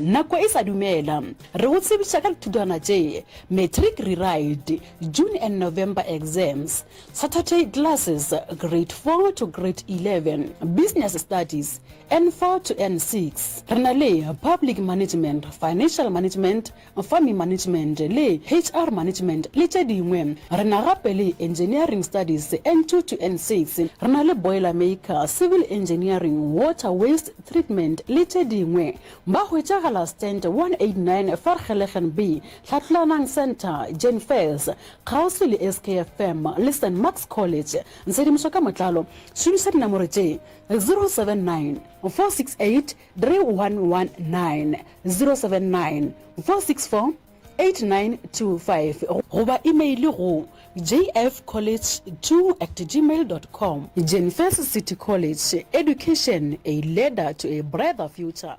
Nako e sa dumela, re go tsebiša ka dithutwana tše, Matric Rewrite, June and November Exams, Saturday Classes, Grade 4 to Grade 11, Business Studies, N4 to N6. Re na le Public Management, Financial Management, Farming Management le HR Management le tše dingwe. Re na gape le Engineering Studies, N2 to N6. Re na le Boilermaker, Civil Engineering, Water Waste Treatment le tše dingwe. Ba hwetšagala Stand 189 Vergelegen B, Hlatlolanang Centre, Jane Fairs, kgauswi le SKFM le St Mark's College. Tshedimošo ka motlalo, šomiša dinamoro tše, 079 468 3119, 079 464 8925 goba imeile go jfcollege2 at gmail dot com. Jane Furse City College, Education, a ladder to a brighter future.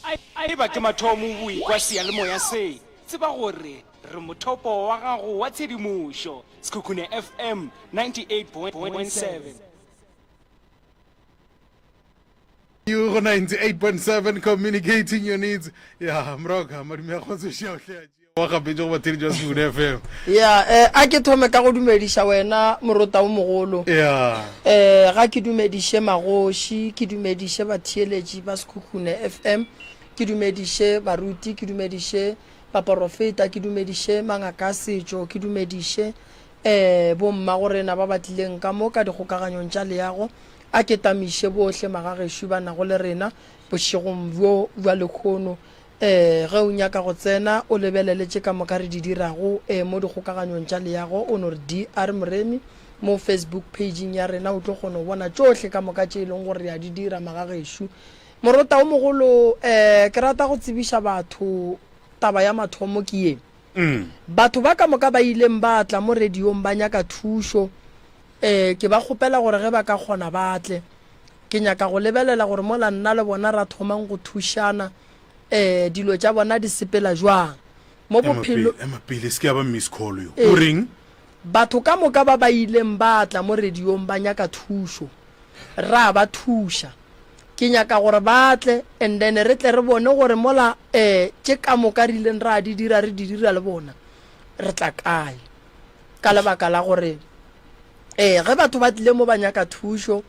A Eba ke mathomo o ekwa seyalemoya se, tseba gore re mothopo wa gago wa tshedimošo. Sekhukhune FM 98.7. You go 98.7 communicating your needs. Ya, mroka, madume a kgotso šia o hle wa gapetše go batheletši ba Sekhukhune FM. Ya, eh, a ke thome ka go dumediša wena morota o mogolo. Ya. Eh, ga ke dumediše magoši, ke dumediše batheeletši ba Sekhukhune FM, ke dumediše baruti, ke dumediše baporofeta, ke dumediše mangaka a setšo, ke dumediše eh bommagorena ba ba tlileng ka mo ka dikgokaganyong tša leago. A ke tamiše bohle magagešo ba nago le rena bošegong bjo bja lehono. Ee, ge o nyaka go tsena o lebelele tše ka moka re di dirago ee, mo dikgokaganyong tša leago, o no re DR Moremi mo Facebook page-ing ya rena, o tlo kgona go bona tšohle ka moka tše e leng gore re a di dira magagešo. Morota o mogolo, ee, ke rata go tsebiša batho taba ya mathomo ke ye. Batho ba ka moka ba ileng ba tla mo radiong ba nyaka thušo, Ee, ke ba kgopela gore ge ba ka kgona ba tle. Ke nyaka go lebelela gore mola nna le bona ra thomang go thušana, ee, dilo tša bona di sepela jwang. Mo Ema bophelo. pele, ema pele, e se ke ya ba miss call yo. Ee. O reng? Batho ka moka ba ba ileng ba tla mo radiong ba nyaka thušo, ra ba thuša. Ke nyaka gore ba tle and then re tle re bone gore mola ee tše ka moka re ileng ra di dira re di dira le bona, re tla kae. Ka lebaka la gore ee ge batho ba tlile mo ba nyaka thušo,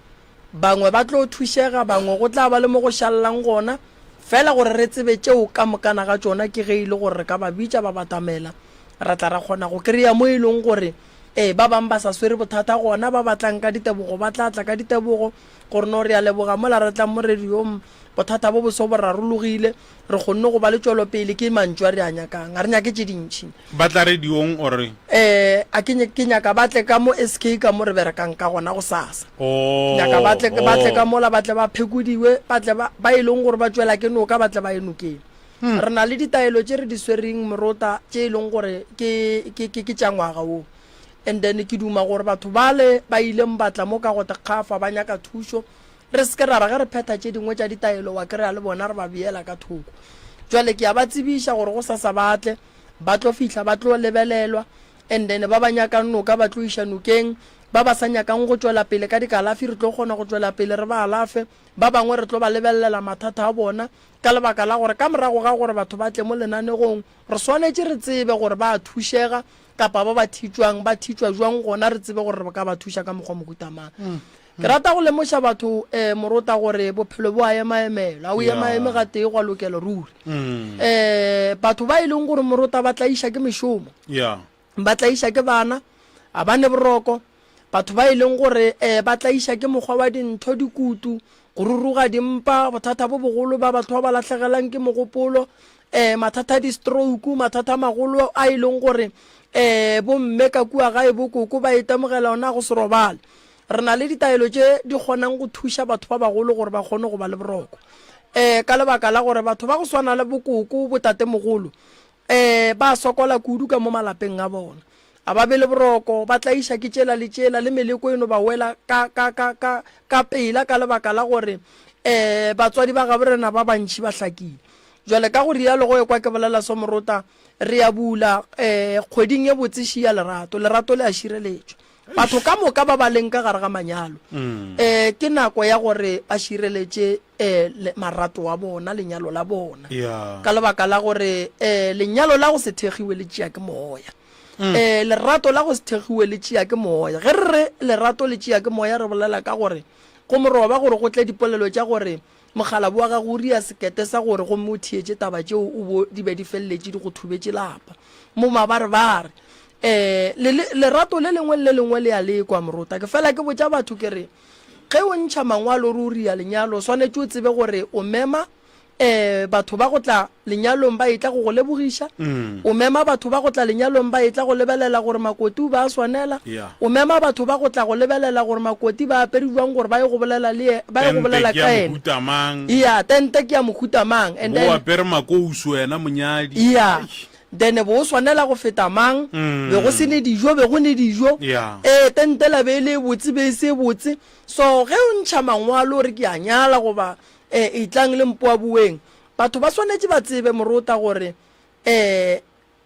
bangwe ba tlo thušega, bangwe go tla ba le mo go šalelang gona. Fela gore re tsebe tšeo ka mokana ga tšona ke ge e le gore re ka ba bitša ba batamela, ra tla ra kgona go kry-a mo e leng gore ee ba bangwe ba sa swere bothata gona, ba ba tlang ka ditebogo ba tla tla ka ditebogo gore no re a leboga mola re tlang mo radiong bothata bo boso bo rarologile, re kgonne go ba le tšwelopele. Ke mantšu a re a nyakang, ga re nyake tše dintši. Ba tla radiong or? Eh, a ke, ke nyaka ba tle ka mo SK ka mo re berekang ka gona gosasa. Oh, Nyaka ba tle, ba tle ka oh. mola, ba tle ba phekodiwe, ba tle ba, ba e leng gore ba tšwela ke noka, ba tle ba ye nokeng. Re na le ditaelo tše re di swereng morota tše e leng gore ke, ke, ke, ke tša ngwaga wo. And then ke duma gore batho bale ba ileng ba tla mo ka go tekgafa ba nyaka thušo, Re se ke ra re ge re phetha tše dingwe tša ditaelo wa kry-a le bona re ba beela ka thoko. Jwale ke a ba tsebiša gore gosasa ba tle, ba tlo fihla ba tlo lebelelwa and then ba ba nyakang noka ba tlo iša nokeng, ba ba sa nyakang go tšwela pele ka dikalafi re tlo kgona go tšwela pele re ba alafe, ba bangwe re tlo ba lebelelela mathata a bona ka lebaka la gore ka morago ga gore batho ba tle mo lenanegong re swanetše re tsebe gore ba a thušega kapa ba ba thitšwang ba thitšwa jwang gona re tsebe gore re ka ba thuša ka mokgwa mohuta mang. Ke rata go lemoša batho um morota gore bophelo bo a emaemelwa, a o emaeme gatee gwa lokelo ruri. Um batho ba e leng gore morota ba tlaiša ke mešomo, ba tlaiša ke bana, a ba ne boroko, batho ba e leng gore um ba tlaiša ke mokgwa wa dintho, dikutu, go ruruga dimpa, bothata bo bogolo ba batho ba ba lahlegelang ke mogopolo, um mathata a di-stroke, mathata a magolo a e leng gore um bomme ka kua gae bokoko ba itemogela ona go se robale. Re na le ditaelo tše di kgonang go thuša batho ba bagolo gore ba kgone go ba le boroko. Um ka lebaka la gore batho ba go swana le bokoko, botatemogolo, um ba sokola kudu ka mo malapeng a bona. A ba be le boroko, ba tlaiša ke tšela le tšela, le meleko e no ba wela ka, ka, ka, ka, ka pela ka lebaka la gore um batswadi ba gabo rena ba bantši ba hlakile. Jwale ka go rialo go ekwa ke bolela so morota, re ya bula um kgweding e botse ši ya lerato. Lerato le a šireletšwa. Batho ka moka ba ba leng ka gare ga manyalo, um ke nako ya gore ba šireletše um marato a bona, lenyalo la bona. Ka lebaka la gore um lenyalo la go se thekgiwe le tšea ke moya. Um lerato la go se thekgiwe le tšea ke moya. Ge re re lerato le tšea ke moya, re bolela ka gore go moroba gore go tle dipolelo tša gore mokgalabo wa gago o ria sekete sa gore gomme o theetše taba tšeo o bo di be di feleletše di go thubetše lapa. Mo mabarebare Um le, le, lerato le lengwe le le lengwe le a lekwa, morota. Ke fela ke botša batho ke re, ge o ntšha mangwalo ruri a lenyalo, o swanetše o tsebe gore o mema um batho ba go tla lenyalong ba etla go go lebogiša, o mema batho ba go tla lenyalong ba etla go lebelela gore makoti o be a swanela, Yeah. o mema batho ba go tla go lebelela gore makoti ba apere jwang gore ba ye go bolela le ye, ba ye go Tente bolela ke ya ka yena. mohuta mang? Yeah, tente ke ya mohuta mang. And Bo then, apere makousu wena monyadi. yeah. Eish. Then be o swanela go feta mang? Be go se ne dijo, be go ne dijo. Yeah. Ee, tente la be e le e botse, be e se e botse. So ge o ntšha mangwalo o re ke a nyala goba eh, etlang le mpoaboeng, batho ba swanetše ba tsebe morota gore eh,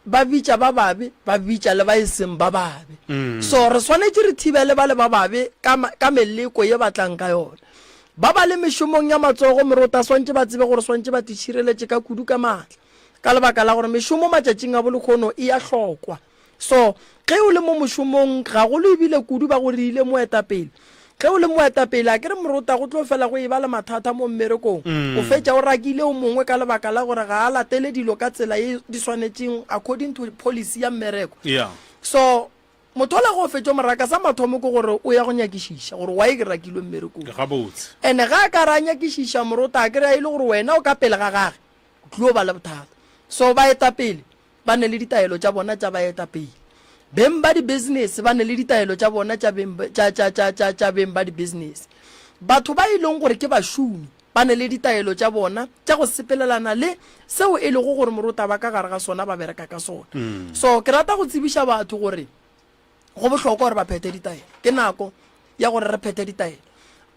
ba bitša ba babe, ba bitša le ba e seng ba babe. So re swanetše re thibele ba le ba babe ka, ka meleko ye ba tlang ka yona. Ba ba le mešomong ya matsogo morota swantše ba tsebe gore swantše ba titšhireletše ka kudu ka maatla. Ka lebaka la gore mešomo matšatšing a bolekgono e a hlokwa. So, ge o le mo mošomong, gagolo ebile kudu ba go reile moetapele. Ge o le moetapele, a ke re morota go tlo fela go eba le mathata mo mmerekong. O fetša o rakile o mongwe ka lebaka la gore ga a latele dilo ka tsela ye di swanetšeng according to policy ya mmereko. Yeah. So, motho ola ge o fetša o mo raka, sa mathomo ke gore o ya go nyakišiša gore why ke rakilwe mmerekong. Gabotse. And-e ge a ka re a nyakišiša morota, a ke re a e le gore wena o ka pele ga gage, O tlilo ba le bothata. So baetapele ba ne le ditaelo tša bona tša baetapele. Beng ba di-business ba ne le ditaelo tša bona tša beng, tša, tša, tša, tša, tša beng ba di-business. Batho ba e leng gore ke bašomi ba ne le ditaelo tša bona tša go sepelelana le seo e lego gore morota ba ka gare ga sona ba bereka ka sona. So ke rata go tsebiša batho gore Go bohlokwa gore ba phethe ditaelo. Ke nako ya gore re phethe ditaelo.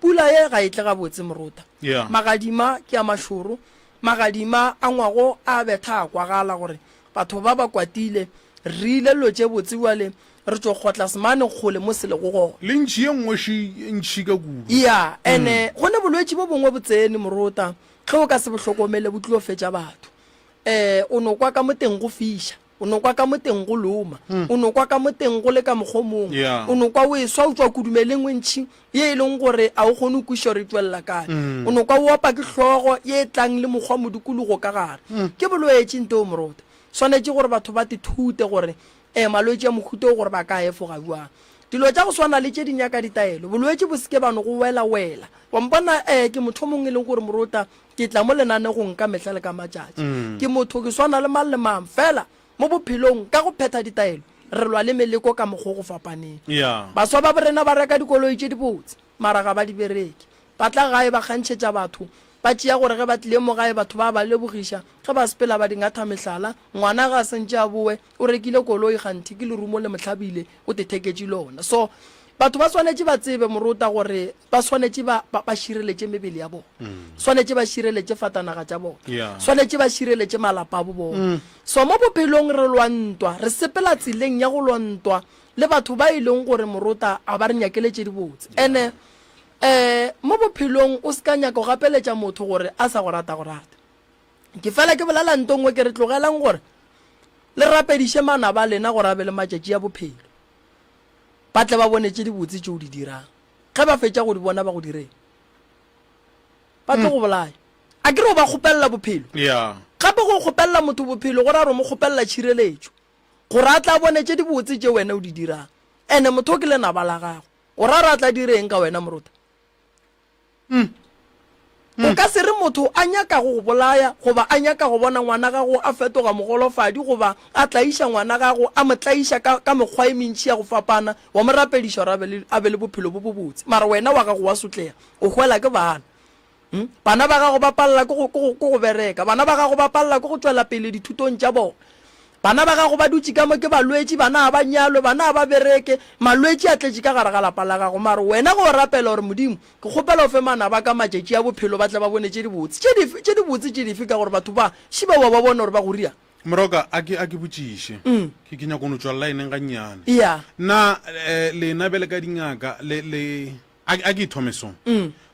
Pula ye ga e tle gabotse, Morota. Yeah. Magadima ke a mašoro. Magadima a ngwago a betha a kwagala gore batho ba ba kwatile. Re ile dilo tše botse bjale re tšo kgotla semane kgole mo se lego gona. Le ntšhi ye nngwe še e ntšhi ka kudu. Yeah, ene go ne bolwetši bo bongwe bo tsene, Morota, ge o ka se bo hlokomele bo tlilo fetša batho. Um o no kwa ka mo teng go fiša. O no kwa ka mo teng go loma. O no kwa ka mo teng go le ka mokgwa o mongwe. Yeah. O no kwa o eswa o tšwa kudumeleng e ntšhi ye e leng gore a o kgone go kwešiša gore e tšwelela kae. O no kwa o opa ke hlogo ye e tlang le mokgwa modikologo ka gare. Ke bolwetši ntoo morota. Swanetše gore batho ba tithute gore um malwetši a mohuta o gore ba ka a efoga bjang. Dilo tša go swana le tše di nyaka ditaelo. Bolwetši bo se ke ba no go wela-wela. Wa mpona um ke motho o mongwe e leng gore morota Ke tla mo lenanegong ka mehla le ka matšatši. Ke motho, ke swana le mang le mang. Fela, mo bophelong, ka go phetha ditaelo, re lwa le meleko ka mokgwa o go fapaneng. Yeah. Baswa ba borena ba reka dikoloi tše dibotse, mara ga ba di bereke. Ba tla gae ba kgantšhetša batho, ba tšea gore ge ba tlile mo gae batho ba ba lebogiša, ge ba sepela ba di ngatha mehlala. Ngwana ge a sentše a bowe, o rekile koloi kganthe ke lerumo le mo hlabile, o tetheketše lona. So, batho ba swanetše ba tsebe, morota, gore ba swanetše ba, ba, ba šireletše mebele ya bona mm. swanetše ba šireletše fatanaga tša bona yeah. swanetše ba šireletše malapa a bo bona mm. so mo bophelong re lwa ntwa re sepela tseleng ya go lwa ntwa le batho ba e leng gore morota a ba re nyakele tše dibotse yeah. ene um mo bophelong o se ka nyaka go gapeletša motho gore a sa go rata go rata ke fela ke bolela nto nngwe ke re tlogelang gore le rapediše manaba a lena gore a be le matšatši a bophelo ba tle ba bone tše dibotse tše o di dirang Ge ba fetša go di bona ba go direng? Ba tlo go bolaya. A ke re o ba kgopelela bophelo? Yeah. Gape go kgopelela motho bophelo go ra gore o mo kgopelela tšhireletšo gore a tla a bone tše dibotse tše wena o di dirang. Ene motho o ke lenaba la gago. O ra re a tla direng ka wena morota? O ka se re motho a nyaka go go bolaya goba a nyaka go bona ngwana gago a fetoga mogolofadi goba a tlaiša ngwana gago, a mo tlaiša ka, ka mekgwa e mentši ya go fapana, wa mo rapediša gore a be le, a be le bophelo bo bobotse. Mara wena wa gago wa sotlega, o hwela ke bana. Hmm? Bana ba gago ba palela ke go, ke go, ke go bereka. Bana ba gago ba palela ke go tšwela pele dithutong tša bona. Bana ba gago ba dutše ka mo ke balwetši, bana ga ba nyalwe, bana ga ba bereke, malwetši a tletše ka gare ga lapa la gago. Mara wena ge o rapela gore, Modimo, ke kgopela o fe manaba a ka matšatši a bophelo ba tle ba bone tše dibotse. Tše dife? Tše dibotse tše dife? Ka gore batho ba, šiba wa ba bona gore ba go riang. Moroka, a ke, a ke botšiše. Ke, ke nyaka go no tšwa line gannyane. Yeah. Na, eh, lena bjale ka dingaka, le, le, a, a ke e thome so.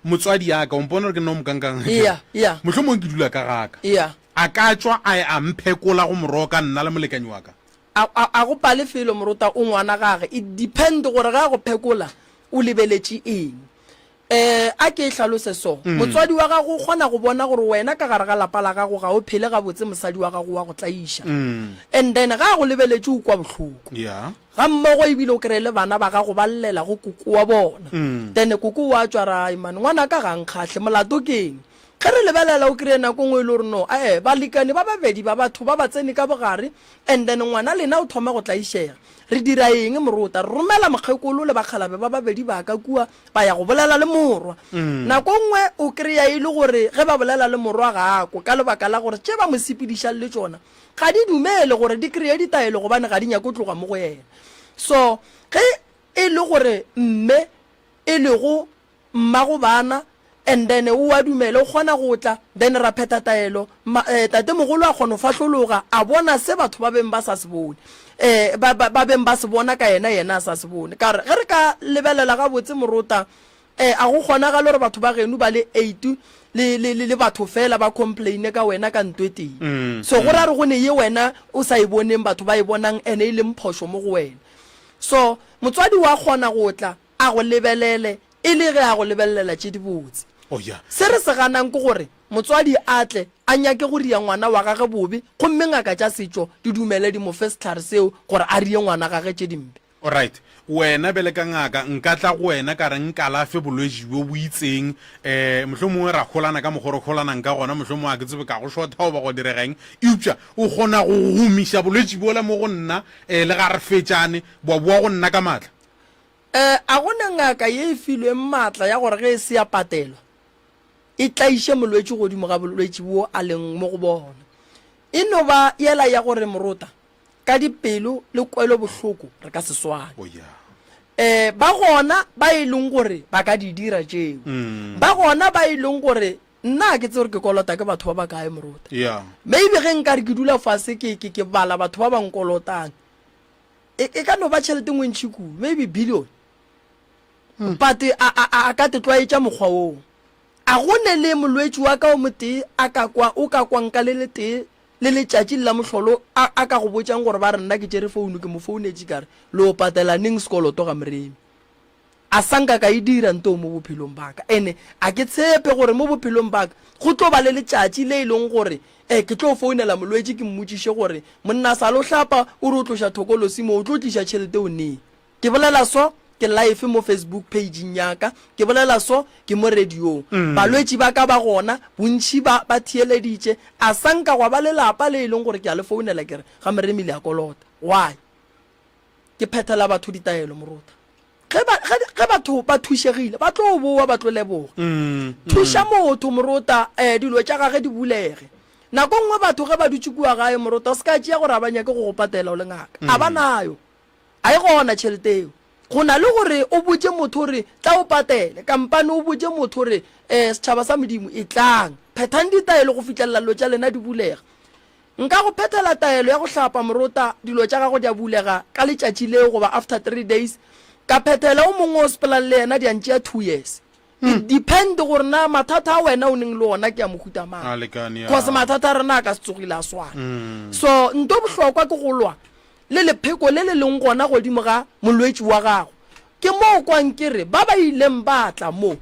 Motswadi ya ka, o mpona gore ke nna o mokankang? Yeah, yeah. Mohlomongwe ke dula ka ga ka. Yeah. A ka tšwa a, a mphekola go moroka nna le molekani wa ka? A, a, a go pale felo morota o ngwana gage. It depend gore ge a go phekola o lebeletše eng. Eh, a ke e hlalose so. Motswadi wa gago o kgona go bona gore wena ka gare ga lapa la gago ga o phele gabotse mosadi wa gago wa go tlaiša. And then ge a go lebeletše o kwa bohloko. Yeah. Ga mmogo ebile o kreye le bana ba gago ba llela go koko wa bona. Then koko wa tšwa ra ai man ngwanaka ga a nkgahle molato ke eng? Ge re lebelela o kreye nako nngwe e le gore no ae balekane ba babedi ba batho ba ba tsene ka bogare and then ngwana lena o thoma go tlaišega. Re dira eng morota? Re romela mokgekolo le bakgalabe ba babedi ba ka kua ba ya go bolela le morwa. Nako nngwe o kry-a e le gore ge ba bolela le morwa ga a kwe ka lebaka la gore tše ba mo sepedišang le tšona ga di dumele gore di kry-e ditaelo gobane ga di nyake go tloga mo go yena. So ge e le gore mme e lego mmago bana and then o a dumela o kgona go tla then ra phetha taelo ma, eh, tatemogolo a kgona go fahlologa a bona se batho ba beng ba sa se bone eh, ba, ba, ba beng ba se bona ka yena yena a sa se bone ka gore ge re ka lebelela gabotse morota eh, a go kgonagale gore batho ba geno ba le eight le, le, le, le batho fela ba complaine ka wena ka nto e tee mm, so go ra re go ne ye wena o sa e boneng batho ba e bonang ene e leng phošo mo go wena so motswadi wa kgona go tla a go lebelele e le ge a go lebelelela tše dibotse. Oh, yeah. Se re se ganang ke gore motswadi a tle a nyake go ria ngwana wa gage bobe gomme ngaka tša setšo di dumele di mo fe sehlare seo gore a rie ngwana gage tše dimpe. Alright. Wena bjale ka ngaka, nka tla go wena ka re nkalafe bolwetši bjo bo itseng, um mohlomongwe ra holana ka mokgwa o re holanang ka gona, mohlomongwe ga ke tsebe ka go šotha goba go direga eng, eupša o kgona go gomiša bolwetši bjola mo go nna, um le ga re fetšane, bwa boa go nna ka maatla. Ee, a go na ngaka ye e filweng maatla ya gore ge e se ya patelwa, e tlaiše molwetši godimo ga bolwetši bjo a leng mo go bona. E no ba yela ya gore morota, ka dipelo le kwelobohloko re ka se swane. Oh, yeah. Ee, ba gona ba e leng gore ba ka di dira tšeo. Ba gona ba e leng gore nna ga ke tsebe gore ke kolota ke batho ba bakae morota. Yeah. Maybe ge nka re ke dula fase ke, ke, ke bala batho ba ba nkolotang, E, e ka no ba tšhelete nngwe ntši kudu, maybe billion. Hmm. But a, a, a, a ka te tlwaetša mokgwa woo. A go ne le molwetši wa ka o motee a ka kwa, o ka kwang ka le letee le letšatši le la mohlolo a, a ka go botšang gore ba re nna ke tšere founu ke mo founetše ka re le o patela neng sekoloto ga Moremi. A sa nka ka e dira nto mo bophelong ba ka. Ene a ke tshepe gore mo bophelong ba ka go tlo ba le letšatši le e leng gore eh ke tlo founela molwetši ke mmotšiše gore, Monna sa lo hlapa o re o tloša thokolosi mo, o tlo tliša tšhelete o neng? Ke bolela so ke live mo Facebook page-ing ya ka, ke bolela so ke mo radiong. Balwetši ba ka ba gona, bontši ba ba theeleditše. A sa nka gwa ba le lapa le e leng gore ke a le founela ke re, Ga Moremi le a kolota. Why? Ke phethela batho ditaelo, Morota. Ge ba, ge, ge batho ba thušegile, ba tlo boa, ba tlo leboga. Mm, Thuša motho, Morota, eh, dilo tša gage di bulege. Nako nngwe batho ge ba dutše kua gae, Morota, o se ka tšea gore a ba nyake go go patela o le ngaka. A ba nayo. A e gona tšhelete eo. Go na le gore o botše motho gore tla o patele, kampane o botše motho gore, eh, setšhaba sa Modimo, etlang, phethang ditaelo go fihlelela dilo tša lena di bulega. Nka go phethela taelo ya go hlapa morota, dilo tša gago di a bulega ka letšatši leo goba after three days. Ka phethela o mongwe o sepelang le yena di a ntšea two years. It depend gore na mathata a wena o neng le ona ke a mohuta mang. A lekane, ya. Cause mathata a rena a ka se tsogile a swana. So nto bohlokwa ke go lwa le lepheko le le leng gona godimo ga molwetši wa gago. Ke moo kwang ke re ba ba ileng ba tla mo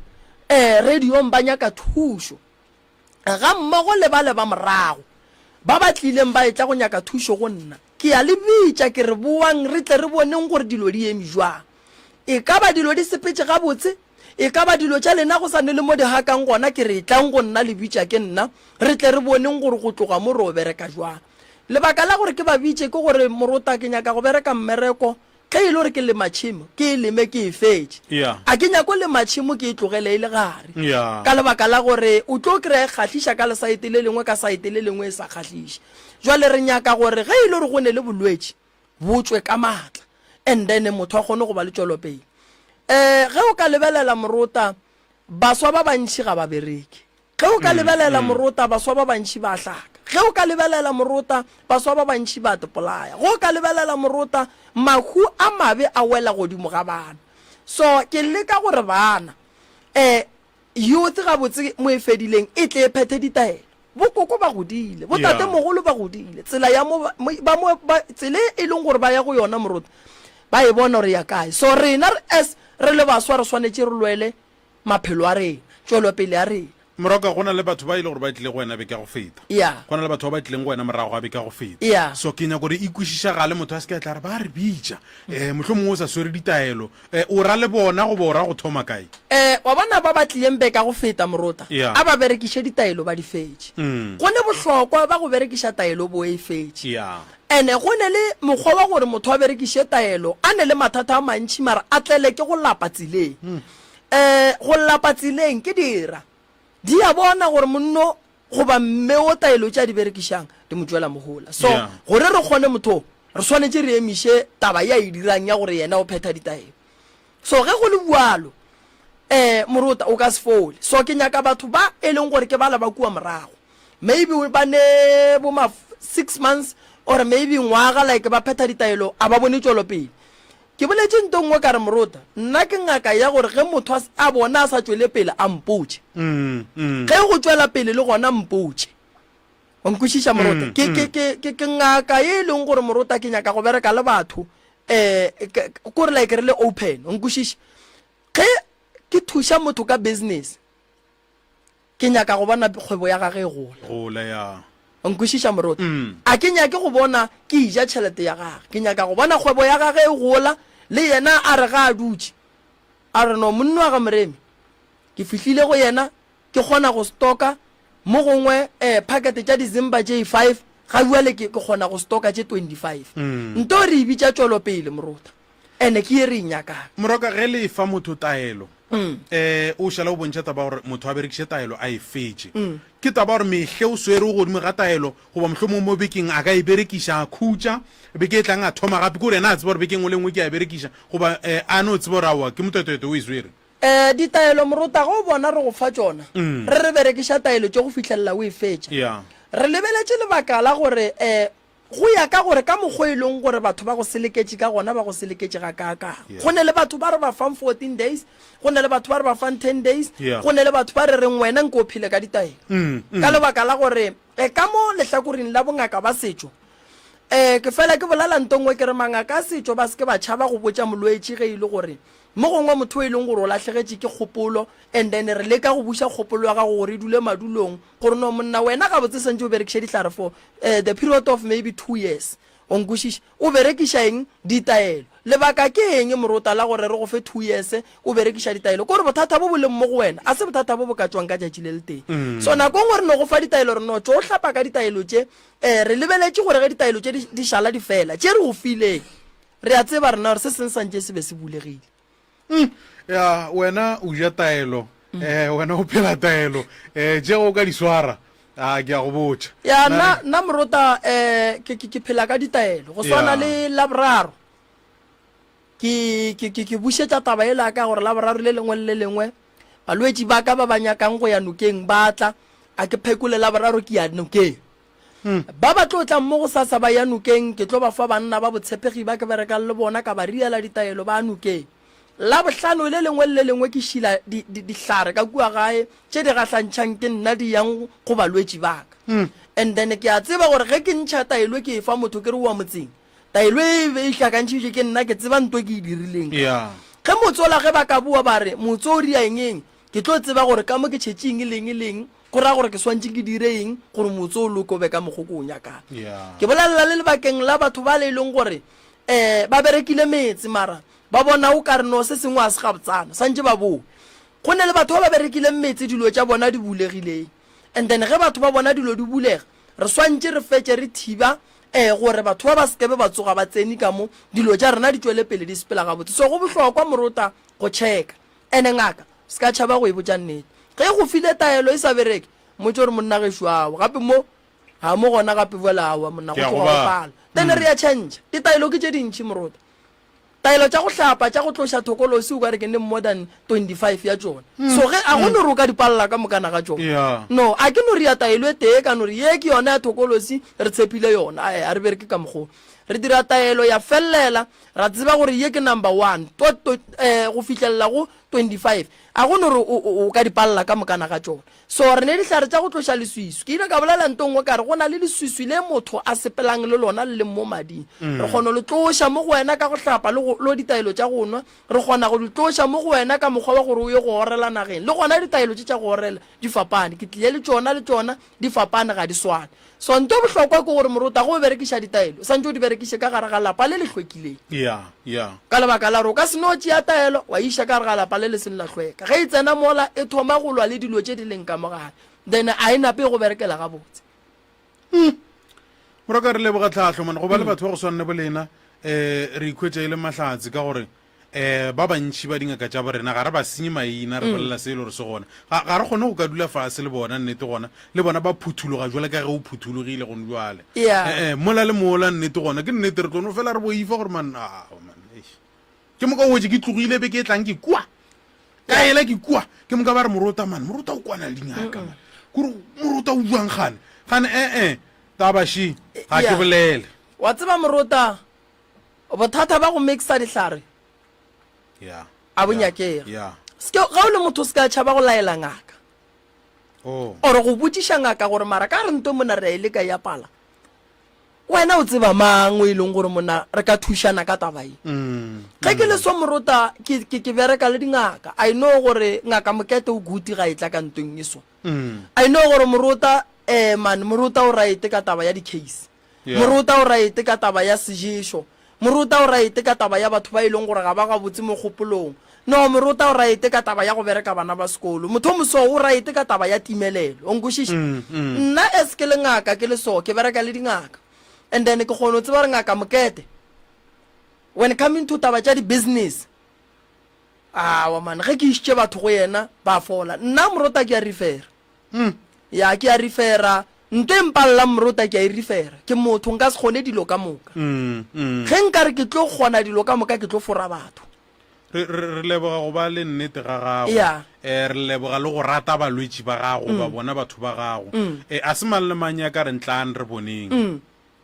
eh radiong ba nyaka thušo. gammogo le bale ba morago ba ba tlileng ba etla go nyaka thušo go nna. Ke a le bitša, ke re, Boang re tle re boneng gore dilo di eme bjang. E ka ba dilo di sepetše gabotse, e ka ba dilo tša lena go sa ne le mo di gakang gona, ke re, Etlang go nna le bitša ke nna, re tle re boneng gore go tloga mo ro bereka bjang. Lebaka la gore ke ba bitše ke gore, Morota, ke nyaka go bereka mmereko Ge e le gore ke lema tšhemo, ke e leme ke e fetše. Yeah. A ke nyako lema tšhemo ke e tlogele e le gare. Yeah. Ka lebaka la gore o tlo kry-a e kgahliša ka lesaete le lengwe, ka saete le lengwe e sa kgahliše. Jwale re nyaka gore ge e le gore go ne le bolwetši, bo tšwe ka maatla and then motho a kgone go ba le tšwelopele. Um ge o ka lebelela morota, baswa ba bantši ga ba bereke. Ge o ka lebelela morota, baswa ba bantši ba hlaka. Ge o ka lebelela morota, baswa ba bantši ba tepolaya. Ge o ka lebelela morota, mahu a mabe a wela godimo ga bana. So ke leka gore bana, um youth gabotse mo e fedileng e tle e phethe ditaelo. Bokoko ba godile, botatemogolo ba godile, tsela ya mo ba mo ba tsela e leng gore ba ya go yona morota, ba e bona gore ya kae. So rena as re le baswa re swanetše re lwele maphelo a rena, tšwelopele ya rena. Moroka, go na le batho ba e le gore ba tlile go wena beke ya go feta. Yeah. Go na le batho ba ba tlileng go wena morago ga beke ya go feta. Yeah. So ke nyaka gore e kwešišagale, motho a se ke a tla re ba re bitša. Um mohlomongwe o sa swere ditaelo. Um o ra le bona goba o ra go thoma kae? Um wa bona ba ba tlileng beke ya go feta, Morota, Yeah. a ba berekiše ditaelo ba di fetše. Mm. Go ne bohlokwa ba go berekiša taelo bo e fetše. Yeah. Ene go ne le mokgwa wa gore motho a berekiše taelo a ne le mathata a mantši mara a tlele ke go lapa tseleng. Mm. Um go lapa tseleng ke dira. Di a bona gore monno goba mme wo taelo tše a di berekišang di mo tšwela mohola. So Yeah. gore re kgone motho o, re swanetše re emiše taba ye a e dirang ya gore yena o phetha ditaelo. So ge go le bjalo, um morota o ka se fole. So ke nyaka batho ba e leng gore ke bala ba kua morago, maybe ba ne bo ma six months or maybe ngwaga like ba phetha ditaelo a ba bone tšwelopele. Ke boletše nto nngwe ka re, Morota, nna ke ngaka ya gore ge motho a, a bona a sa tšwele pele a mpotše. Ge go tšwela pele le gona mpotše. Wa nkwešiša, Morota? Ke, ke, ke, ke, ke ngaka ye e leng gore, Morota, ke nyaka go bereka le batho, um ke, kore like re le open. Wa nkwešiša? Ge ke thuša motho ka business, Ke nyaka go bona kgwebo ya gage e gola. Gola, ya. O nkwešiša, Moruti? Mm. A ke nyake go bona ke eja tšhelete ya gage. Ke nyaka go bona kgwebo ya gage e gola, le yena a re ga a dutše, a re, No, monna wa ga Moremi, ke fihlile go yena, ke kgona go stoka mo gongwe eh, phakete tša dizimba tše five, ga bjale ke, ke kgona go stoka tše 25. Mm. Nto re e bitša tšwelopele, Moruta. Ene ke ye re e nyakang. Moroka, ge le efa motho taelo, um o šala o bontšha taba ya gore motho a berekiše taelo a e fetše. Ke taba ya gore mehle o swere o godimo ga taelo, goba mohlomongwe mo bekeng a ka e berekiša a khutša, beke e tlang a thoma gape, ke gore yena a tseba gore beke e nngwe le e nngwe ke a e berekiša, goba um a no tseba gore aowa ke motwetwetwe o e swere. Um ditaelo Morota, ge o bona re go fa tšona, re re berekiša taelo tše go fihlelela o e fetša. Re lebeletše lebaka la gore um Go ya ka gore ka mokgwa e leng gore batho ba go seleketše ka gona, ba go seleketše gakaakang. Yeah. Go ne le batho ba re ba fang 14 days, go ne le batho ba re ba fang 10 days, Yeah. go ne le batho ba re reng wena nke o phele ka ditaelo. Mm, mm. Ka lebaka la gore eh, ka mo lehlakoreng la bongaka ba setšo, eh, ke fela ke bolela nto nngwe ke re mangaka a setšo ba se ke ba tšhaba go botša molwetši ge e le gore mo gongwe motho o e leng gore o lahlegetše ke kgopolo and then re leka go buša kgopolo ya gago gore e dule madulong gore no monna wena gabotse santše o berekiše dihlare for eh, the period of maybe two years o nkwešiša o berekiša eng ditaelo lebaka ke eng morota la gore re go fe two years o berekiša ditaelo kore bothata bo bo leng mo go wena a se bothata bo bo ka tšwang ka tšatši le letee mm. so nako nngwe re no go fa ditaelo re no tšo o hlapa ka ditaelo tše um re lebeletše gore ge ditaelo tše di šala di fela tše re go fileng re a tseba rena gore se seng santše se be se bulegile Mm, ya wena o ja taelo mm. eh wena o phela taelo eh tše o ka di swara a ke a go botša ya nna nna morota eh ke ke ke phela ka ditaelo go swana le laboraro ke ke ke ke bušetša taba ela ka gore laboraro le lengwe le le lengwe balwetši ba ka ba ba nyakang go ya nokeng ba tla a ke phekole laboraro ke ya nokeng Ba ba tlo tlang mo gosasa ba ya nokeng, ke tlo ba fa banna ba botshepegi ba ke berekang le bona, ka ba riela ditaelo ba nokeng. Labohlano le lengwe le le lengwe ke šila di, di, dihlare ka kua gae tše di gahlantšhang ke nna di yang go balwetši ba ka. And then ke a tseba gore ge ke ntšha taelo ke e fa motho ke re o wa motseng, taelo e be e hlakantšhitšwe ke nna, ke tseba nto ke e dirileng. Yeah. Ge motse ola ge ba ka boa ba re motse o ria eng eng, ke tlo tseba gore ka mo ke tšhetše eng le eng le eng, Go ra gore ke swantše ke dire eng gore motse o loke o be ka mokgo ke o nyakang. Yeah. Ke bolelela le lebakeng la batho bale e leng gore um ba berekile metse mara ba bona o ka re no se sengwe a se gabotsana swantše ba bowe. Go ne le batho ba ba berekileng metse dilo tša bona di bulegileng and then ge batho ba bona dilo di bulega re swantše re fetše re thiba um gore batho ba ba se kebe ba tsoga ba tsene ka mo dilo tša rena di tšwele pele di sepela gabotse. So go bohlokwa morota go checka. Ene ngaka, se ka tšhaba go e botša nnete. Ge e go file taelo e sa bereke, mmotše gore monna gešo aowa, gape mo ga mo gona gape bjale aowa monna Ke go a tloga go gobala. pala. Then re ya tšhentšha. Ditaelo ke tše dintši morota. Taelo tša go hlapa, tša go tloša thokolosi o ka re ke ne more than 25 ya tšona. So ge, a go no re o ka di palela ka mokana ga tšona. Yeah. No, a ke no ria taelo e tee ka no re ye ke yona ya thokolosi, re tshepile yona. Ae, a re bereke ka mokgwa wo. Re dira taelo ya fellela, ra tseba gore ye ke number one, to, to, eh, go fihlelela go 25. A go no re o, o, o ka di palela ka mokana ga tšona. So re ne dihlare tša go tloša leswiswi. Ke ile ka bolela nto nngwe ka re go na le leswiswi le motho a sepelang le lona le leng mo mading. Re kgona go le tloša mo go wena ka go hlapa le go lo ditaelo tša go nwa. Re kgona go le tloša mo go wena ka mokgwa wa gore o ye go orela nageng. Le gona ditaelo tše tša go orela di fapane. Ke tlile le tšona le tšona di fapane ga di swane. So nto e bohlokwa ke gore morota ge o berekiša ditaelo o santše o di berekiše ka gare ga lapa le le hlwekileng. Yeah, yeah. Ka lebaka la gore o ka se no tšea taelo wa e iša ka gare ga lapa le le seng la hlweka. Ge e tsena mola e thoma go lwa le dilo tše di leng ka mo gare then a e nape e go berekela gabotse. Hmm. Moroka re leboga tlhahlo man go ba le batho ba go swana le bolena eh re ikhwetša e le mahlatse ka gore um ba bantši ba dingaka tša borena ga re ba senye maina re bolela se e le gore se gona. Ga, ga re kgone go ka dula fase le bona, nnete gona, le bona ba phuthologa jwale ka ge o phuthologile gone jwale. Yeah. Eh, eh, mola le mola, nnete gona, ke nnete re tlo no fela re boifa gore man, aowa man, eish. Ke moka o wetše ke tlogile beke e tlang ke kua. Ka ela ke kua, ke moka ba re morota man, morota o kwana le dingaka man. Kore morota o buang gane? Gane eh eh, taba še, ga ke Yeah. bolele. Wa tseba morota, Bothata ba go mixa dihlare Yeah. a bo Yeah. nyakege. Yeah. Se ke, ge o le motho o se ka tšhaba go laela ngaka Oh. or go botšiša ngaka gore mara ka re nto mona re a e leka ya pala. Wena o tseba mang o e leng gore mona re ka thušana ka taba ye? Mm. Ge ke le so morota ke, ke, ke bereka le dingaka. I know gore ngaka Mokete o good ga e tla ka ntweng e so. Mm. I know gore morota eh man morota o right ka taba ya di-case. Yeah. Morota o raete ka taba ya seješo. Morota o raete ka taba ya batho ba e leng gore ga ba gabotse mo kgopolong. No, morota o raete ka taba ya go bereka bana ba sekolo. Motho o moso o raete ka taba ya timelelo. O nkwešiša? Mm, mm. Nna as ke le ngaka ke le so, ke bereka le dingaka. And then ke kgona go tseba gore ngaka Mokete, when coming to taba tša di-business, awa man, ge ke išitše batho go yena, ba fola. Nna morota ke a refera. Mm. Ya, ke a rifera. Nto e mpallang morota ke a e rifera. Ke motho, nka se kgone dilo ka moka. Mm, mm. Ge nka re ke tlo kgona dilo ka moka, ke tlo fora batho. Re, re, re leboga go ba le nnete ga gago. Ya. Eh, re leboga le go rata balwetši ba gago, ba bona batho ba gago. Eh, a se mang le mang ya ka reng tlang re boneng.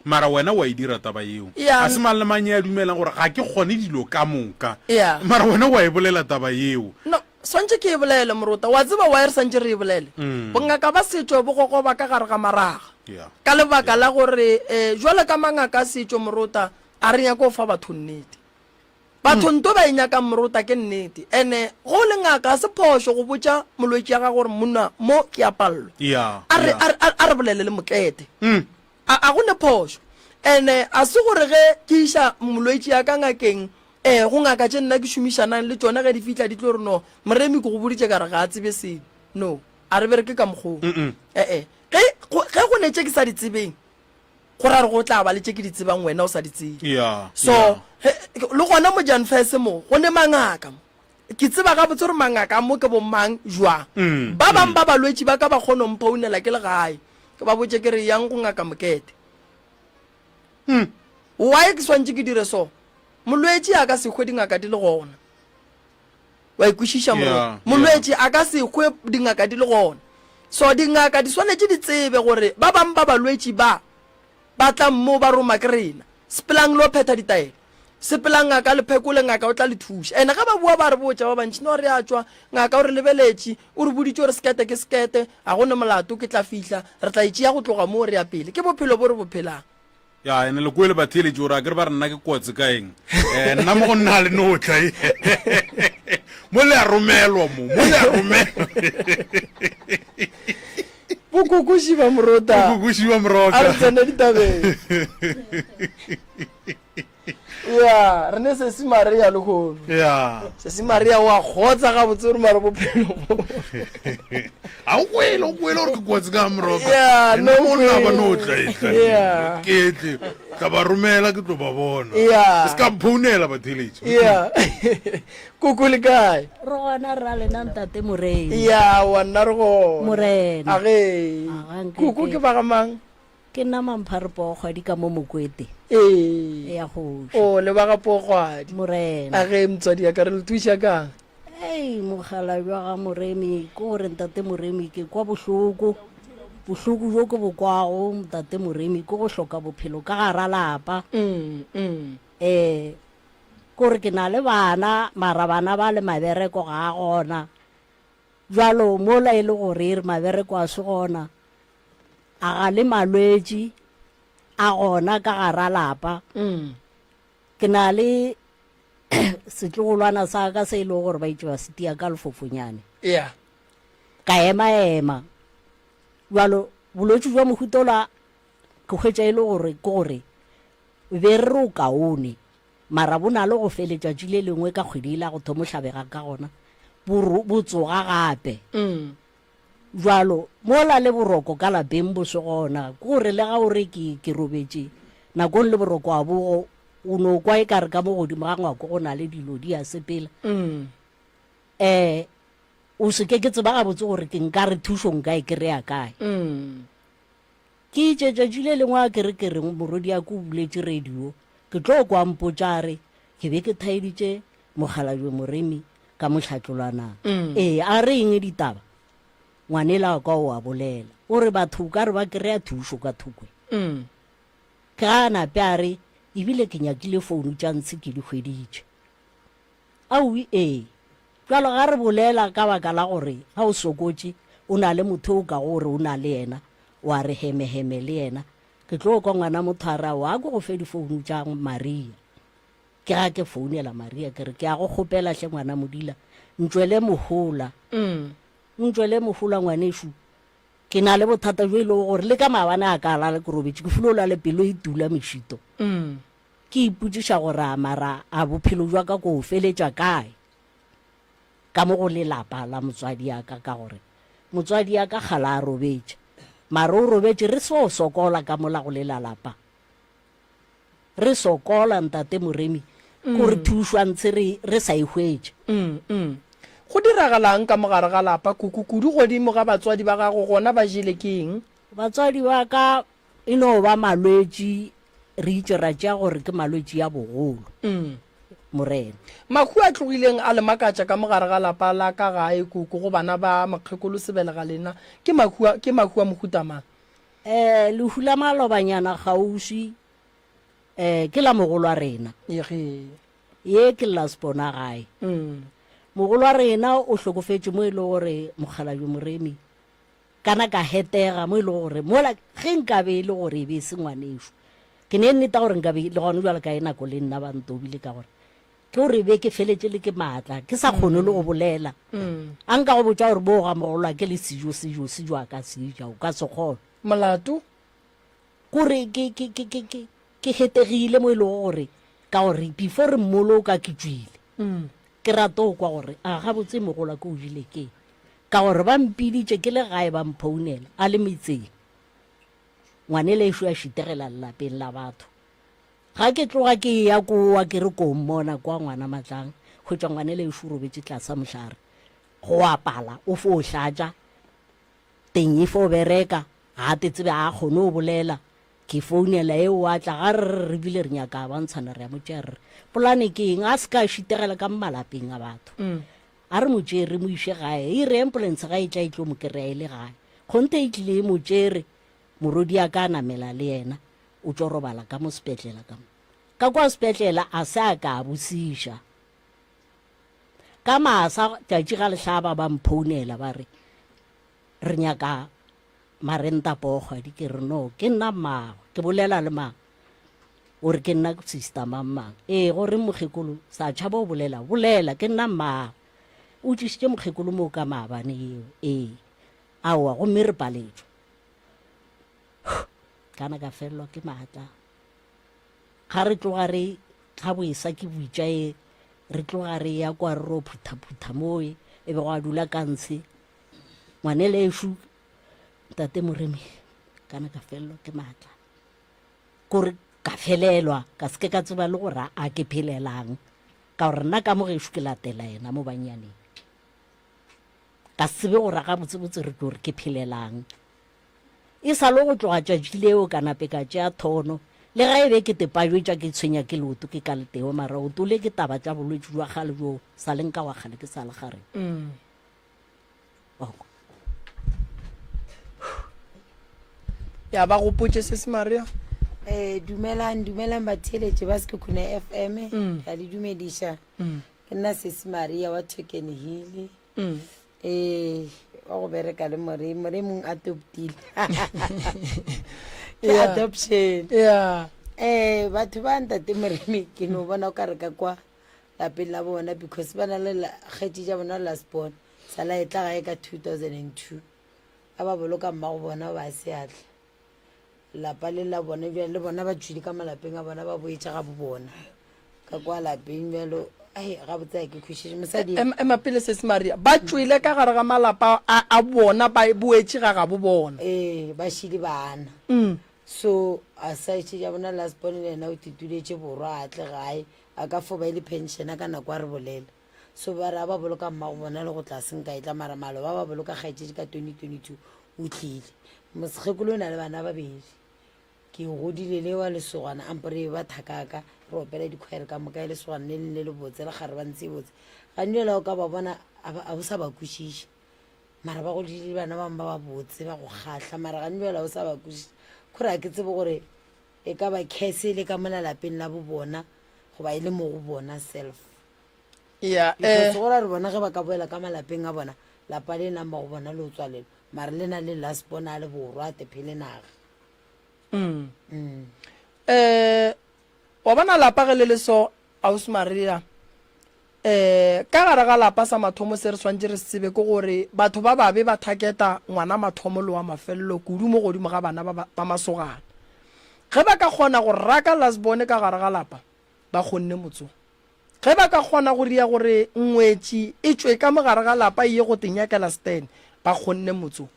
Mara wena wa e dira taba yeo. Yeah. Ga se mang le mang ya dumelang gore ga ke kgone dilo ka moka. Yeah. Mara wena wa e bolela taba yeo. No, swantše ke e bolele, Morota. Wa tseba why re swantše re e bolele? Mm. Bongaka ba setšo bo gogoba ka gare ga maraga. Yeah. Ka lebaka la gore eh, jwale ka mangaka a setšo, Morota, a re nyake go fa batho nnete. Batho nto ba e nyakang Morota ke nnete. Ene ge o le ngaka ga se phošo go botša molwetši ya gago gore monna mo ke a pallwa. Yeah. A re, Yeah. a re, a re bolele le Mokete. Mm. A, a go ne phošo. Ene a se gore ge ke iša molwetši ya ka ngakeng, eh, go ngaka tše nna ke šomišanang le tšona ge di fihla di tlo re no, Moremi ke go boditše ka re ga a tsebe selo. No, a re bereke ka mokgwa wo. Eh-eh. Ge, go, ge go ne tše ke sa di tsebeng, go ra gore go tla ba le tše ke di tsebang wena o sa di tsebe. Yeah, So, yeah. ge, le gona mo Jan Fese mo, go ne mangaka mo. Ke tseba gabotse gore mangaka a mo ke bomang jwang. Mm, Ba bang ba balwetši ba ka ba kgona go mphounela ke le gae. Ke ba botše ke re, Yang go Ngaka Mokete. Mm. Why ke swantše ke dire so? Molwetši a ka se hwe dingaka di le gona. Wa e kwešiša Yeah, moro? yeah. Molwetši a ka se hwe dingaka di le gona. So dingaka di swanetše di tsebe gore ba bang ba balwetši ba ba tlang mo ba roma ke rena. Sepelang le yo phetha ditaelo. Sepelang ngaka le phekole, ngaka o tla le thuša. Ene ge ba boa ba re botša ba bantši, no re a tšwa, ngaka o re lebeletše, o re boditše gore sekete ke sekete, ga go ne molato, ke tla fihla, re tla e tšea go tloga moo re ya pele. Ke bophelo bo re bo phelang. Ya, ene le kwele batheeletši gore a ke re ba re nna ke kotse ka eng. Eh, nna mo go nna le no tla. Mo le a romelwa mo, mo le a romelwa. Bokokoši ba morota. Bokokoši ba moroka. A re tsene ditabeng. Ya, re ne Sesi Maria lehono. Ya. Sesi Maria o a kgotsa gabotse gore mara bophelo bo. A o kwele, o kwele gore ke kotsi ka moroka. Ya, no mo nna ba kwele. no tla e tla. Ya. Ke tle, tla ba romela ke tlo ba bona. Ya. Se ka mphounela batheeletši. Ya. Koko le kae? Re gona rra lena ntate Morena. Ya, wa nna re gona. Morena. Age. Aga, nke Koko ke- ke ba ga mang? Ke nna Mamphare Pookgwadi ka mo Mokwete. Ee. Ya kgoši. O le ba ga Pookgwadi. Morena. A ge motswadi ya ka re le thuša kang? Ei, mokgalabje wa ga Moremi, ke gore ntate Moremi ke kwa bohloko. Bohloko bjo ke bo kwago ntate Moremi ke go hloka bophelo ka gara lapa. Mm, mm. Eh, ke gore ke na le bana, mara bana ba le mabereko ga a gona. Bjalo mola e le gore e re mabereko a se gona, a ga le malwetši a gona ka gara lapa. Ke na le setlogolwana sa ka se e lego gore ba itše ba se tia ka lefofonyane. Yeah. Ka ema-ema. Bjalo bolwetši bja mohuta ola ke hwetša e le gore ke gore be re re o kaone mara bo na le go feletšatši le lengwe ka kgwedi e la go thomo hlabega ka gona bo, bo tsoga gape. Mm. Bjalo, mola le boroko ka lapeng bo se gona, ke gore le ga o re ke, ke robetše, nakong le boroko a bogo, o no kwa e ka re ka mo godimo ga ngwako go na le dilo di a sepela. Mm. Eh, o se ke ke tseba gabotse gore ke nka re thušo nka e kry-a kae. Mm. Ke itše tšatši le lengwe a ke re ke re morwediaka o buletše radio, ke tlo kwa a mpotša a re ke be ke thaeditše mokgalabje Moremi ka mohlatlolwanang. Ee, a re eng ditaba? Ngwanela wa ka o a bolela. O re batho o ka re ba kry-a thušo ka thokwe. Ke ga a nape a re ebile ke nyakile founu tša ntshe ke di hweditše. Aowi ee. Bjalo ga re bolela ka baka la gore ga o sokotše o na le motho o kago gore o na le yena, wa re hemeheme le yena. Ke tlo kwa ngwana motho a re aowa a ko go fe difounu tša Maria. Ke ga ke founela Maria ke re ke a go kgopela hle ngwana Modila ntšwele mohola. Ntšwele mohola ngwanešu. Ke na le bothata bjo e lego gore le ka maabane a ka lala ke robetše ke filo lale pelo e tula mešito. Ke ipotšiša gore a mara a bophelo bja ka ko feletša kae ka mo go lelapa la motswadi ya ka, ka gore motswadi ya ka kgale a robetše, mara o robetše re so sokola ka mola go lela lapa. Re sokola ntate Moremi gore thušwa ntshe re re sa e hwetše. Go diragalang ka mo gare ga lapa kuku kudu godimo ga batswadi ba gago gona ba jele ke eng? Batswadi ba ka E no ba malwetši, re itše ra tšea gore ke malwetši a bogolo, Morena. Mahu a tlogileng a le makatša ka mo gare ga lapa la ka gae, koko, go bana ba mokgekolo Sebelegalena, ke mahu a, ke mahu a mohuta mang? Eh, lehu la malobanyana kgauswi, eh, ke la mogolo wa rena. Ege. Ye ke last born a gae. Mogolo wa rena o hlokofetše mo e le gore mokgalabje Moremi Kana ka hetega mo e lego gore mola ge nkabe e le gore e be e se ngwanešo, ke ne nneta gore nkabe le gona bjalo ka e nako le nna ba ntobile ka gore ke gore be ke feletše le ke maatla ke sa kgone le go bolela. A nka go botša gore bo ga mogolo ke le sejo sejo sejo a ka se ja o ka se kgone. Molato? Kore ke ke ke ke ke ke hetegile mo e lego gore ka gore before re mmoloka ke tšwile. Ke rata go kwa gore a gabotse mogolo ke o jile ke Ka gore ba mpiditše ke le gae ba mphounela a le metseng. Ngwanela ešo a šitegela lelapeng la batho. Ga ke tloga ke eya kowa ke re ko mmona kwa ngwana Matlang, hwetša ngwanela ešo o robetše tlasa mohlare. Go apala o fo hlatša, teng e fo bereka, ga a te tsebe ga a kgone go bolela. Ke founela eo a tla ga re re re bile re nyaka a bontshana re a mo tšea re re polane ke eng a se ka šitegela ka mo malapeng a batho. A re mo tšee re mo iše gae. E re ambulance ga e tla e tlo mo kry-a e le gae. Kgonthe e tlile e mo tšere, morwedi a ka a namela le yena, o tšo robala ka mo sepetlela ka mo. Ka kwa sepetlela a se a ka a bosiša. Ka masa tšatši ga le hlaba ba mphounela ba re re nyaka Marenta Pogwadi. Ke re no, ke nna mmagwe, ke bolela le mang? O re ke nna sister mang mang. Ee, go reng mokgekolo? Sa tšhaba o bolela. Bolela, ke nna mmagwe. O tlišitše mokgekolo moo ka maabane eo. Ee. Aowa, gomme re paletšwe. Kana ka felelwa ke maatla. Ga re tloga re ga boesa ke boitša e re tloga re ya kwa re ro phuthaphutha moo e e bego a dula ka ntshe. Ngwanele ešo ntate Moremi kana ka felelwa ke maatla. Kore ka felelwa ka se ke ka tseba le gore a ke phelelang ka gore nna ka mo gešo ke latela yena mo bannyaneng ka se tsebe gore gabotsebotse re tlo re ke phelelang. E sa le go tloga tšatši leo ka nape ka tšea thono. Le ga e be ke tepajwetša ke tshwenya ke leoto ke ka leteo mara oto le ke taba tša bolwetši jwa kgale bjo sa le nka wa kgale ke sa le gare. Wa kwa. Ya ba gopotše se se Maria. Eh, dumelang dumelang batheeletši ba Sekhukhune FM mm. ya le dumediša mm. ke nna sesi Maria wa Token Hill mm. eh wa go bereka le more more mong adoptile ke Yeah. adoption Yeah. eh batho ba ntate moremi ke no bona o ka re ka kwa lapeng la bona because ba na le la- kgetši tša bona last born sala e tla gae ka 2002 a ba boloka mmago bona ba seatla lapa le la bona bjale le bona ba tšwile ka malapeng a bona ba boetše ga bo bona ka kwa lapeng bjalo ai gabotse a ke kwešiše mosadi Ema ema pele sesi Maria ba tšwele ka gare ga malapa a, a bona ba boetše ga gabo bona ee ba šile bana mm. so a sa etše ja bona last born le yena o tituletše borwa a tle gae a ka fo ba e le pensiona ka nako a re bolela So ba re a ba boloka mmago bona le go tla senka e tla mara maloba ba boloka kgaetšedi ka 2022 o tlile. Mosekgekolo o na le bana ba babedi. Ke godile le wa lesogana ampo re ba thakaka re opela dikhwaere ka moka e lesogana le leng le le botse le gare ba ntse e botse. Gantši o ka ba bona a o sa ba kwešiša mara ba godile le bana bangwe ba ba botse ba go kgahla mara gantši o sa ba kwešiša kgore a ke tsebe gore e ka ba curse e le ka mola lapeng la bo bona goba e le mo go bona self. ya Because eh go ra re bona ge ba ka boela ka malapeng a bona lapa le nang ba go bona le o tswalelwa mare le na le last born a le borwa a tephele naga mm. eh wa bona lapa ge le le so aus Maria eh ka gare ga lapa sa mathomo se re swantše re se tsebe ke gore batho ba babe ba thaketa ngwana mathomo le wa mafelelo kudu mo godimo ga bana ba ba ba masogana ge ba ka kgona go raka last born ka gare ga lapa ba kgonne motso Ge ba ka kgona go ria gore ngwetši e tšwe ka mo gare ga lapa e ye go te nyakela stand, ba kgonne motso.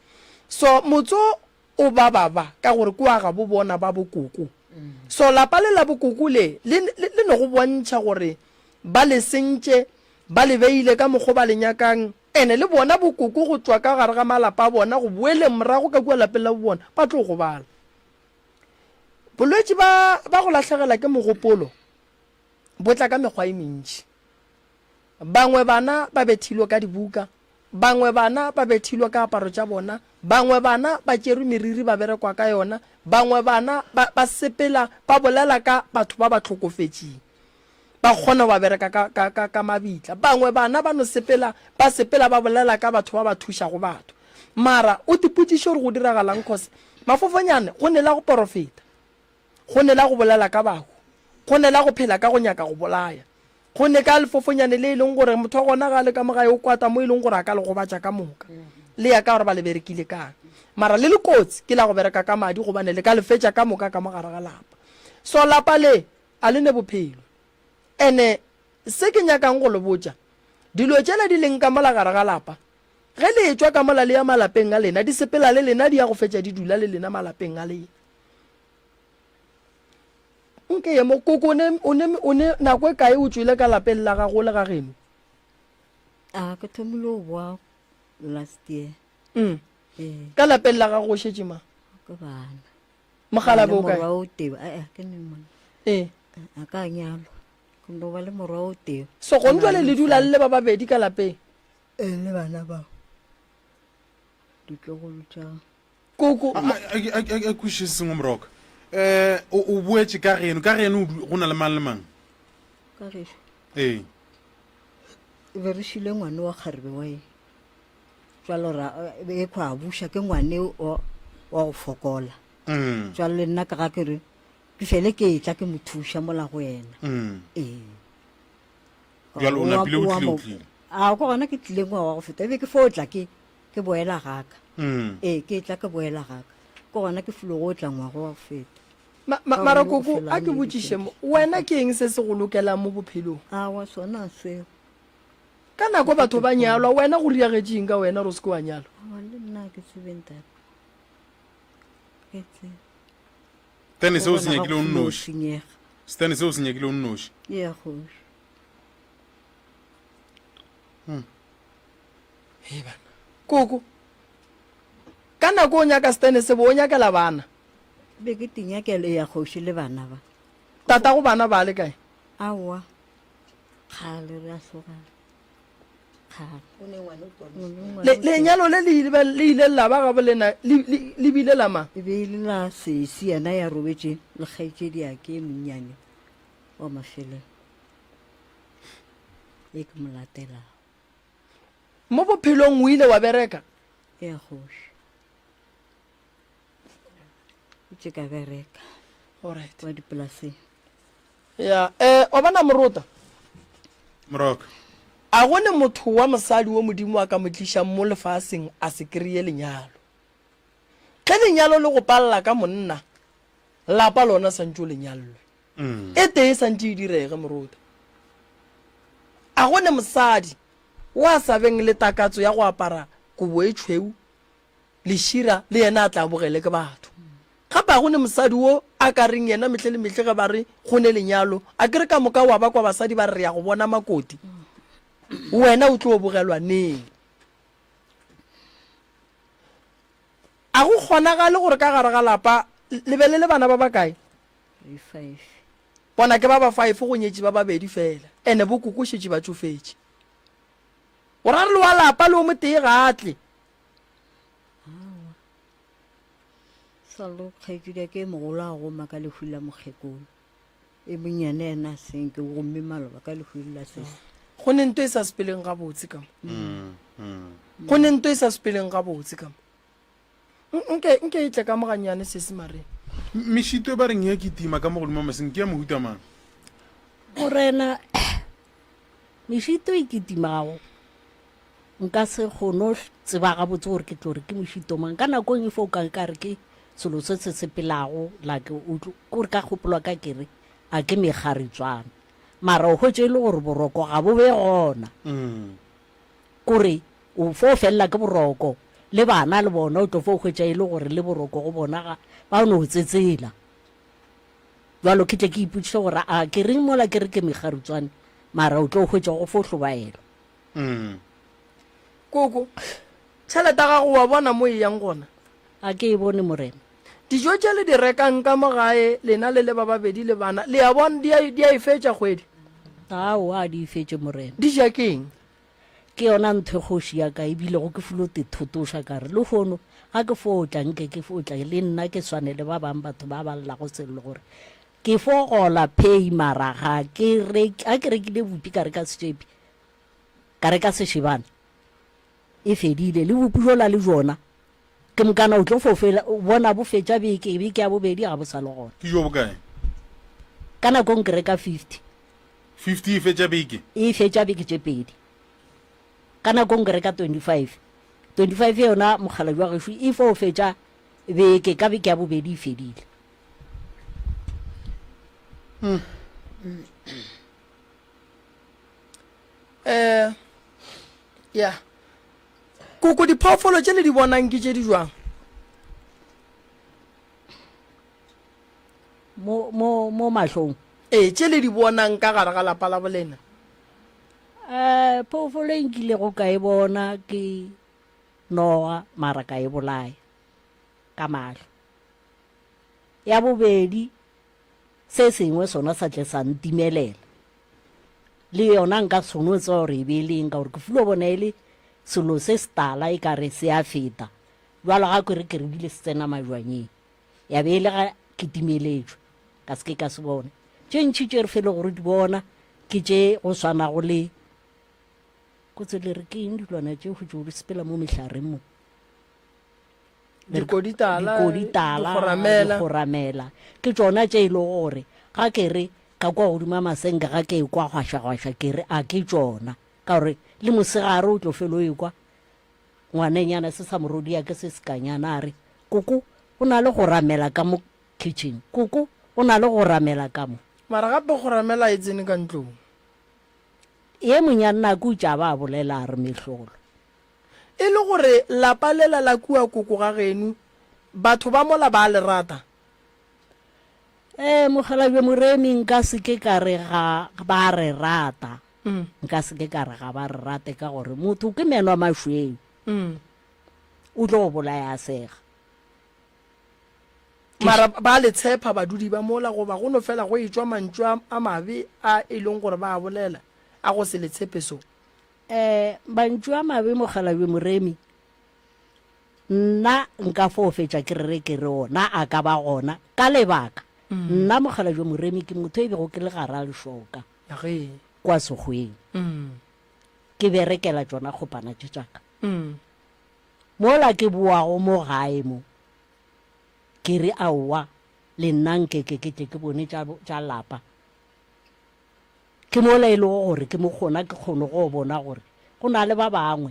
So motso o ba ba ba ka gore ke wa gabo bona ba bo koko. So lapa le la bo koko le, le, le, le no go bontšha gore ba le sentše, ba le beile ka mokgo ba le nyakang, ene le bona bo koko go tšwa ka gare ga malapa a bona go boeleng morago ka kua lapeng la bo bona, ba tlo gobala. Bolwetši ba, ba go lahlegela ke mogopolo, bo tla ka mekgwa e mentši. Bangwe bana ba bethilwe ka dibuka, bangwe bana ba bethilwe ka aparo tša bona, bangwe bana ba tšerwe meriri ba berekwa ka yona, bangwe bana ba, ba sepela ba bolela ka batho ba ba hlokofetšeng, ba kgona go ba bereka ka, ka, ka, ka mabitla. Bangwe bana ba no sepela, ba sepela ba bolela ka batho ba ba thušago batho. Mara o tipotšiše gore go diragalang cause mafofonyane go ne la go porofeta. Go ne la go bolela ka bahu. Go ne la go phela ka go nyaka go bolaya. Go ne ka lefofonyane le e leng gore motho wa gona ga a le ka mo gae o kwata mo e leng gore a ka le gobatša ka moka. Le ya ka gore ba le berekile kang. Mara le le kotsi ke la go bereka ka madi gobane le ka le fetša ka moka ka mo gare ga lapa. So lapa le a le ne bophelo. Ene se ke nyakang go le botša, dilo tšela di leng ka mola gare ga lapa, ge le etšwa ka mola le ya malapeng a lena, di sepela le lena di ya go fetša di dula le lena malapeng a lena. Nke ye mo koko o ne o ne o ne nako e kae o tšwele ka lapeng la gago le ga geno? A ke thomile go boa last year. Mm. Ee. Ka lapeng la gago o šetše mang? Ke bana. Mogalabe o kae? Morwa o tee. Eh, ke ne monna. Ee. A ka nyalwa. Ke no ba le morwa o tee. So gone jwale le dula le le ba babedi ka lapeng? Ee, le bana bao. Ditlogolo tša. Koko. A kwešiše se sengwe moroka. Um o boetše ka geno, ka geno go na le mang le mang? Ka gešo. Ee. E be re šile ngwane wa kgarebe wa eng. Jwalo ra e kwa buša ke ngwane wa wa go fokola. Mm. Jwalo le nna ka ga ke re ke fele ke etla ke mo thuša mola go yena. Mm. Ee. Jwale o napile o tlile o tlile. A ko gona ke tlile ngwaga wa go feta e be ke fo tla ke ke boela gaka Mm. ee ke tla ke boela gaka ke gona ke filo go tla ngwago wa go feta Ma, ma, Ka mara gone go koko fela a ke maybe botšiše mo 20. wena ke eng se se go lokelang mo bophelong awa sona seo ka nako batho ba nyalwa wena go riagetšeng ka wena gore o se ke wa nyalwa awa le nna ke tsebe ntate ke tsebe Stene seo Go se bona nyakile ga o go filo nnoši. senyega Stene seo se nyakile o nnoši. ya kgoši Hei bana. Koko. Ka. Ka nako o nyaka stene se bo o nyakela bana? Be ke ti nyakela ya kgoši le bana ba. Tatago bana ba le kae? Aowa, kgale re a hlogana. Lenyalo le le ile la ba gabo lena le bile la mang? E be e le la sesi yena ya robetše le kgaetšedi ya ke e monnyane wa mafelelo e ke mo latelago. Mo bophelong o ile wa bereka? Ee kgoši, ke ka bereka. Alright. Wa dipolaseng. Ya, eh, wa bona morota? Moroka. A go ne motho wa mosadi wo Modimo a ka mo tlišang mo lefaseng a se kreye lenyalo. Ge lenyalo le go palela ka monna, lapa lona santše o le nyallwe. E tee e santše e direge, morota. A go ne mosadi wo a sa beng le takatso ya go apara kobo e tšhweu Lešira le yena a tla bogele ke batho. Gape a go ne mosadi wo a ka reng yena mehle le mehle ge ba re go ne lenyalo, a ke re ka moka wa ba kwa basadi ba re re ya go bona makoti, wena o tlo bogelwa neng? A go kgonagale gore ka gare ga lapa le be le le bana ba bakae? Re five. Bona ke ba ba five go nyetše ba babedi fela, ene bo koko šetše ba tšofetše. O ra re le wa lapa le o motee ga a tle? Aowa. Sa lo kgaetšedi ya ke e mogolo a goma ka lehu la mokgekolo. E monyane yena a senke o gomme maloba ka lehu la sesi. Go ne nto e sa sepeleng gabotse ka mo. Go ne nto e sa sepeleng gabotse ka mo. Nke, nke e tle ka mo gannyane sesi Marie. Mešito e ba reng ya kitima ka mo godimo ga masenke ke ya mohuta mang? Morena, mešito e kitimago Nka se kgone go tseba gabotse gore ke tlo re ke mošito mang. Ka nako e fo ka ka re ke selo se se sepelago like o tlo kore ka kgopolo ka ke re a ke mekgaritswana. Mara o hwetše e le gore boroko ga bo be gona. Kore o fo felela ke boroko le bana le bona o tlo fo hwetša e le gore le boroko go bona ga ba no tsetsela. Bjalo ke tle ke ipotšiše gore a ke reng mola ke re ke mekgaritswane mara o tlo hwetša go fo hlobaelwa. Mm. Koko, tšhelete ya gago wa bona mo e yang gona? A ke e bone, Morena. Dijo tše le di rekang ka mo gae, lena le le ba babedi le bana, le a bona, di a, di a e fetša kgwedi? Aowa, a di e fetše, Morena. Di ja ke eng? Ke yona ntho e kgoši ya ka e bilego ke fulo te thotoša ka re, Lehono ga ke fo tla nke ke fo tla le nna ke swane le ba bang batho ba ba llago sello gore ke fo gola pay mara ga ke rek, ga ke rekile bupi ka reka setšepi ka reka sešebana e fedile le bupi jola le jona ke mokana o tlo fo fela bona bo fetša beke beke ya bobedi ga bo sa le gona. Ke jo bokae? Ka nakong ke reka 50. 50 e fetša beke? E fetša beke tše pedi. Ka nakong ke reka 25. 25 yona mokgalabje wa gešo e fo fetša beke ka beke ya bobedi e fedile. Mm. Eh, ya. Koko, diphoofolo tše le di bonang ke tše di jwang? Mo, mo, mo mahlong. Ee, tše le di bonang ka gare ga lapa la bolena. Eh, phoofolo e nkilego ka e bona ke noga, mara ka e bolaya ka mahlo. Ya bobedi, Se sengwe sona sa tle sa ntimelela. Le yona nka se no tseba gore e be e le eng ka gore ke fulo bona e le selo se setala e ka re se a feta. Bjalo ga ke re ke re bile se tsena majwanyeng. Ya be e le ga ke timeletšwe, ka se ke ka se bona. Tše ntši tše re fele gore di bona ke tše go swanago le kotse le re ke eng dilwana tše go tšo di sepela mo mehlareng mo. Dikoditala, dikoditala, digoramela. digoramela ke tšona tše e lego gore ga ke re ka kwa godimo ga masenke ga ke ekwa gwašagwaša ke re a ke tšona ka gore le mosegare o tlo felo ekwa ngwanenyana se sa morodia ke se sekanyana a re koko o na le go ramela ka mo kitchen koko o na le go ramela ka mo. Mara gape go ramela e tsene ka ntlong. Ye monyanna ke o tšaba a bolela a re mehlolo. E le gore lapa lela la kua koko ga geno, batho ba mola ba a le rata? Ee, mokgalabje Moremi, nka se ke ka re ga ba re rata. Nka se ke ka re ga ba re rate ka gore motho ke meno a mašweu. O tlo go bolaya a sega. Mara ba le tshepa badudi ba mola goba go no fela go etšwa mantšu a, a mabe a e leng gore ba a bolela a go se le tshepe so? Eh, mantšu a mabe mokgalabje Moremi, nna nka fo fetša ke re ke re ona a ka ba gona ka lebaka. Nna mokgalabje Moremi ke motho e bego ke le gara lešoka Ge. kwa Sekgweng. Ke berekela tšona kgopana tše tša ka. Mola ke boago mo gae mo, Ke re, Aowa, le nna nke ke ke tle ke bone tša, tša lapa. Ke mola e lego gore ke mo gona ke kgone go bona gore go na le ba bangwe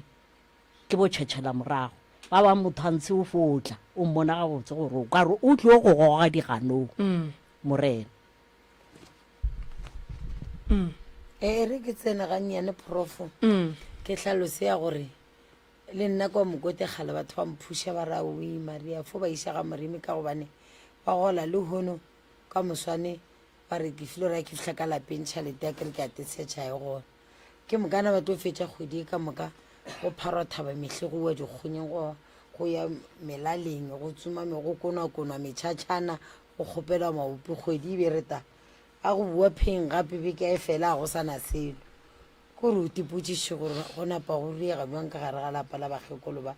ke bo tšhetšhela morago. Ba bangwe motho a ntshe o fo tla, o mmona gabotse gore o ka re o tlo go goga diganong. Morena. E re ke tsene gannyane profo, ke hlalose ya gore Le nna kwa Mokote kgale batho ba mphuša ba re aowii Maria fo ba iša ga Moremi ka gobane ba gola lehono ka moswane ba re ke filo ra ke fihla ka lapeng tšhalete ya kere ke a tetshetšha e gona. Ke mokana ba tlo fetša kgwedi e ka moka go pharwa thaba mehle go uwa dikgonyeng go go ya melaleng go tsoma me go konwakonwa metšhatšhana go kgopelwa maopi kgwedi e be re ta a go bua pheng gape beke a e fela a go sa na selo. Ko re o tipotšiše gore go napa go riega bjang ka gare ga lapa la bakgekolo ba,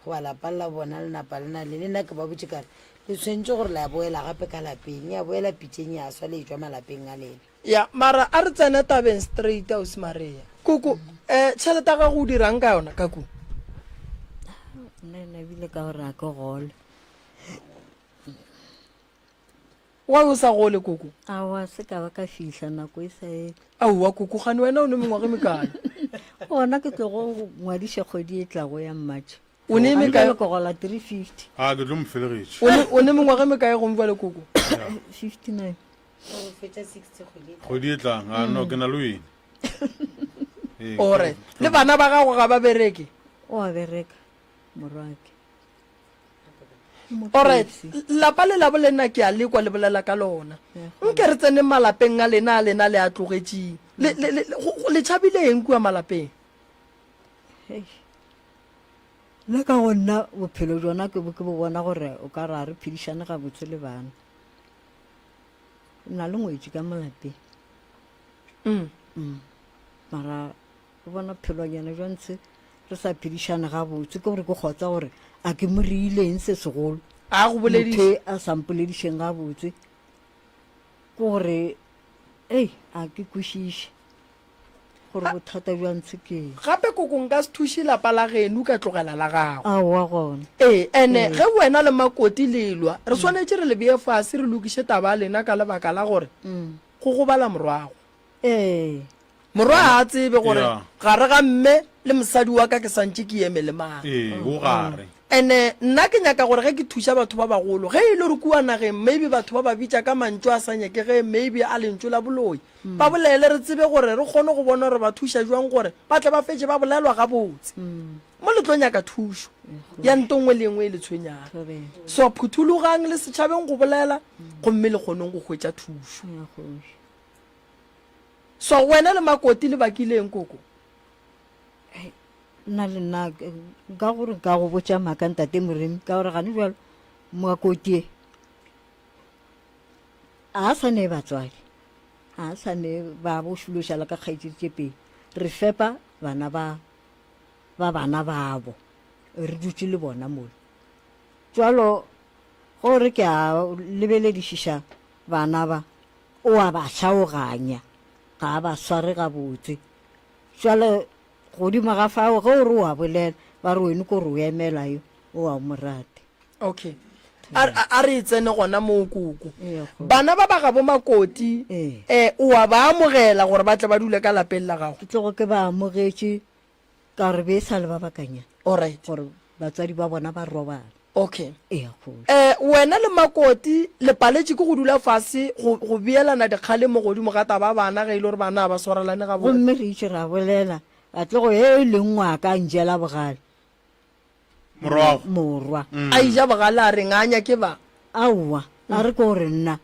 goba lapa la bona le napa le na le. Le nna ke ba botše ka re, Le tshwanetše gore la boela gape ka lapeng, ya boela pitšeng ya swa le etšwa malapeng a lena. Ya, mara a re tsene tabeng straight, Ausi Maria. Koko, eh, tšhelete ya gago o dirang ka yona ka kua? Nna ena ebile ka gore a ke gole. Why o sa gole koko? Aowa se ka ba ka fihla nako e sa etla. Aowa koko gane wena o ne mengwaga e mekae? Gona ke tlo go ngwadiša kgwedi e tlago ya March. O ne mekae? Ke gola 350. A ke tlo mo felegetša. O ne o ne mengwaga e mekae gong jwale koko? 59. O fetša 60 kgwedi e tlang. Kgwedi e tlang. A no ke na le wene. Ee, Ore le bana ba gago ga ba bereke? O a bereka morwake. Alright, lapa le labo lena ke a lekwa le bolela ka lona. Nke re tseneng malapeng a lena a lena le a tlogetšeng. Le, le, le, le tšhabile eng kua malapeng? Nna ka go nna bophelo jona ke bo ke bo bona gore o ka ra re phedišane gabotse le bana. Na le ngwetši ka mo lapeng. Mm. Mm. Mara O bona phelonyana jwa ntshe re sa phedišane gabotse, ke gore ke kgotsa gore a ke mo reile eng se segolo. A go bolediše. Motho e a sa mpoledišeng gabotse, ke gore ei a ke kwešiše gore bothata bja ntshe ke eng. Gape koko nka se thuše lapa la geno ka tlogela la gago. Aowa gona. Ee, ene ge wena le Makoti le elwa, re swanetše re le beye fase re lokiše taba ya lena ka lebaka la gore go gobala morwago. Ee. Morwa ga a tsebe gore Yeah. gare ga mme le mosadi wa ka ke santše ke eme le mang. Ee, o gare. Ene nna ke nyaka gore ge ke thuša batho ba bagolo, ge e le gore kua nageng maybe batho ba ba bitša ka mantšu a sa nyakegeng maybe a lentšu la boloi, ba bolele re tsebe gore re kgone go bona gore ba thuša jwang gore ba tle ba fetše ba bolelwa gabotse. Mo le tlo nyaka thušo ya nto nngwe le engwe e le tshwenyang. So phuthologang le setšhabeng go bolela gomme le kgoneng go hwetša thušo. So wena le Makoti le bakile eng koko? Nna le nna nka gore nka go botša maaka ntate Moremi ka gore gane jalo Makoti e a sa ne batswadi a sa ne ba bo šulošala ka kgaetšedi tše pedi re fepa bana ba ba bana babo re dutše le bona mola jalo gore ke a lebeledišiša bana ba O a ba hlaoganya, ga a ba sware gabotse. Bjale godimo ga fao ge o re o a bolela, ba re wene ko re o emela yo, o a o mo rate. Okay. A, a, a re e tsene gona moo koko. Ee, kgoši. Bana ba ba gabo Makoti, Ee. eh, o a ba amogela gore ba tle ba dule ka lapeng la gago? Ke tlogo ke ba amogetše ka gore be e sa le ba bakanyana. Alright. Gore batswadi ba bona ba robala. Okay. Eya kgoši. Eh, wena le Makoti le paletše ke go dula fase go, go beelana dikgalemo godimo ga taba ya bana ge e le gore bana ga ba swarelane gabotse. Gomme re itše ra bolela, Katlego e e leng ngwaka a njela bogale. Morwago. Morwa. A ija bogale a reng, a nyake ba? Aowa, a re ke gore nna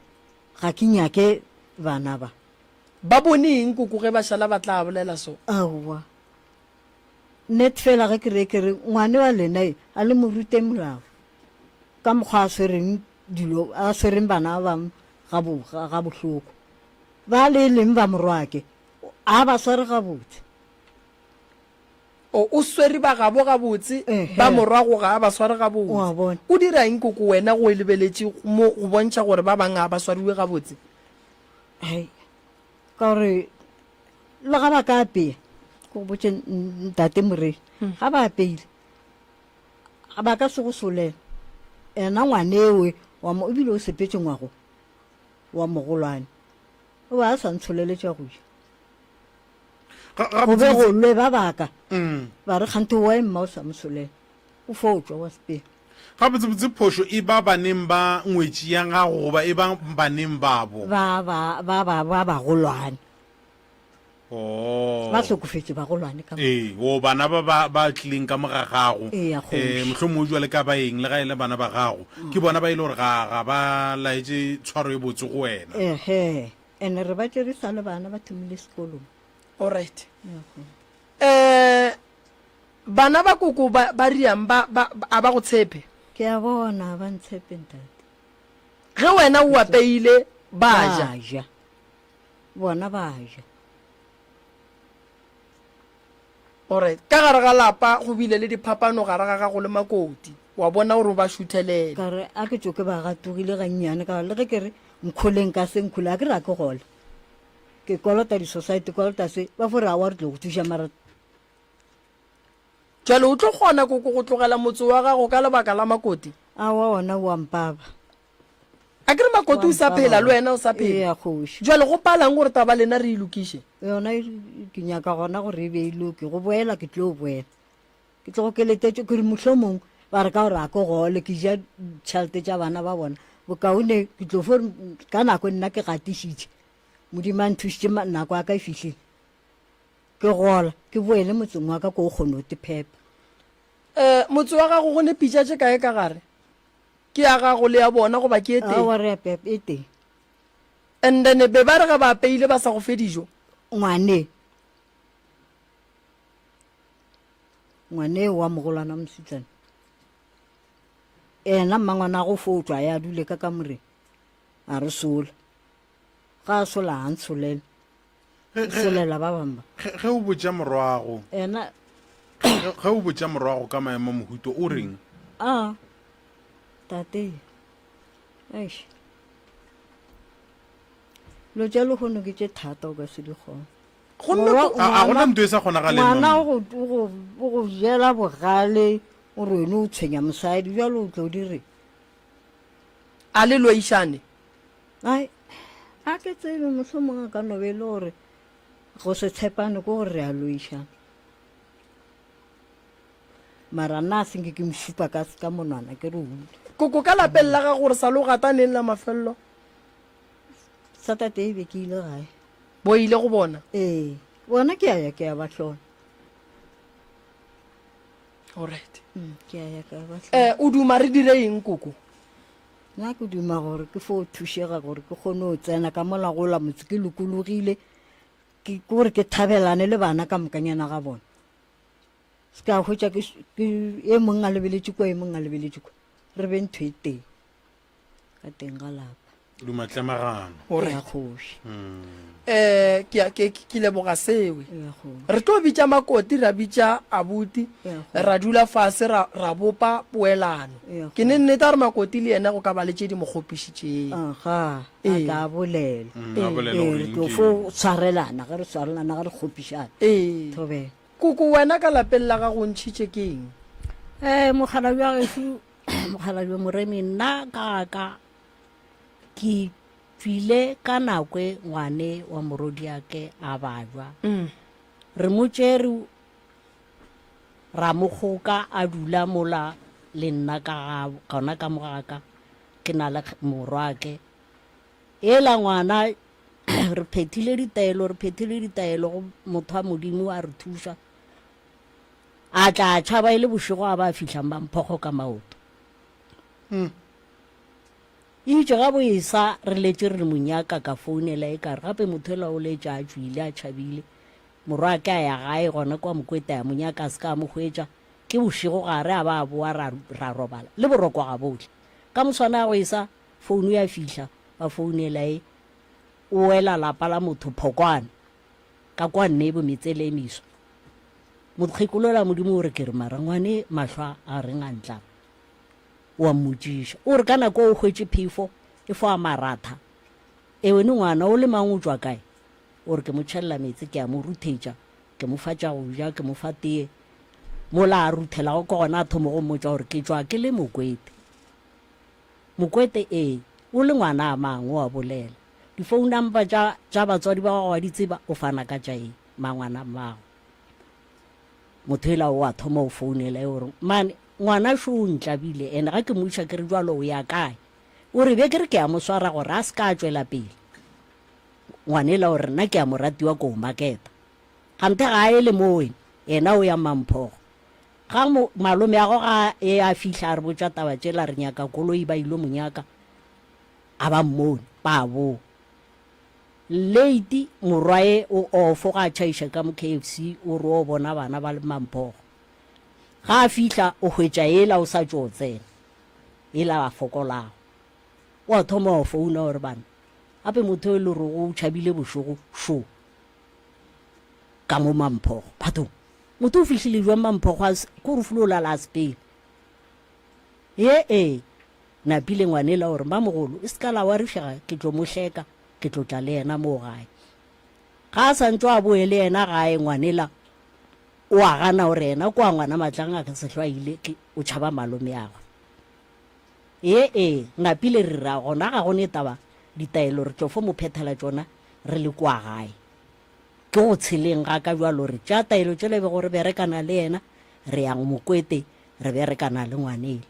ga ke nyake bana ba. Ba bone eng koko ge ba šala ba tla bolela so? Aowa. Net fela ge ke re ke re ngwane wa lena e a le mo rute molao ka mokgwa a swereng. dilo a swereng bana ba bangwe ga bo ga bohloko ba le leng ba morwake a ba sware gabotse O, o swere ba gabo gabotse, ba morwago ga a ba sware gabotse. O dira eng koko wena go e lebeletše mo go bontšha gore ba bang ga ba swariwe gabotse? Hei, ka gore le ga ba ka apea, ke go botše ntate Morei, ga ba apeile, ba ka se go solela. Ena ngwanewe wa mo, ebile o sepetše ngwago wa mogolwane, o be a sa ntsholele tša go ja. Ga- Go be gabotsebotse- go lwe ba baka Mm. ba re kganthe wa mma o sa mo solela o fo tšwa wa sepela. Gabotsebotse phošo e ba baneng ba ngwetši ya gago goba e ba baneng babo? Ba ba ba ba ba bagolwane. Oh. Ba hlokofetše bagolwane ka moka. Ee, o bana ba ba ba tlileng ka mo ga gago. Eya, kgoši. Eh, mohlomongwe jwale ka ba eng le ga e le bana ba gago. Ke bona ba e le gore ga ga ba laetše tshwaro e botse go wena. Ehe. Ene re ba tšere sa le bana ba thomile sekolong. Alright. Eh bana ba koko ba ba riang ba ba a ba go tshepe? Ke a bona ba ntshepe ntate. Ge wena o apeile ba ja. Ba ja. Bona ba ja. Alright. Ka gare ga lapa go bile le diphapano gare ga gago le Makoti. Wa bona gore o ba šuthelele. Ka re a ke tšoke ba gatogile gannyane ka gore le ge ke re nkholeng ka se nkhole a ke re a ke gole. Ke kolota di-society kolota se ba fo re aowa re tlo go thuša mara. Jwale o tlo kgona koko go tlogela motse wa gago ka lebaka la Makoti? Aowa ona o a mpaba. A ke re Makoti o sa phela le wena o sa phela. Eya kgoši. Jwale go palang gore taba lena re e lokiše? Yona ke nyaka gona gore e be e loke, go boela ke tlo boela. Ke tlogo ke letetše ke re mohlomong ba re ka gore a ke gole ke ja tšhelete tša bana ba bona. Bokaone ke tlo fo ka nako nna ke gatišitše. Modimo a nthušitše nako ya ka e fihlile. Ke gola ke boele motseng wa ka ko o kgone go tephepa. Um motse wa gago go ne pitša tše kae ka gare? Ke ya gago le ya bona goba ke e tee? Aowa re apeya e tee. And then be ba re ge ba apeile ba sa go fe dijo? Ngwane. Ngwane wa mogolwana wa mosetsana. Ena mmangwana go fo tšwa ya dule ka kamoreng. A re sola. Ga a sola a ntsholele. Solela ba bangwe ba. Ge o botša morwago. Ena Ge o botša morwago ka maemo a mohuto o reng? A tate eish dilo tša lehono ke tše thata o ka se di kgone. Gomme Morwa- A a gona ntho e sa kgonagaleng Ngwana mama. o go- o go o go jela bogale o re wene o tshwenya mosadi bjale o tlo di reng? A le loišane? Ai a ke tsebe mohlomongwe a ka no be e le gore go se tshepane ke gore re a loišana. Mara nna a se nke ke mo šupa ka, ka monwana ke re o ule. Koko, ka lapeng la gago re sa lo gata neng la mafelelo? Saturday be ke ile gae. Bo ile go bona? Ee, bona ke a ya ke a ba hlola. Alright. Mm, ke a ya ke a ba hlola. Eh, o duma re dire eng koko? Nna ke duma gore ke fo thušega gore ke kgone go tsena ka mola gola motse ke lokologile ke gore ke thabelane le bana ka mokanyana ga bona. Se ka hwetša ke, ke e mong a lebeletše kwa e mong a lebeletše kwa re be ntho e tee ka teng ga lapa Duma tlemagano. ya kgoši Eh, ke a- ke ke leboga sewe. ya kgoši Re tlo bitša Makoti, ra bitša abuti, Ya kgoši. ra dula fase ra, ra bopa poelano. Ya Ke ne nnete gore Makoti le yena go ka ba le tše di mo kgopišitšeng. aga a Ee. tla bolela Mm, a bolele ee gore re eng tlo ke fo eng. tshwarelana ge re tshwarelana ge re kgopišana Ee. thobela Koko, wena ka lapeng la gago o ntšhitše ke eng? Ee, mokgalabje wa gešo, mokgalabje Moremi, nna ka ga ka ke tšwile ka nako e ngwane wa morwediake a babja. Re mo tšere ra mo kgoka a dula mola le nna ka ga gona ka mo ga ka ke na le morwake. Ela ngwana re phethile ditaelo, re phethile ditaelo go motho wa Modimo a re thuša. A tla a tšhaba e le bošego a ba a fihlang ba mphokgo ka maoto. Hmm. Itše ga bo esa re letše re le monyaka ka founela e kare gape motho ela o letše a tšwile a tšhabile. Morwa ke a ya gae gona kwa Mokweta ya monyaka a se ka a mo hwetša. Ke bošego gare a ba a boa ra, ra robala le boroko ga botle. Ka moswana a go esa. Founu ya fihla, ba founela e, o wela lapa la motho Phokwane, ka kwa Nnebo metsele e meswa. Mokgekolola Modimo o re ke re mara ngwane mahlo a a reng a ntlaba? O a mmotšiša. O re ka nako o hwetše phefo e fo a maratha. Ewene ngwana o le mang o tšwa kae? O re ke mo tšhelela meetse ke a mo ruthetša, ke mo fa tša go ja, ke mo fa tee. Mola a ruthelago ke gona a thomo go mmotša gore ke tšwa ke le Mokwete. Mokwete, Ee, o le ngwana a mang o a bolela. Di-phone number tša, tša batswadi ba gago wa di tseba? O fana ka tša eng? Mangwana mmago. Motho ela o a thoma o founela e o re, Mane, ngwana šo o ntlabile, ene ga ke mo iša ke re jwalo o ya kae? O re be ke re ke a mo swara gore a se ka a tšwela pele. Ngwana ela o re nna ke a mo ratiwa ko o maketa. Kganthe ga a ele mo wena, yena o ya Mamphogo. Ga mo, malomeago ga e a fihla a re botša taba tšela re nyaka koloi ba ilo mo nyaka, a ba mmone, ba boa. Late morwaye o ofo ga a tšhaiša ka mo KFC o re o bona bana ba le Mamphogo. Ga a fihla o hwetša yela o sa tšo tsena, yela a fokolago. O a thoma wa founa o re bana, gape motho e le rego o tšhabile bošego šo ka mo Mamphogo. Bathong, motho o fihlile jwang Mamphogo a se, ko re fulo o lala a sepele. Ye ee. Napile ngwanela o re, Mamogolo, e se ka la warišega, ke tlo mo hleka, ke tlo tla le yena moo gae. Ga a sa ntšo a boe le yena gae, ngwanela o a gana o re yena kwa ngwana Matlang a ka se hlwa ile, ke o tšhaba malomeagwe. Ee, ee, Napile re ra gona ga go ne taba, ditaelo re tlo fo mo phethela tšona re le kwa gae. Ke go tsheleng ga ka bjalo re tšea taelo tšela e bego re berekana le yena, re yang Mokwete re berekana le ngwanela.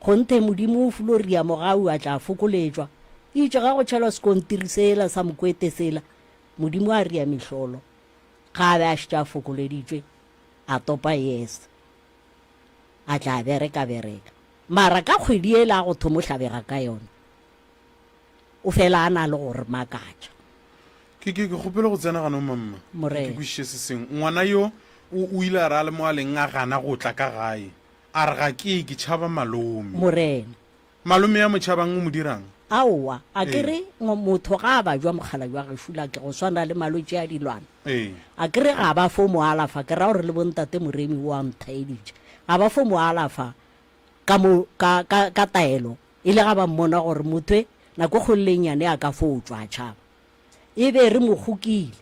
Kgonthe, Modimo o fulo ria mogau a tla fokoletšwa. Eitše ga go tšhelwa sekontiri sela sa mokwete sela, Modimo a ria mehlolo. Ga a be a šetše a fokoleditšwe, a topa yes. A tla bereka bereka. Mara ka kgwedi yela a go thomo hlabega ka yona, o fela a na le go re makatša. Ke, ke, ke kgopele go tsena gano, mamma. Morena. Ke kwešiše se sengwe. Ngwana yo o, o ile a re a le mo a leng a gana go tla ka gae. A re, Ga ke ye, ke tšhaba malome. Morena. Malome ya mo tšhabang o mo dirang? Aowa, a ke Ee. re motho ga a bajwa mokgalabje wa gešo la ke go swana le malwetši a dilwana. Ee. A ke re ga ba fo mo alafa, ke ra gore le bontate Moremi o a nthaeditše. Ga ba fo mo alafa ka mo, ka, ka, ka taelo, e le ga ba mmona gore motho e, nako e kgolo le e nnyane a ka fo tšwa a tšhaba. E be re mo kgokile.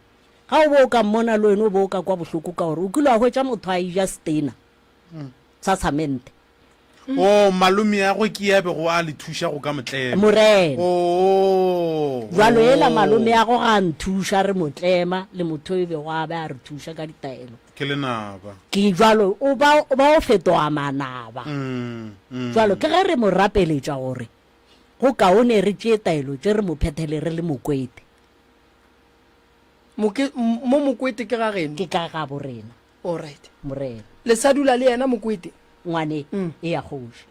Ga o bo o ka mmona le wena o bo o ka kwa bohloko ka gore o kile wa hwetša motho a eja setena. sa samente. Oh, malomeagwe ke ya bego a le thuša go ka motlema. Morena. Oh. Jwalo ela malomeago ga a nthuša re motlema le motho e bego a be a re thuša ka ditaelo. Ke lenaba. Ke jwalo o ba o ba o fetoga manaba. Mm, mm. Jwalo ke ge re mo rapeletša gore go kaone re tšee taelo tše re mo phethele re le mokwete. Moke, mo mokwete ke ga geno? Ke ka gabo rena. Alright. Morena. Le sa dula le yena Mokwete? Ngwane, mm. e ya kgoši.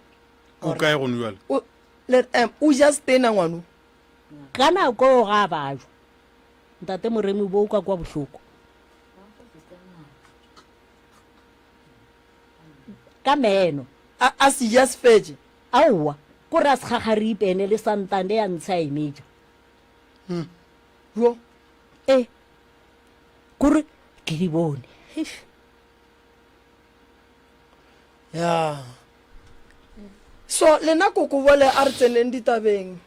O kae gone jwale? O le um, o ja stena ngwano. Ka nako ga ba jwa. Ntate Moremi bo ka kwa bohloko. Ka meno. A a se ja sefetše. Aowa, ko ra segagaripe ene le santane ya ntsha emeja. Hmm. Jo. Eh. Kore ke di bone. Eish. Ya. So lena koko bole a re tseneng ditabeng.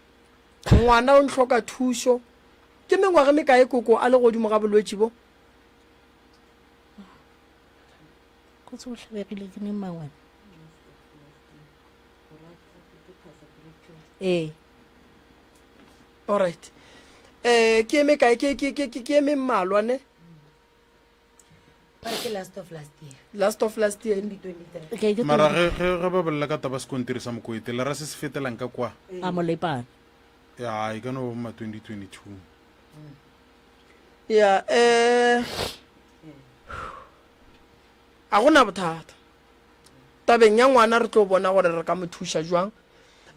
Ngwana o ntlhoka thušo. Ke mengwaga mekae koko a le godimo ga bolwetši bo? Kotsi o hlabegile ke neng mangwana? Ee. Alright. Eh ke eme kae ke ke ke ke eme mmalwa ne? Ba re ke last of last year. Last of last year. 2023. Ke ke Mara ge ge ge ba bolela ka taba sekontiri sa Mokwete, le ra se se fetelang ka kwa. a molepana. Ya, e ka no ba ma 2022. Ya eh a gona bothata. Tabeng ya ngwana re tlo bona gore re ka mo thuša jwang.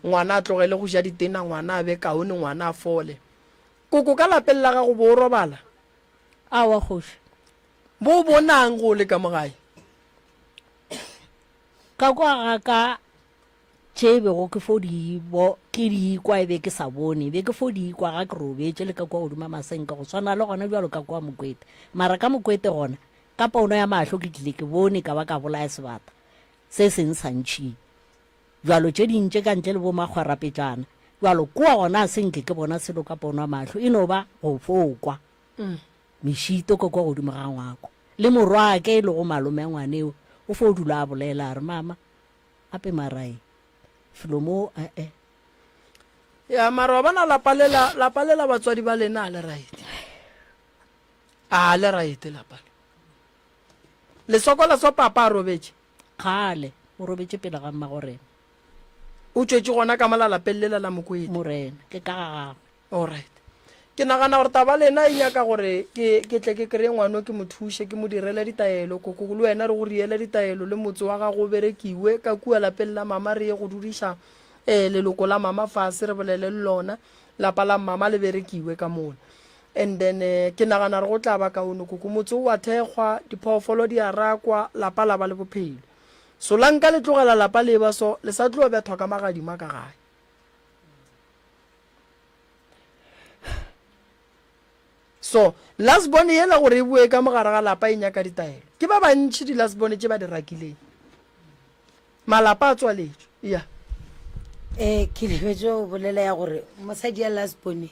Ngwana a tlogele go ja ditena, ngwana a be kaone, ngwana a fole. Koko ka lapeng la gago bo o robala? Aowa kgoši. Bo o bonang go o le ka mo gae? Ka kwa ga ka tše bego ke fo di bo. Ke di ikwa e be ke sa bone, be ke fo di ikwa ga ke robetše le ka kua godimo ga masenke go swana le gona bjalo ka kua Mokwete. Mara ka Mokwete gona, ka pono ya mahlo ke tlile ke bone ka ba ka bolaya sebata se seng sa ntšhing. Bjalo tše ding tše ka ntle le bo makgwarapetšana. Bjalo kua gona a se nke ke bona selo ka pono ya mahlo, e no ba go fo kwa mešito ka kua godimo ga ngwako. Le morwake e lego malome a ngwaneo o fo dula a bolela a re, Mama, gape mara eng? Felo mo, eh-eh. Ya, mara wa bona lapa lela, lapa lela batswadi ba lena a le right. A le right lapa le. Le sokola so papa a robetše. Kgale, o robetše pele ga mmagorena. O tšwetše gona ka mola lapeng lela la Mokwete. Morena, ke ka ga gagwe. Alright. Ke nagana gore taba lena e nyaka gore ke, ke tle ke kreye ngwano ke mo thuše, ke mo direle ditaelo. Koko, le wena re go riele ditaelo le motse wa gago o berekiwe. Ka kua lapeng la mama re ye go dudiša eh, leloko la mama fase re bolele le lona. Lapa la mama le berekiwe ka mola. And then eh, ke nagana gore go tla ba kaone koko. Motse o a thekgwa, diphoofolo di a rakwa, lapa la ba le bophelo. Solanka le tlogela lapa le eba so, le sa tlo bethwa ka magadima ka gae. So, last born yela gore e boe ka mogare ga lapa e nyaka ditaelo. Ke ba bantši di last born tše ba di rakileng. Malapa a tswaletšwe. Ya. Eh, ke lebetše go bolela ya gore mosadi ya last born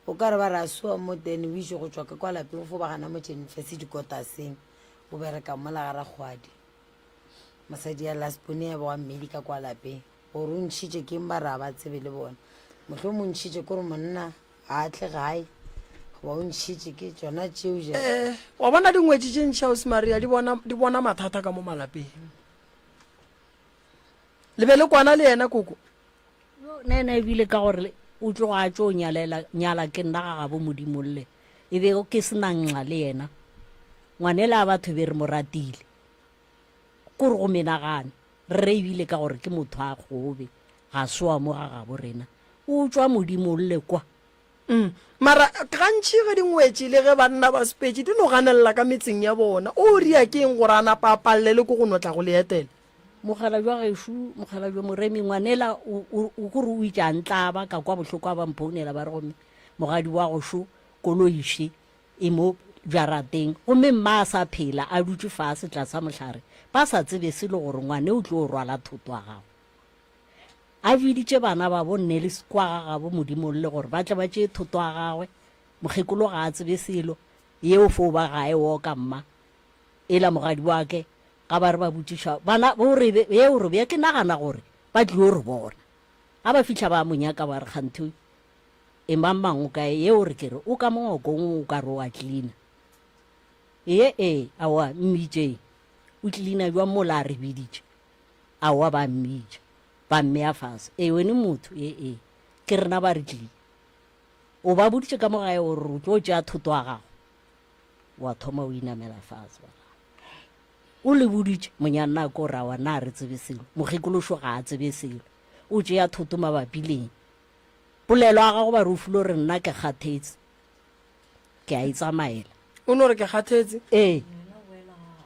o ka re ba re a sua mo then o itše go tšwa ka kwa lapeng fo ba gana mo tšenfese dikotaseng o bereka mola ga rakgwadi. Mosadi ya last born ya ba wa mmedi ka kwa lapeng. Gore o ntšhitše keng ba re a ba tsebe le bona. Mohlomong o ntšhitše ke gore monna ga a tle gae goba o ntšhitše ke tšona tšeo ja. Eh, wa bona dingwetši tše ntši ausi Maria di bona di bona mathata ka mo malapeng. Le be le kwana le yena koko? Yo, nna yena ebile ka gore o tloga a tšo nyalela nyala ke nna ga gabo Modimolle e be ke se na nxa le yena. Ngwanela a batho be re mo ratile. Kore go menagane. Rre ebile ka gore ke motho a gobe, ga se wa mo ga gabo rena. O tšwa Modimolle kwa. Umm mara gantši ge dingwetši le ge banna ba sepetše di no ganelela ka metseng ya bona. O ria ke eng gore a napa a palelele ke go no tla go le etela? Mokgalabje wa gešo, mokgalabje Moremi, ngwanela o, o, o kore o itše a ntlaba, ka kwa bohloko a ba mphounela ba re gomme mogadi wa gošo koloi še. E mo jarateng, gomme mma a sa phela, a dutše fase tlasa mohlare, ba sa tsebe selo gore ngwane o tlo rwala thoto ya gagwe. A biditše bana babo nne le kwa ga gabo Modimong le gore ba tle ba tšee thoto ya gagwe, mokgekolo ga a tsebe selo, yeo fo ba ga e oka mma, ela mogadi wa ke, ga ba re ba botšiša bana bo re be, yeo re be ke nagana gore ba tlio re bona. Ga ba fihla ba mo nyaka ba re kganthe E mang mang o kae ye o re ke re o ka mo ngwakong o ka re o a tlilina eye ee aowa mmitšeng o tlilina jwang mola a re biditše aowa ba mmitša ba mmea fase ee wene motho ee ee ke rena ba re tlile o ba boditše ka mo gae o re o tlo tšea thoto ya gago wa thoma o inamela fase wa o le boditše monyanna ko ra wa na re tsebe selo mokgekološo ga a tsebe selo o tšea thoto mabapi leng Polelo ya gago ba re o filo re nna ke kgathetse ke a itsamaela. O no re ke kgathetse? Ee.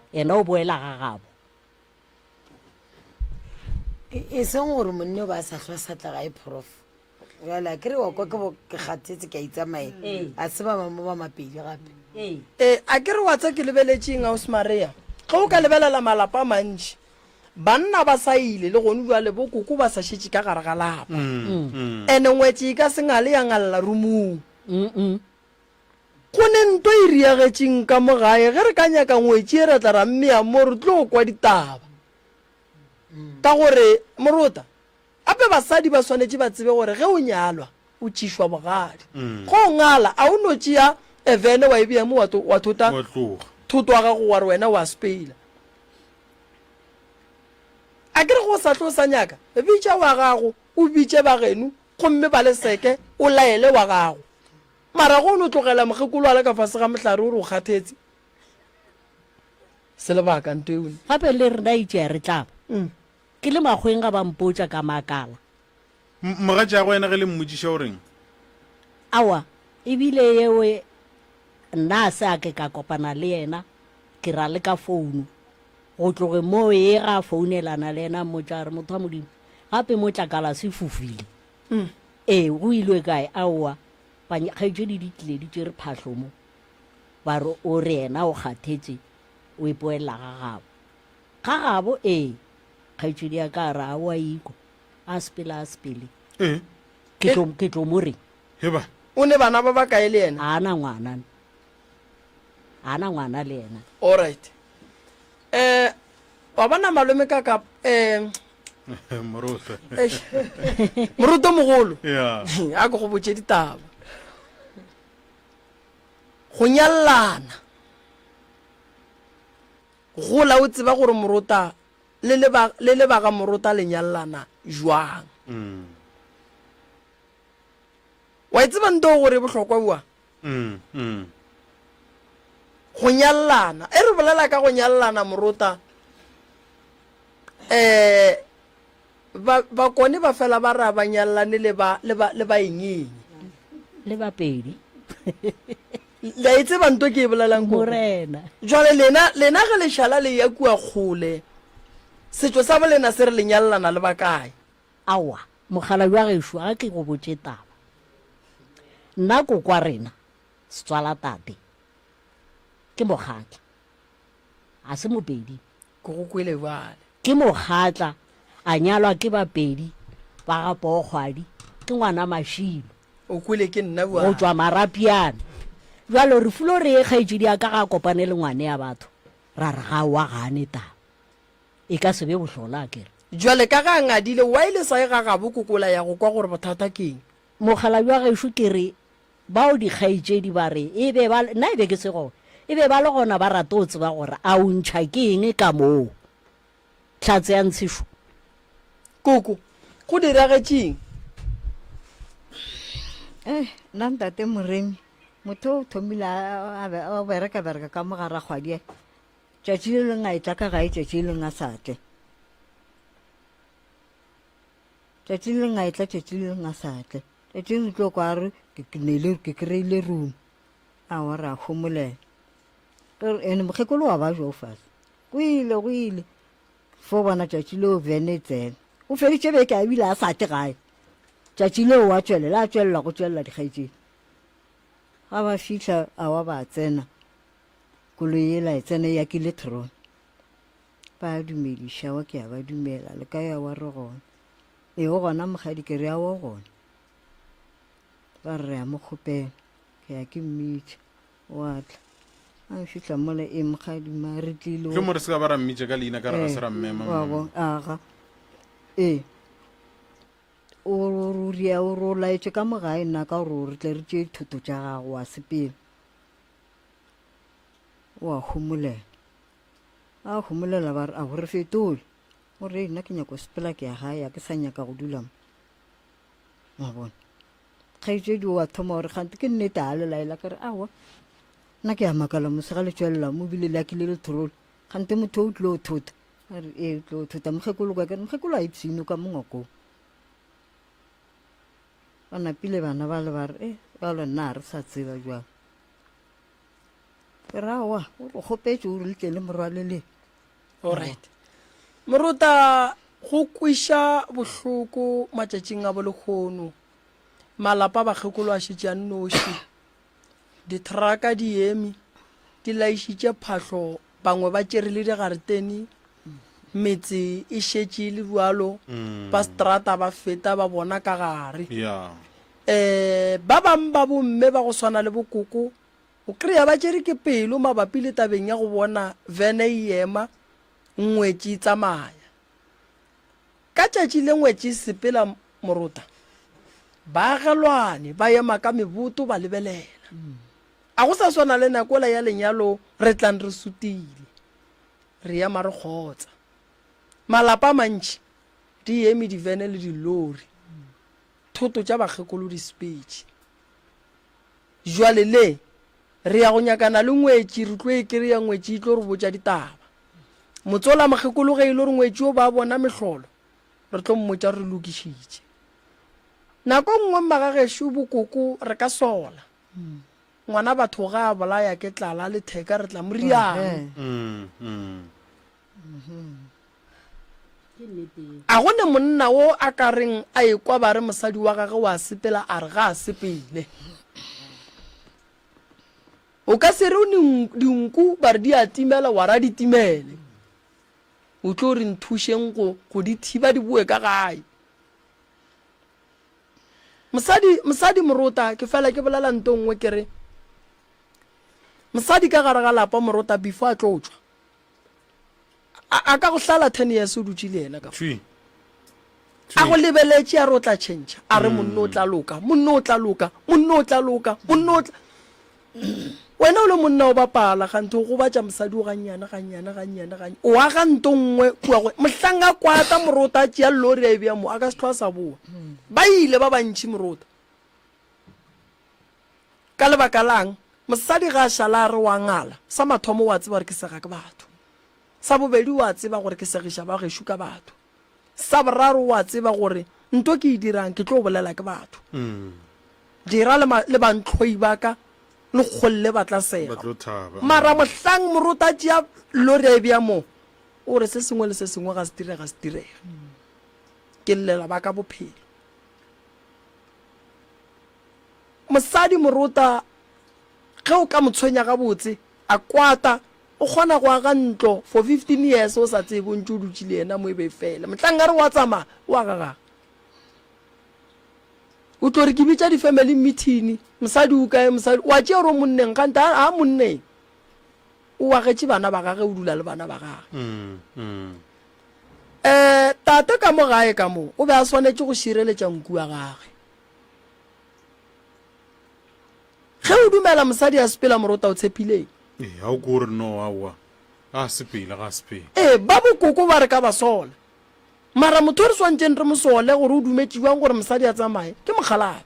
Yena o boela ga gabo. E seng gore monne o ba a sa hlwa sa tla gae prof. Jale a kere wa kwa ke bo ke kgathetse ke a itsamaela. A se ba bangwe ba mapedi gape. Ee, a ke re wa tsa ke lebeletšeng Ausi Maria? Ge o ka lebelela malapa a mantši, Banna ba sa ile, le gonu bjale bo koko ba sa šetše ka gare ga lapa. Ene ngwetši e ka se ngale ya ngalla rumung. Go ne nto e riagetšeng ka mo gae, ge re ka nyaka ngwetši e ra tla ra mmea mo, re tlo kwa ditaba. Ka gore, morota, gape basadi ba swanetše ba tsebe gore ge o nyalwa, o tšišwa bogadi. Ge o ngala, a o no tšea evene wa e bea mo wa thota thoto wa gago wa re wena wa speila. A ke re go sa tlo sa nyaka, bitša wa gago, o bitše ba geno, gomme ba le seke, o laele wa gago. Mara go no tlogela mokgekolo a le ka fase ga mohlare o re o kgathetse, se lebaka nto eo. Gape le rena itše re tla ba. Ke le makgweng ga ba mpotša ka makala. Mogatšago yena ge le mmotšiša o reng? Aowa, ebile yeo nna a se a ke ka kopana le yena, ke ra le ka founu. Go tloge moo ye ga a founelana le yena a mmotša a re, Motho wa Modimo, gape mo tlakala se fofile. Ee, go ilwe kae? Aowa, kgaetšedi di tlile di tšere phahlo mo, ba re o re yena o kgathetše, o ipoelela ga gabo. Ga gabo? Ee. Kgaetšedi ya ka a re, Aowa ikwa, a sepele a sepele. Ee. Ke tlo, ke tlo mo reng? Heba. O ne bana ba bakae le yena? A na ngwana. A na ngwana le yena. Alright. Eh, wa bona malome ka ka eh Moruto. Eish. Moruto mogolo. Yeah. A ke go botše ditaba. Go nyallana. Gola o tseba gore morota le le ba le le ba ga morota le nyallana jwang. Mm. Wa e tseba nto gore e bohlokwa bua? Mm, mm. Go nyallana. E re bolela ka go nyallana morota. Eh ba bakone ba fela ba ra ba nyallane le ba le ba le ba eng eng. Le ba pedi. Le a e tseba nto ke e bolelang ko. Morena. Jwale lena lena ge le šala le ya kua kgole. Setšo sa bolena se re le nyallana le ba kae? Aowa, mokgalabje wa gešo, ga ke go botše taba. Nna kokwa rena, setswala tate, ke mokgatla, ga se Mopedi. Ke go kwele bjale. Ke mokgatla, a nyalwa ke Bapedi ba ga Pookgwadi, ke ngwana Mašilo. O kwele ke nna bjale. Go tšwa Marapiane. Bjalo re fulo re ye kgaetšedi ya ka ga a kopane le ngwane ya batho, ra re ga aowa ga a ne taba. E ka se be bohlola akere. Jwale ka ge a ngadile, why le sa ye ga gabo kokola ya go kwa gore bothata ke eng? Mokgalabje wa gešo ke re, bao dikgaetšedi ba re e be ba, nna e be ke se gona, e be ba le gona ba rata go tseba gore a o ntšha ke eng ka moo. Hlatse ya ntshešo. Koko, go diragetše eng? Eh, nna ntate Moremi, motho o thomile a, a, a bereka-bereka ka mo ga rakgwadi. Tšatši le leng a etla ka gae, tšatši le leng a sa tle. Tšatši le leng a etla, tšatši le leng a sa tle. Tšatši le tlo kwa re ke ke neile ke kry-ile room. Aowa re a homolela. Ene mokgekolo wa ba jo fase. Go ile go ile. Fo bona tšatši leo vene e tsena. O feditše beke a bile a sa tle gae. Tšatši leo wa tšwelela a tšwelela go tšwelela dikgaetšedi. Ga ba fihla awa ba tsena. Koloi yela e tsena e yakile throne. Ba a dumediša wa ke a ba dumela le ka ya wa re gona. E o gona mokgadi ke re a o gona. Ba re re a mo kgopela. Ke ya ke mmitša. O a tla. A fihla mola e mokgadi ma re tlile. Hle mo re se ka ba ra mmitša ka leina ka re ga se ra mmema. Wa bo aga. E. O o ria o ro laetše ka mo gae nna ka gore re tle re tšee dithoto tša gago wa sepela. O a homolela. A homolela ba re, a re fetole. O re, nna ke nyako sepela ke ya gae, a ke sa nyaka go dula mo. Wa bona. Kgaetšedi o a thoma gore gante ke nnete a le laela ka re aowa. Nna ke a makala mose ga le tšwelela mo bile le akile le troli. Gante motho o tlilo thota. A re ee o tlilo thota mokgekolo kwa ke re mokgekolo a ipshino ka mo ngwakong. Ba napile bana ba le ba re e jalo nna a re sa tseba jwang. Ke ra wa o re kgopetše o re le tle le morwaleleng. Alright. Moruta go kwiša bohloko matšatšing a bolekgono. Malapa a bakgekolo a šetše a nnoši. Dithraka di eme, di laišitše phahlo, bangwe ba tšere le digaretene, metse e šetše e le bjalo, ba strata ba feta ba bona ka gare. Yeah. Um ba bangwe ba bomme ba go swana le bokoko o kry-a ba tšere ke pelo mabapi le tabeng ya go bona vene e ema ngwetši e tsamaya. Ka tšatši le ngwetši e sepela morota, baagelwane ba ema ka meboto ba lebelela. A go sa swana le nakola ya lenyalo re tlang re sutile, re ema re kgotsa. Malapa a mantši di eme divene le dilori. Thoto tša bakgekolo di sepetše. Jwale le, re ya go nyakana le ngwetši, re tlo e kry-a ngwetši e tlo re botša ditaba. Motsola mokgekolo ge e le gore ngwetši o ba bona mehlolo, re tlo mmotša re lokišitše. Nako nngwe mmagagešo bokoko re ka sola. Ngwana batho ga a bolaya ke tlala letheka re tla mo riang. A go ne monna wo a ka reng a ekwa ba re mosadi wa gage wa sepela a re ga a sepele? O ka se re o ne dinku ba re di a timela wa ra di timele. O tlo re nthušeng go go di thiba di boe ka gae. Mosadi mosadi morota ke fela ke bolela nto nngwe ke re mosadi ka gare ga lapa morota before a tlo tšwa a, a ka go hlala 10 years o dutše le yena ka Thwi. a go lebeletše a re o tla tšhentšha a re monna o tla loka monna o tla loka monna o tla loka monna o tla wena o le monna o bapala ganthe o gobatša mosadi o gannyane gannyane gannyane gannyane o aga nto nngwe kua go mohlang a kwata morota a tšea lori a e bea mo a ka se tlho a sa boa ba ile ba bantši morota Ka lebaka la'ng? Mosadi ge a šala a re o a ngala, sa mathomo o a tseba gore ke sega ke batho. Sa bobedi o a tseba gore ke segiša ba gešo ka batho. Sa boraro o a tseba gore nto ke e dirang ke tlo bolela ke batho. Dira le, le bantlhoi ba ka le kgolle ba tla sega. Mara mohlang moruti a tšea lori a e bea moo, o re se sengwe le se sengwe ga se direga se direga. Ke llela ba ka bophelo. Mosadi morota ge o ka mo tshwenya gabotse a kwata o kgona go aga ntlo for 15 years o sa tsebe o ntše o dutše le yena mo e be e fele. Mohlang a re wa tsamaya o a gagaga. O tlo re ke bitša di-family meeting mosadi o kae mosadi wa tšea gore o monneng kgante a a monneng o agetše bana ba gage o dula le bana ba gage. Um tate ka mo gae ka mo o be a swanetše go šireletša nku wa gage. Ge o dumela mosadi a sepela morota o tshepileng? Ee, ga o ko re no aowa, ga a sepele, ga a sepele. Ee, ba bokoko ba re ka ba sola. Mara motho o re swantšeng re mo sole gore o dumetše bjang gore mosadi a tsamaye, ke mokgalabje.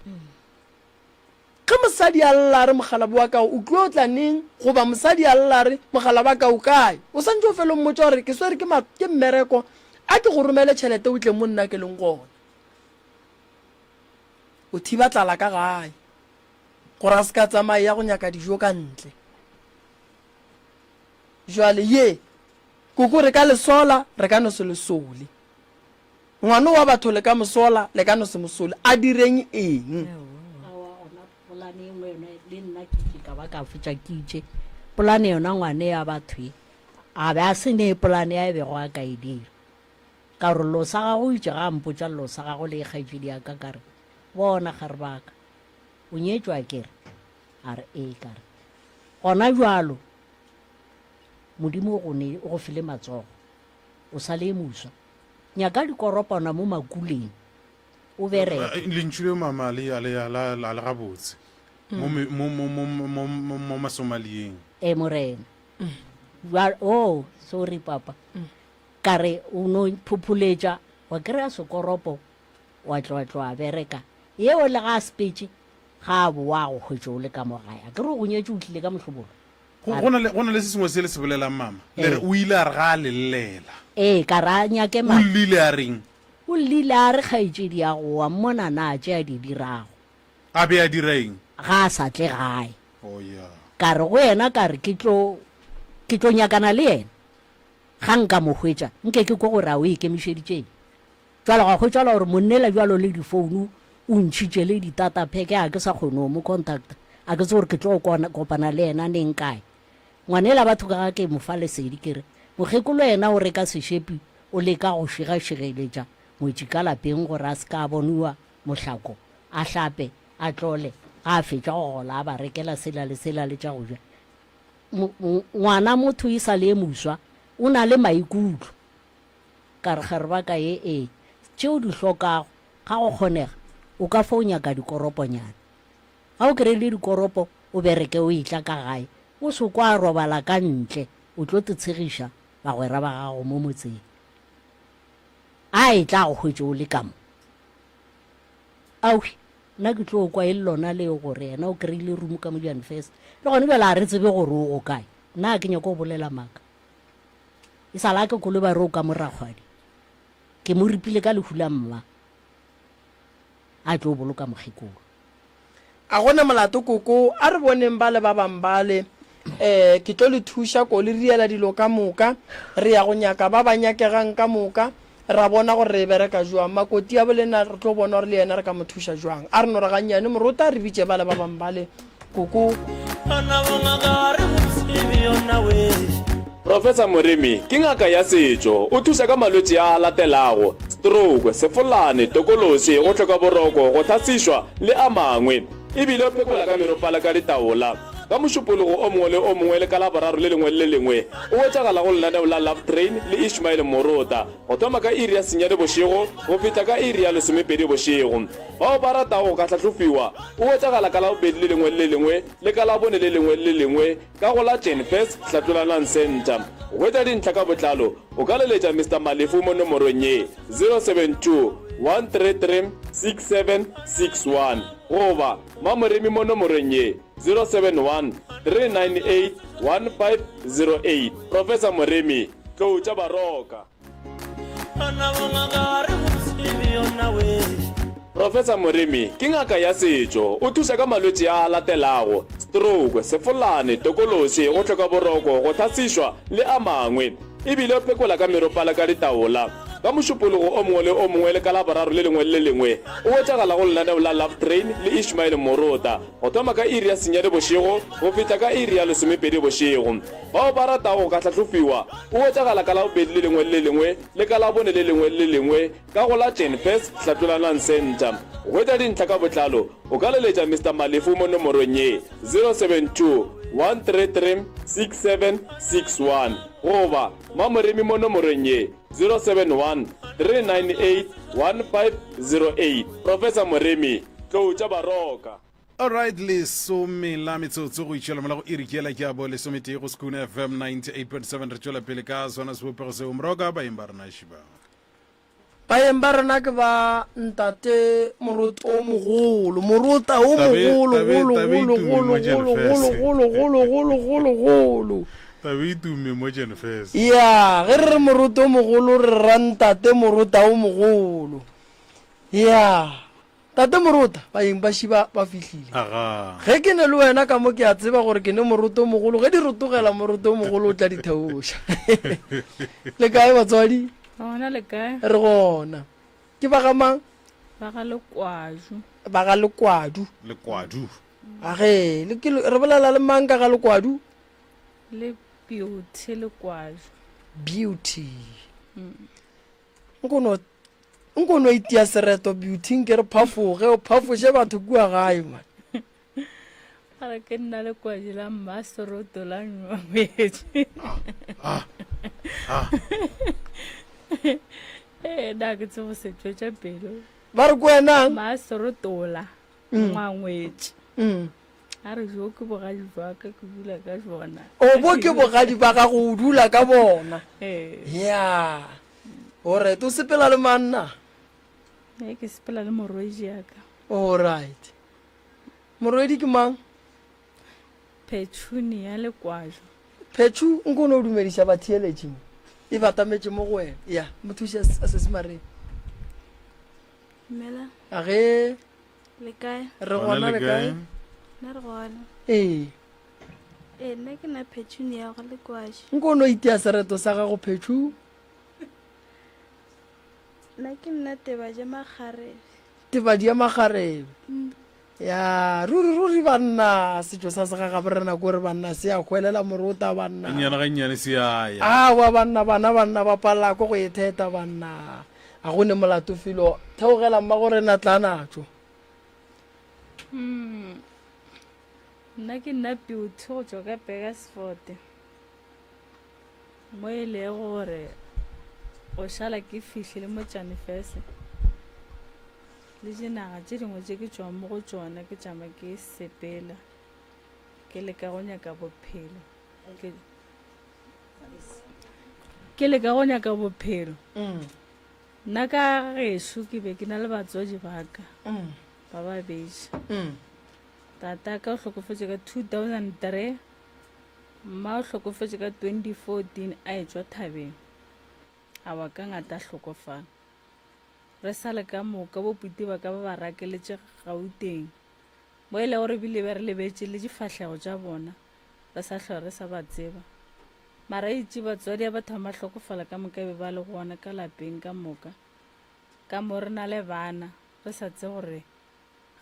Ge mosadi a lla a re mokgalabje wa ka o tlo tla neng goba mosadi a lla a re mokgalabje wa ka o kae, o swantše o fele o mmotša gore ke swere ke, ke mmereko, a ke go romele tšhelete o tle mo nna ke leng gona. O thiba tlala ka gae gore a se ka tsamaya ya go nyaka dijo ka ntle. Jwale ye koko re ka le sola, re ka no se le sole. Ngwano wa batho le ka mo sola, le ka no se mo sole. A direng eng? Aowa gona polane e nngwe yona le nna ke itše ka ba ka fetša ke itše polane yona ngwane ya batho e a be a se ne polane ya e bego a ka e dira. Ka gore lo sa gago o itše ga a mpotša lo sa gago le kgaetšedi ya ka ka re, Bona, kgarebaka, o nyetšwe a ke re? A re, Ee. Ka re, Gona bjalo Modimo o go ne, o go file matsogo, o sa le e moswa. Nyaka dikoropana mo makuleng, o bereke. Lentšu leo mama le, a le, a le, a le gabotse mo, mo, mo, mo, mo, mo, mo Masomalieng. Ee, Morena. Bjalo, oh, sorry, papa. Ka re, O no phopholetša, wa kry-a sekoropo, wa tloga tloga bereka. Yeo le ga a sepetše, ga a bowa a go hwetše o le ka mo gae. A ke re o go nyetše o tlile ka mohlobolo? Go, go na le, go na le se sengwe se le se bolelang, mama. Le re, Ee. o ile a re ga a le llela. Ee, ka re a nyake O ma. llile a reng? O llile a re, Kgaetšedi ya go wa mmona na tše a di dirago? A be a dira eng? Ga a sa tle gae. Oh, ya. Ka re go yena, ka re ke tlo, ke tlo nyakana le yena. Ga nka mo hwetša, nke ke kwe gore a o ikemišeditše eng. Jwale gwa hwetšwala gore monnela bjalo le difounu o ntšhitše le ditatapheke ga ke sa kgone go mo contacta, ga ke tsebe gore ke tlo kopana le yena neng kae. Ngwanela batho ka ga ke mo fa lesedi ke re, mokgekolo yena o reka sešepi o leka go šigašigeletša ngwetši ka lapeng gore a se ka a boniwa mohlako, a hlape, a tlole, ga a fetša go gola a ba rekela sela le sela le tša go ja. Ngwana motho e sa le e moswa, o na le maikutlo. Ka re, Kgarebaka ye, ee, tše o di hlokago, ga go kgonega, o ka fo nyaka dikoroponyana. Ga o kry-ile dikoropo, o bereke o etla ka gae, o se kwa robala ka ntle, o tlo te tshegiša bagwera ba gago mo motseng. A etla a go hwetše o le ka mo. Aowi, nna ke tlo kwa e le lona leo gore yena o kry-ile room ka mo Janfest. Le gone bjale ga re tsebe gore o go kae. Nna ga ke nyake go bolela maaka. E sa la ke kolo ba re o ka mo rakgwadi. Ke mo ripile ka lehu la mma a tlo boloka mokgekolo. A go na molato koko, a re boneng bale ba bang bale. Eh, ke tlo le thuša ko le riela dilo ka moka. Re ya go nyaka ba ba nyakegang ka moka. Ra bona gore re e bereka jwang. Makoti a bolena re tlo bona gore le yena re ka mo thuša jwang. A re no re gannyane morota re bitše bale ba bang bale koko. Professor Moremi ke ngaka ya setšo. O thuša ka malwetši a a latelago, stroke, sefolane, tokološi, go hloka boroko, go hlasišwa le a mangwe. E bile o phekola ka meropala ka ditaola. Ka Mošupologo o mongwe le o mongwe le ka Laboraro le lengwe le le lengwe, o hwetšagala go lenaneo la Love Train le Ishmael Morota, go thoma ka iri ya senyane bošego go fihla ka iri ya lesomepedi bošego. Bao ba ratago go ka hlahlofiwa, o hwetšagala ka Labobedi le lengwe le le lengwe le ka Labone le lengwe le le lengwe ka go la Jenfes Hlatlolanang Centre. Go hwetša dintlha ka botlalo, o ka leletša Mister Malefu mo nomorong ye, 072 133 6761 goba Mamoremi mo nomorong ye, 071 398 1508. Professor Moremi, Tlou tša Baroka. Professor Moremi ke ngaka ya setšo. O thuša ka malwetši a a latelago, stroke, sefolane, tokološi, go hloka boroko, go hlasišwa le a mangwe. E bile o phekola ka meropala ka ditaola. Ka Mošupologo o mongwe le o mongwe le ka Laboraro le lengwe le le lengwe o hwetšagala go lenaneo la Love Train le Ishmael Morota go thoma ka iri ya senyane bošego go fihla ka iri ya lesomepedi bošego. Bao ba ratago go ka hlahlofiwa o hwetšagala ka Labobedi le lengwe le le lengwe le ka Labone le lengwe le le lengwe ka go la Jenfes Hlatlolanang Centre. Go hwetša dintlha ka botlalo o ka leletša Mister Malefu mo nomorong ye, 072 133 6761 goba Mamoremi mo nomorong ye, 071 398 1508. Professor Moremi, Tlou tša Baroka. Alright, lesome la metsotso go itšhela mola go iri ke yela ke ya bo lesometee go Sekhukhune FM 98.7. Re tšwela pele ka sona sebopego seo. Moroka, baeng ba rena šiba. Baeng ba rena ke ba ntate Moruti o mogolo, Morota o mogolo, golo, golo, golo, golo, golo, golo, golo, golo, golo, golo. Tabe e tumme mo Jenfes. Ya, ge re re Moruti o mogolo re ra ntate Morota o mogolo. Ya. Tate Morota, baeng ba šiba ba fihlile. Aga. Ge ke ne le wena ka mo ke a tseba gore ke ne Moroto o mogolo, ge di rotogela Moroto o mogolo o tla di theoša. Le kae batswadi? Gona le kae? Re gona. Ke ba ga mang? Ba ga Lekwaju. Ba ga Lekwadu. Lekwadu. Age, le ke re bolela le mang ka ga Lekwadu? Le Beauty Lekwaju. Beauty. Mm. Nkono Nko no itia sereto Beauty nke re phafoge o phafoše batho kua gae man. A re ke nna lekwadi la mma seroto la nywametse. Ee, na ke tsebo se tšwetša pelo. Ba re ko wenang? Mma serotola ngwangwetše. Mm. A re jo ke bogadi jwa ka ke dula ka jona. O bo ke bogadi ba gago o dula ka bona. Ee. Ya. Alright, o sepela le mang na? Ee, ke sepela le morwedi ya ka. Alright. Morwedi ke mang? Phetšhuni ya Lekwaju. Phetšhu, nko no dumediša batheeletši mo. E batametše mo go wena. Ya, mo thuše a sesi Maria. Dumela. A ge. Le kae? Re gona le kae? Nna re gona. Ee. Ee, nna ke na Phetšhuni ya go Lekwaju. Nko no itia sereto sa gago Phetšhu. Nna ke nna Tebadi ya Makgarebe. Tebadi ya Makgarebe. Mm. Ya, ruri ruri banna, setšo sa segagabo rena ko re banna se a hwelela morota banna. Gannyane gannyane se a ya. Awa banna, bana banna ba palela ko go e theta banna. A go ne molato felo. Theogela mmago rena tla natšo. Mm. Nna ke nna Beauty go tšwa ka Burgersfort. Mo e lego gore go šala ke fihlile mo Tšanifese le dinaga tše dingwe tše ke tšwang mo go tšona ke tšama ke sepela ke leka go nyaka bophelo ke, ke leka go nyaka bophelo mm. nna ka gešo ke be ke na le batswadi ba ka mm. ba babedi mm. tata ka o hlokofetše ka 2003 Mma o hlokofetše ka 2014 a etšwa thabeng. A wa ka ngata a hlokofala. Re sa le ka moka bo puti ba ka ba ba rakeletše Gauteng. Mo e lego re bile be re lebetše le difahlego tša bona, re sa hlwa re sa ba tseba. Mara itše batswadi a ba thoma hlokofala ka moka be ba le gona ka lapeng ka moka. Ka mo re na le bana, re sa tsebe gore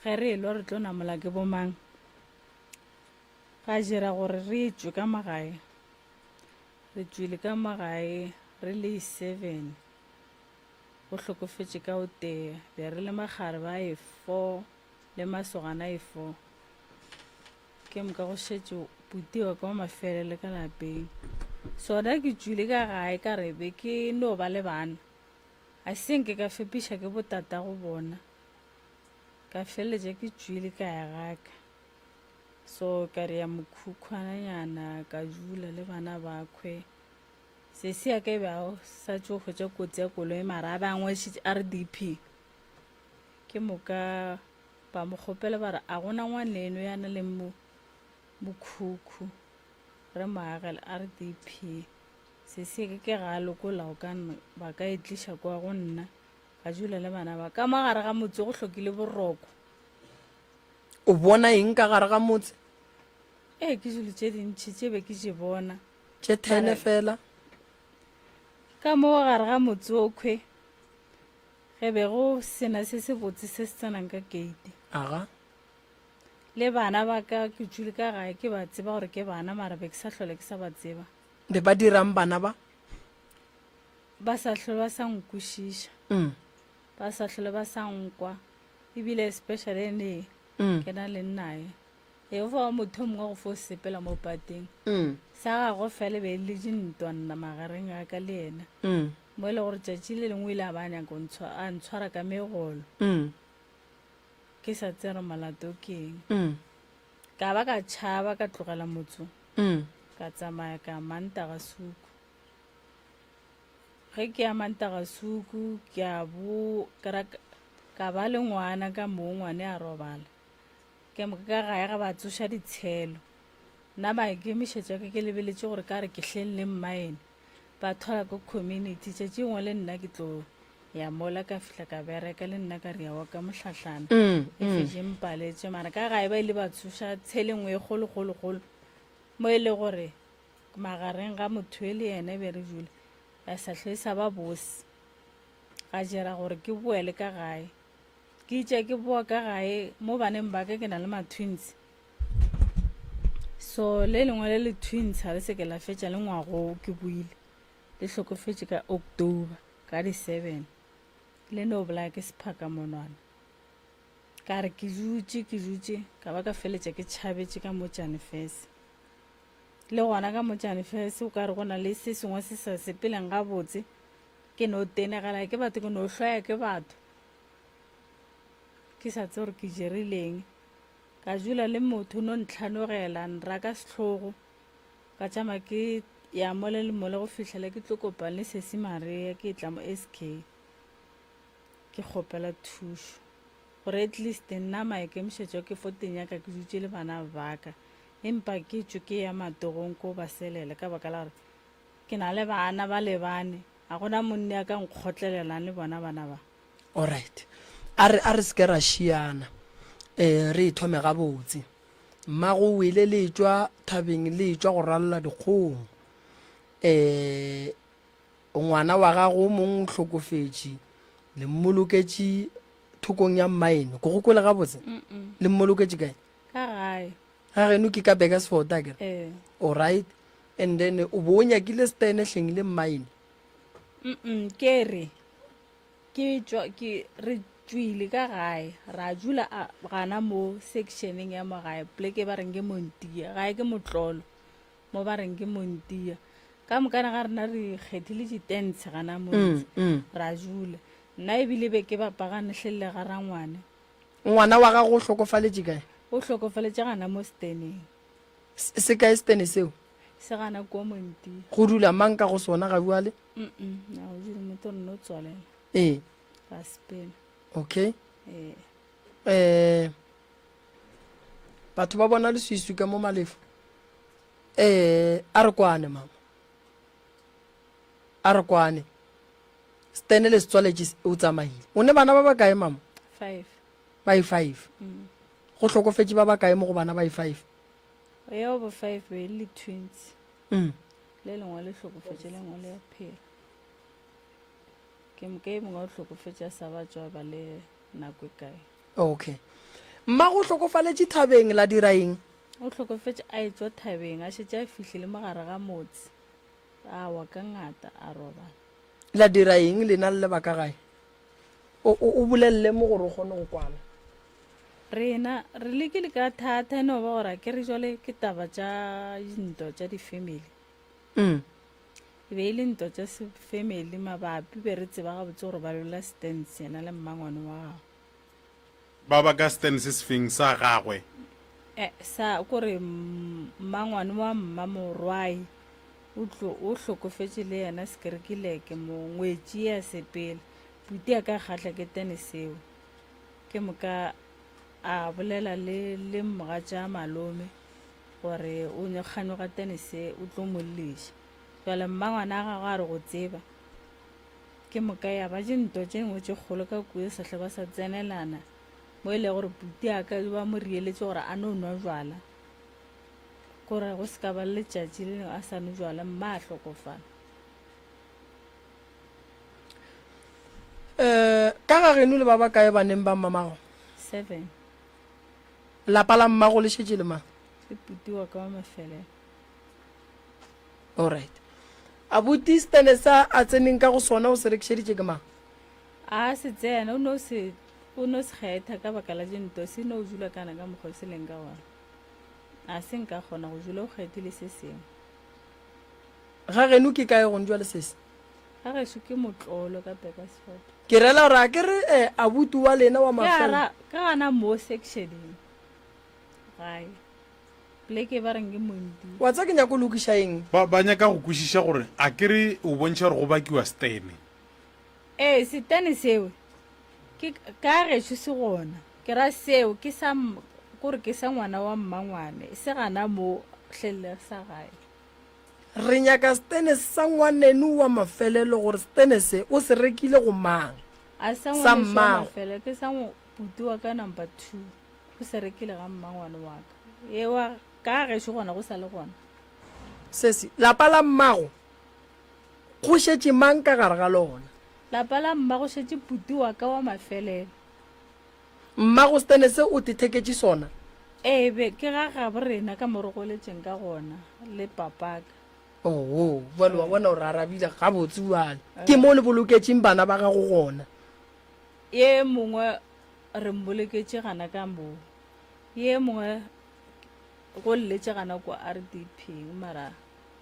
ge re elwa re tlo namola ke bomang. Ga dira gore re tšwe ka magae. Re tšwile ka magae re le seven. Go hlokofetše ka o tee. Be re le makgarebe a e four le masogana a e four. Ke moka go šetše buti wa ka wa mafelelo ka lapeng. Sona ke tšwile ka gae ka re be ke no ba le bana. A se nke ka fepiša ke botatago bona. Ka feleletša ke tšwile ka ya gaka. So ka re ya mokhukhwananyana ka dula le bana bakhwe. Sesi ya ka e be a sa tšo hwetša kotsi ya koloi mara a be a ngwadišitše RDP. Ke moka Ba mo kgopela ba re, A go na ngwaneno ya na le mo mokhukhu re mo agele RDP? Se se ke ke ga lokola go ka ba ka e tliša kwa go nna ka dula le bana ba ka mo gare ga motse go hlokile boroko. O bona eng ka gare ga motse? Ee, ke dilo tše dintši tše be ke di bona. Tše thene fela. Ka mo gare ga motse okhwe Ge be go se na se sebotse se se tsenang ka keite. Aga. Le bana ba ka ke tšwile ka gae ke ba tseba gore ke bana mara be ke sa hlole ke sa ba tseba. Be ba dirang bana ba? Ba sa hlole ba sa nkwešiša. Mm. Ba sa hlole ba sa nkwa. Ebile especially ene mm. ke na le nnae. E o fa motho mongwe go fo sepela mo pateng. Mm. Sa gagwe fela be e le dintwa nna magareng a ka le yena. Mm. Mo e le gore tšatši le lengwe o ile a ba a nyaka a ntshwara ka megolo. Ke sa tsebe gore molato ke eng. Ka ba ka tšhaba ka tlogela motse ka tsamaya ka Mantagasuku. Ge ke ya Mantagasuku ke a bo ka ba le ngwana ka moo ngwane a robala. Ke moka ka gae ga ba tsoša ditshelo. Nna maikemišetšo a ka ke lebeletše gore ka re ke hleng le mmaene. Ba thola ko community tšatši engwe le nna ke tlo ya mola ka fihla ka bereka le nna ka re ya wa ka mohlahlana mm, e mm. fetše mpaletše mara ka gae ba ile ba tsoša tshele nngwe e kgolo kgolo kgolo mo e le gore magareng ga motho e le yena e be re dula ya sa hlwe e sa ba bose ga jera gore ke boele ka gae ke itše ke boa ka gae mo baneng ba ka ke na le ma-twins So le lengwe le le twins ga le se ke la fetša le ngwago ke buile le hlokofetše ka October ka di 7 le no bolaya ke sephaka monwana ka re ke dutše ke dutše ka ba ka feletša ke tšhabetše ka motšane fese le gona ka motšane fese o ka re go na le se sengwe se sa sepeleng gabotse ke no tenegela ke batho ke no hloya ke batho ke sa tsebe gore ke jerileng Ka dula le motho no ntlhanogela, nraka sehlogo. Ka tšama ke ya mole le mole go fihlela ke tlo kopana le sesi Maria ke tla mo SK. Ke kgopela thušo. Gore at least nna maikemišetšo ke fo teng ya ka ke dutše le bana ba ka. Empa ke tšwe ke ya matogong ko ba selela ka baka la gore ke na le bana ba lebane. Ga gona monna ya ka nkgotlelelang le bona bana ba. Alright. A re, a re se ke ra šiana. Eh, re e thome gabotse. Mmago o ile le etšwa thabeng le etšwa go ralola dikgong. Eh, ngwana wa gago o mongwe o hlokofetše, le mmoloketše thokong ya mmaeno. Ke go kwele gabotse? Le mmoloketše kae? Ka gae. Ga geno ke ka Burgersfort akere? Eh. Alright. And then o bo o nyakile stene hleng le mmaeno. Mm, ke re Ke tšwa, ke, re tšwile ka gae, ra dula a, gana mo sectioneng ya mo gae, poleke ba reng ke Montia, gae ke Motlolo, mo ba reng ke Montia. Ka mokana ga rena re kgethile ditents gana mo Mm, mm. ra dula. Nna ebile be ke bapagane hle le ga rangwane. Ngwana wa gago o hlokofaletše kae? O hlokofaletše gana mo steneng. Se, se kae stene seo? Se gana kua Montia. Go dula mang ka go sona ga bjale? Mm-mm, a go dule motho re no tswalela. Ee. Ra sepela. Okay. Ee. Eh batho ba bona leswiswi ka mo malefo. Eh a re kwane mama. A re kwane. Stene le setswaletše o tsamaile. O ne bana ba ba kae mama? Five. Ba e five. Mm. Go hlokofetše ba ba kae mo go bana ba e five? Yeo bo five be le twins. Mm. Le lengwe le hlokofetše, le lengwe le a phela. Ke moka e mongwe o hlokofetše a sa ba tšwa ba le nako e kae. Okay. Mmago o hlokofaletše thabeng la dira eng? O hlokofetše a etšwa thabeng a šetše a fihlile mo gare ga motse. A wa ka ngata a robala. La dira eng lena le le ba ka gae? O, o, o bolelele mo gore o kgone go kwana. Rena re lekile ka thata e no ba gore a ke re jwale ke taba tša dintwa tša di-family. Mm. E be e le ntwa tša family mabapi be re tseba gabotse gore ba lwela stands yena le mmangwane wa gagwe. Ba ba ka stands sefeng sa gagwe? Eh, sa kore mmangwane wa mma morwae o tlo o hlokofetše le yena sekerekileke mo ngwetši ya sepela puti ya ka kgahla ke tene seo ke moka a bolela le le mogatša malome gore o kganyoga tene se o tlo mo lliša jale mmangwana a gagwe a re go tseba Ke moka ya ba dintwa tše dingwe tše kgolo ka kua sehle ba sa tsenelana mo e lego gore puti a ka ba mo rieletše gore a no nwa jwala kore go se ka ba le letšatši le lengwe a sa nwe jwala mma a hlokofala. Um ka ga geno le ba bakae baneng ba mmamago? Seven. Lapa la mmago le šetše le mang? Ke puti wa ka wa mafelelo. Alright. Abuti stene sa a tseneng ka go sona o se rekišeditše ke mang? A se tsena, o no se o no se kgetha ka baka la dintwa, se no dula kana ka mokgwa se leng ka gona. A se nka kgona go dula o kgethile se sengwe. Ga geno ke kae gone jwale sesi? Ga gešo ke motlolo ka Bakersford. Ke rela gore a ke re eh, abuti wa lena wa mafelo. Ke gana mo sectioneng gae. Poleke ba reng ke Monti. Wa tseba ke nyako lokiša eng? Ba, ba nyaka go kwešiša gore a ke re o bontšha gore go bakiwa setene. Ee, setene seo ke ka gešo se gona. Ke ra seo ke sa kore ke sa ngwana wa mmangwane, se gana mo hlelle sa gae. Re nyaka setene sa ngwaneno wa mafelelo gore setene se o se rekile go mang? A sa Sa ngwaneso wa mmago. mafelelo ke sa buti wa ka number 2. Go se rekile ga mmangwane wa ka. Ewa, ka gešo gona go sa le gona. Sesi, lapa la mmago go šetše mang ka gare ga lona? Lapa la mma go šetše puti wa ka wa mafelelo. Mmago setene se o tetheketše sona? Ee, be ke ga gabo rena ka mo re goletšeng ka gona le papaka. Oo, bjale wa bona o re arabile gabotse bjale. Ke mo le boloketšeng bana ba gago gona? Ye mongwe Re mboloketše gana ka mo. Ye mongwe go lletše gana ko RDP mara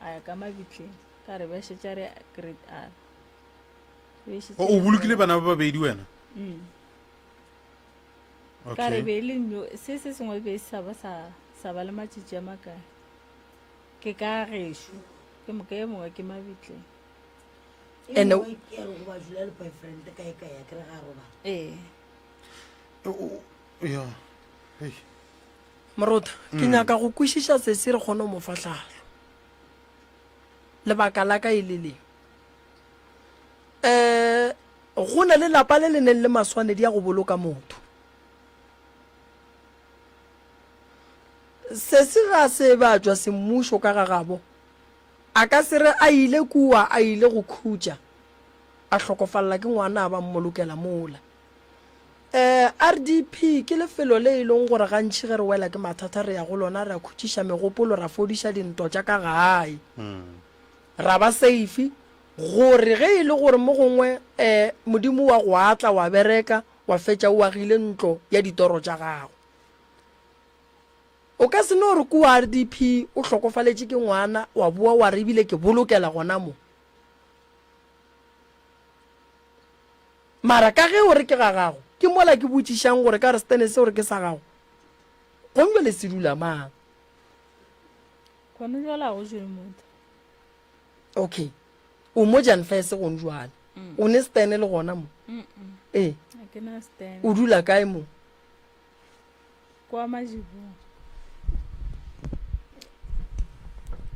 a ya ka mabitleng ka re ba šetša re grade R. O o bolokile bana ba babedi wena? Mm. Ka re be le nyo se se sengwe be sa ba sa sa ba le matšatši a makae. Ke ka gešo ke moka ye mongwe ke mabitleng. Ene ke re go ba dula le boyfriend kae kae a kere ga robala. Ee. Ya. Hei. Morota, ke mm. nyaka go kwešiša sesi re kgone go mo fa tlhahlo. Lebaka la ka e le le. Eh, go na le lapa le le neng le maswanedi a go boloka motho. Sesi ga se ba tšwa semmušo ka ga gabo. A ka se re a ile kua a ile go khutša, a hlokofalela ke ngwana a ba mmolokela mola. Eh, RDP ke lefelo le e leng gore gantši ge re wela ke mathata re ya go lona ra khutšiša megopolo ra fodiša dintwa tša ka gae. Ra ba safe gore ge e le gore mo gongwe eh Modimo wa go atla wa bereka wa fetša o agile ntlo ya ditoro tša gago. O ka se no re kua RDP o hlokofaletše ke ngwana wa boa wa re ebile ke bolokela gona mo. Mara ka ge o re ke ga gago, ke mola ke botšišang gore ka re setene se o re ke sa gago, gong jwale se dula mang? Gone jwale ga go jele motho. Okay. O mo Jan Fese gong jwale. Mm. O ne setene le gona mo? Mm. Ee. Ga ke na setene. O dula kae mo? Kwa Majibung.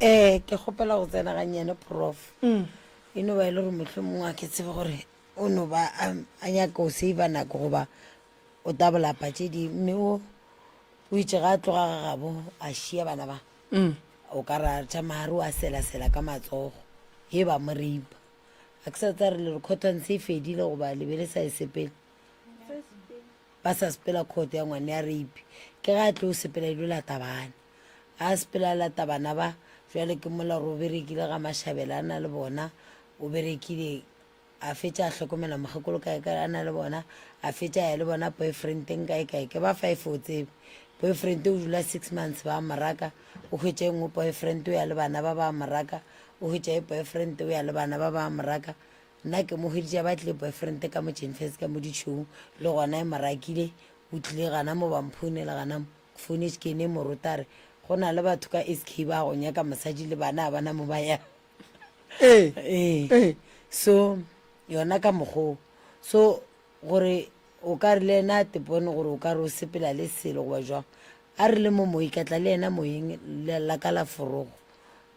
Ee, ke kgopela go tsena gannyane prof. Mm. E no ba e le gore mohlomongwe a ke tsebe gore o no ba a nyaka go save nako goba o tabolapa tše di mme o o itše ga a tloga ga gabo a šia bana ba mm. O ka re a tšama a re o a selasela ka matsogo, he ba mo reipa. A ke sa tsa re le re cotton se e fedile goba le be le sa e sepele? Ba sa sepela court ya ngwane ya rape. Ke ge a tlo sepela e lo lata bana. A sepela a lata bana ba, jwale ke mola gore o berekile ga Mashabela a na le bona, o berekile a fetša a hlokomela mokgekolo kae kae a na le bona, a fetša a ya le bona boyfriendeng kae kae. Ke ba five o tsebe. Boyfriend o dula six months ba mo raka, o hwetša e nngwe boyfriend o ya le bana ba ba mo raka, o hwetša e boyfriend o ya le bana ba ba mo raka. Nna ke mo hweditše ba tlile boyfriend ka mo Jenfes ka mo ditšhong le gona e mo rakile o tlile gana mo ba mphounela gana mo ke founetše ke ene moruta a re go na le batho ka SK ba go nyaka mosadi le bana a bana mo ba yang Ee. ee Ee. so yona ka mokgoo so gore o ka re le yena a tepone gore o ka re o sepela le selo goba jwang a re le mo moyi ka tla le yena moyeng la ka la forogo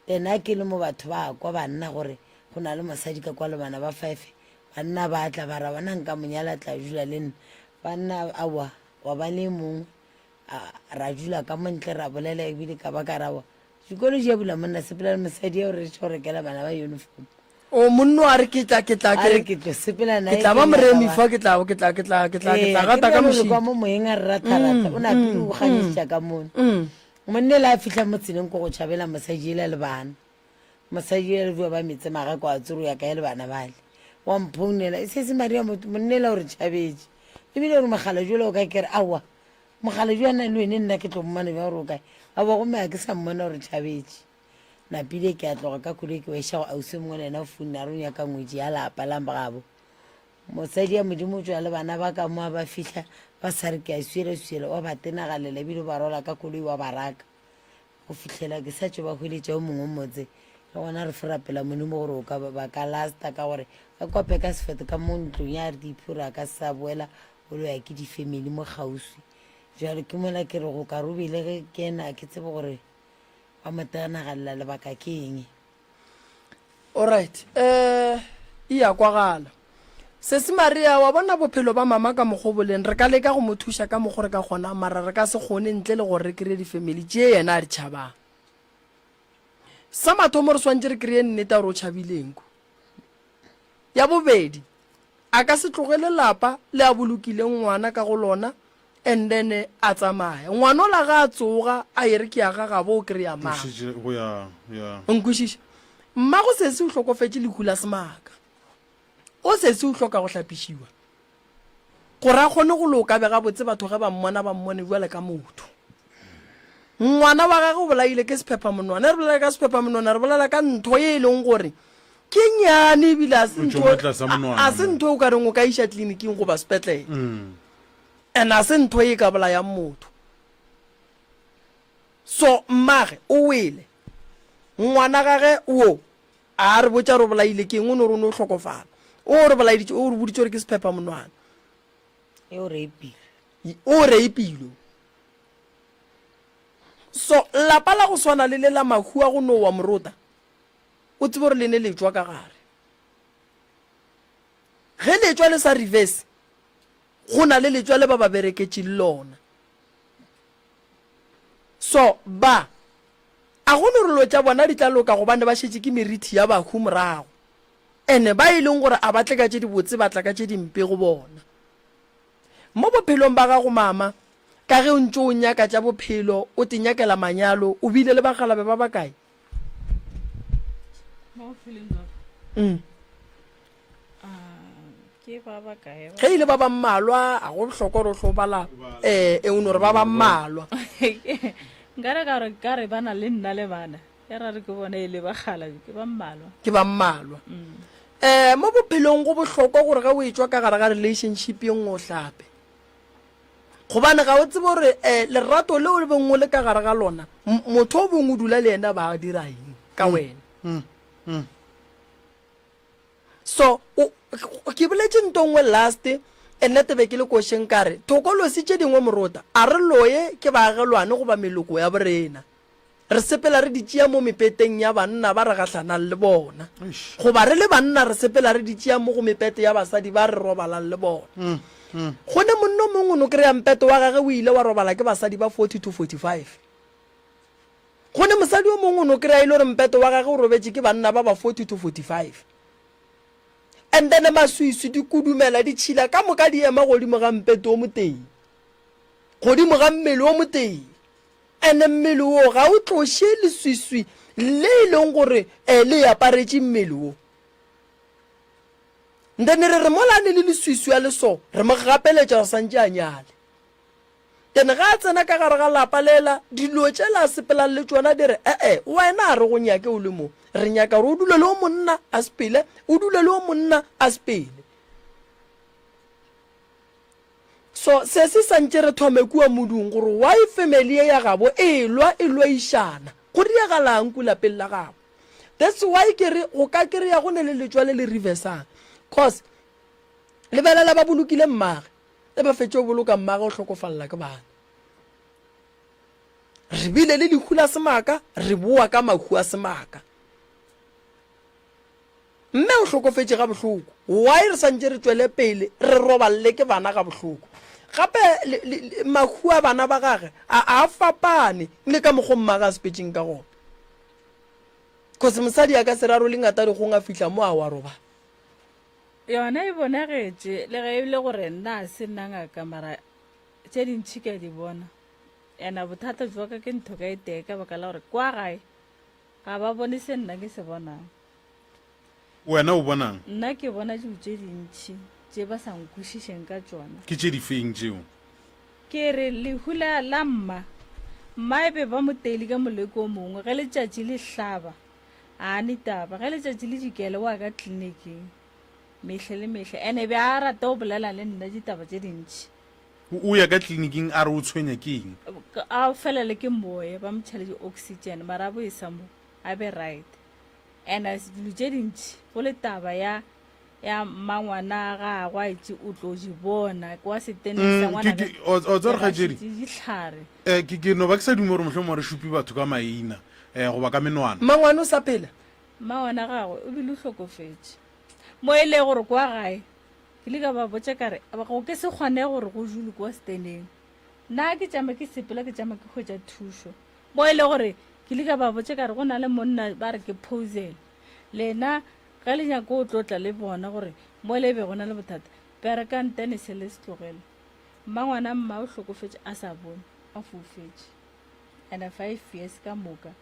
Then a ke le mo batho ba kwa banna gore go na le mosadi ka kwa le bana ba five, banna ba tla ba ra bona nka mo nyala tla dula le nna. Banna aowa wa ba le e mongwe ra dula ka mo ntle ra bolela ebile ka ba ka ra wa dikolo di a bula monna sepela le mosadi eo re tšo rekela bana ba uniform. O monno a re ke tla ke tla A re ke tlo sepela naye ke tla ke ba nyaka moremi ba- fa ke tla ke tla ke tla ke tla ke Ee, tla ke gata ka bjalo re mošito. kwa mo moyeng a re ratharatha o napile o ganyetša ka mono. Monna ela a fihla mo tseleng ko go tšhabela mosadi ela le bana. Mosadi ela le bua ba metse magako a tsoro ya kae le bana bale. Wa mphounela, e sese Maria motho monna ela o re tšhabetše. Ebile o re mokgalabje ola o kae ke re aowa mokgalabje a na le wene nna ke tlo mmona bjang gore o kae. Aowa gomme ga ke sa mmona o re tšhabetše. Napile ke a tloga ka koloi ke ba iša go ausi o mongwe le yena o founne a re o nyaka ngwetši ya lapa la gabo. Mosadi ya Modimo o tšwa le bana ba ka mo a ba fihla ba sa re ke a swiela-swiela wa ba tenagalela ebile o ba rwala ka koloi wa ba raka go fihlela ke sa tšo ba hweletša o mongwe motse le gona re fo rapela Modimo gore o ka ba ka lasta ka gore ka kope ka sefeto ka mo ntlong ya RDP gore a ka se sa boela o lo ya ke di-family mo kgauswi jwale ke mola ke re go ka re o belege ke ena ke tsebe gore ba mo tenagalela lebaka ke eng. Alright, eh, e ya kwagala. Sesi Maria, wa bona bophelo ba mama ka mokgo bo leng, re ka leka go mo thuša ka mokgo re ka kgonang, mara re ka se kgone ntle le gore re kreye di-family tše yena a di tšhabang. Sa mathomo re swantše re kreye nnete ya gore o tšhabile eng ko. Ya bobedi, A ka se tlogele lapa le a bolokileng ngwana ka go lona and then a tsamaya. Ngwana ola ga a tsoga a e re ke ya ga gabo o kry-a mang? Šetše go ya, ya. O nkwešiša? Mmago sesi o hlokofetše lehu la semaka. O sesi o hloka go hlapišiwa gore a kgone go loka be gabotse batho ge ba mmona ba mmone bjale ka motho. Ngwana wa gagwe o bolaile ke sephephamonwana. Ge re bolela ka sephephamonwana re bolela ka ntho ye e leng gore ke nyane ebile a se O tšwa ntho mo tlasa monwana a se mo. ntho e o ka reng o ka iša tleliniking goba sepetlele Mm. and a se ntho e ka bolayang motho so mmage o wele ngwana gage wo a re botša re o bolaile ke eng o no re o no hlokofala o re bolaeditše o re boditše gore ke sephepha monwana e o rapile o rapilwe so lapa la go swana le le la mahu a go no wa morota o tsebe gore le ne le tšwa ka gare. Ge letšwa le sa reverse, go na le letšwa le ba ba bereketšeng lona. So ba, a go no re lo tša bona di tla loka gobane ba šetše ke merithi ya bahu morago. Ene ba e leng gore a ba tle ka tše dibotse ba tla ka tše dimpe go bona. Mo bophelong ba gago mama, ka ge o ntše o nyaka tša bophelo, o te nyakela manyalo, o bile le bakgalabe ba bakae? Mo bophelong bja ka. Mm. Ah, ke ba bakae ba? Ge e le ba ba mmalwa, a go bohlokwa gore o hlo bala eh, e o no re ba ba mmalwa. Nkare ka re ka re ba na le nna le bana. Ya ra re ke bona e le bakgalabi, ke ba mmalwa. Ke ba mmalwa. Eh, mo bophelong go bohlokwa gore ge o etšwa ka gare ga relationship ye nngwe o hlape. Gobane ga o tsebe gore eh, lerato leo le beng o le ka gare ga lona, motho o beng o dula le yena ba dira eng ka mm. wena. Mm. Mm. So, o, ke boletše nto nngwe last ene tebe ke le košeng ka re thokolosi tše dingwe morota a re loye ke baagelwane goba meloko ya borena Re sepela re di tšea mo mepeteng ya banna ba re gahlanang le bona. Goba re le banna re sepela re di tšea mo go mepete ya basadi ba re robalang le bona. Go ne monna o mongwe o no kry-a mpete wa gage o ile wa robala ke basadi ba 40 to 45. Go ne mosadi yo mongwe o no kry-a e le gore mpeto wa gage o robetše ke banna ba ba 40 to 45. And then maswiswi, dikudumela, ditšhila ka moka di ema godimo ga mpeto o motee, godimo ga mmele o motee. And mmele wo ga o tloše leswiswi le e leng gore eh, le aparetše mmele wo. And then re re mola a ne le leswiswi a le so, re mo gapeletša gore santše a nyale. Then ge a tsena ka gare ga lapa lela, dilo tšela a sepelang le tšona di re, E-e, wena a re go nyake o le mo. Re nyaka gore o dule le o monna a sepele, o dule le o monna a sepele. So sesi santše re thome kua modung gore why family ye ya gabo e lwa e lwaišana. Go diagalang ku lapeng la gabo. That's why ke re go ka kereya go ne le letšwa le le reversang. Cause lebelela ba bolokile mmage. Ge ba fetše go boloka mmage o hlokofalela ke bana. Re bile le lehu la semaka, re boa ka mahu a semaka. Mme o hlokofetše ga bohloko. Why re santše re tšwele pele re roballe ke bana ga bohloko? Gape mahu a bana ba gage a a fapane le ka mokgo mmage a sepetšeng ka gona. Cause mosadi a ka se rarole ngata dikgong a fihla mo a wa robala. Yona e bonagetše, le ge e le gore nna ga se nna ngaka, mara tše dintši ke a di bona. Ena bothata jwa ka ke ntho ka e tee ka baka la gore kwa gae ga ba bone se nna ke se bonang. Wena o bonang? Nna ke bona dilo tše dintši tše ba sa nkwešišeng ka tšona. Ke tše difeng tšeo? Ke re lehu la, la mma, mma e be ba mo teile ka moleko o mongwe ge letšatši le hlaba. A ne taba, ge letšatši le dikele wa ka tleliniking mehle le mehle, ene be a rata go bolela le nna ditaba tše dintši. O ya ka tleliniking a re o tshwenya ke eng? A felele ke moya, ba mo tšhele di-oxygen, mara a bo sa mo, a be right. Ene dilo tše dintši, go le taba ya ya mmangwana gagwe a itše o tlo di bona kwa seteneng sa Mm, ngwana ke- ke- o- o tseba gore kgaetšedi, dihlare eh, ke ke no ba ke sa dume gore mohlomongwe re šupe batho ka maina um goba ka menwana Mmangwane o sa phela? Mmangwana gagwe o bile o hlokofetše mo e le gore kwa gae ke ile ka ba botša ka re go ke se kgone gore go dule kwa seteneng nna ke tšama ke sepela ke tšama ke hwetša thušo mo e le gore ke ile ka ba botša ka re go na le monna ba re ke posel lena Ge le nyaka go tlo tla le bona gore mo le be go na le bothata, berekang tenese le se tlogele. Mmangwana mma o hlokofetše a sa bone, a foufetše. And five years ka moka.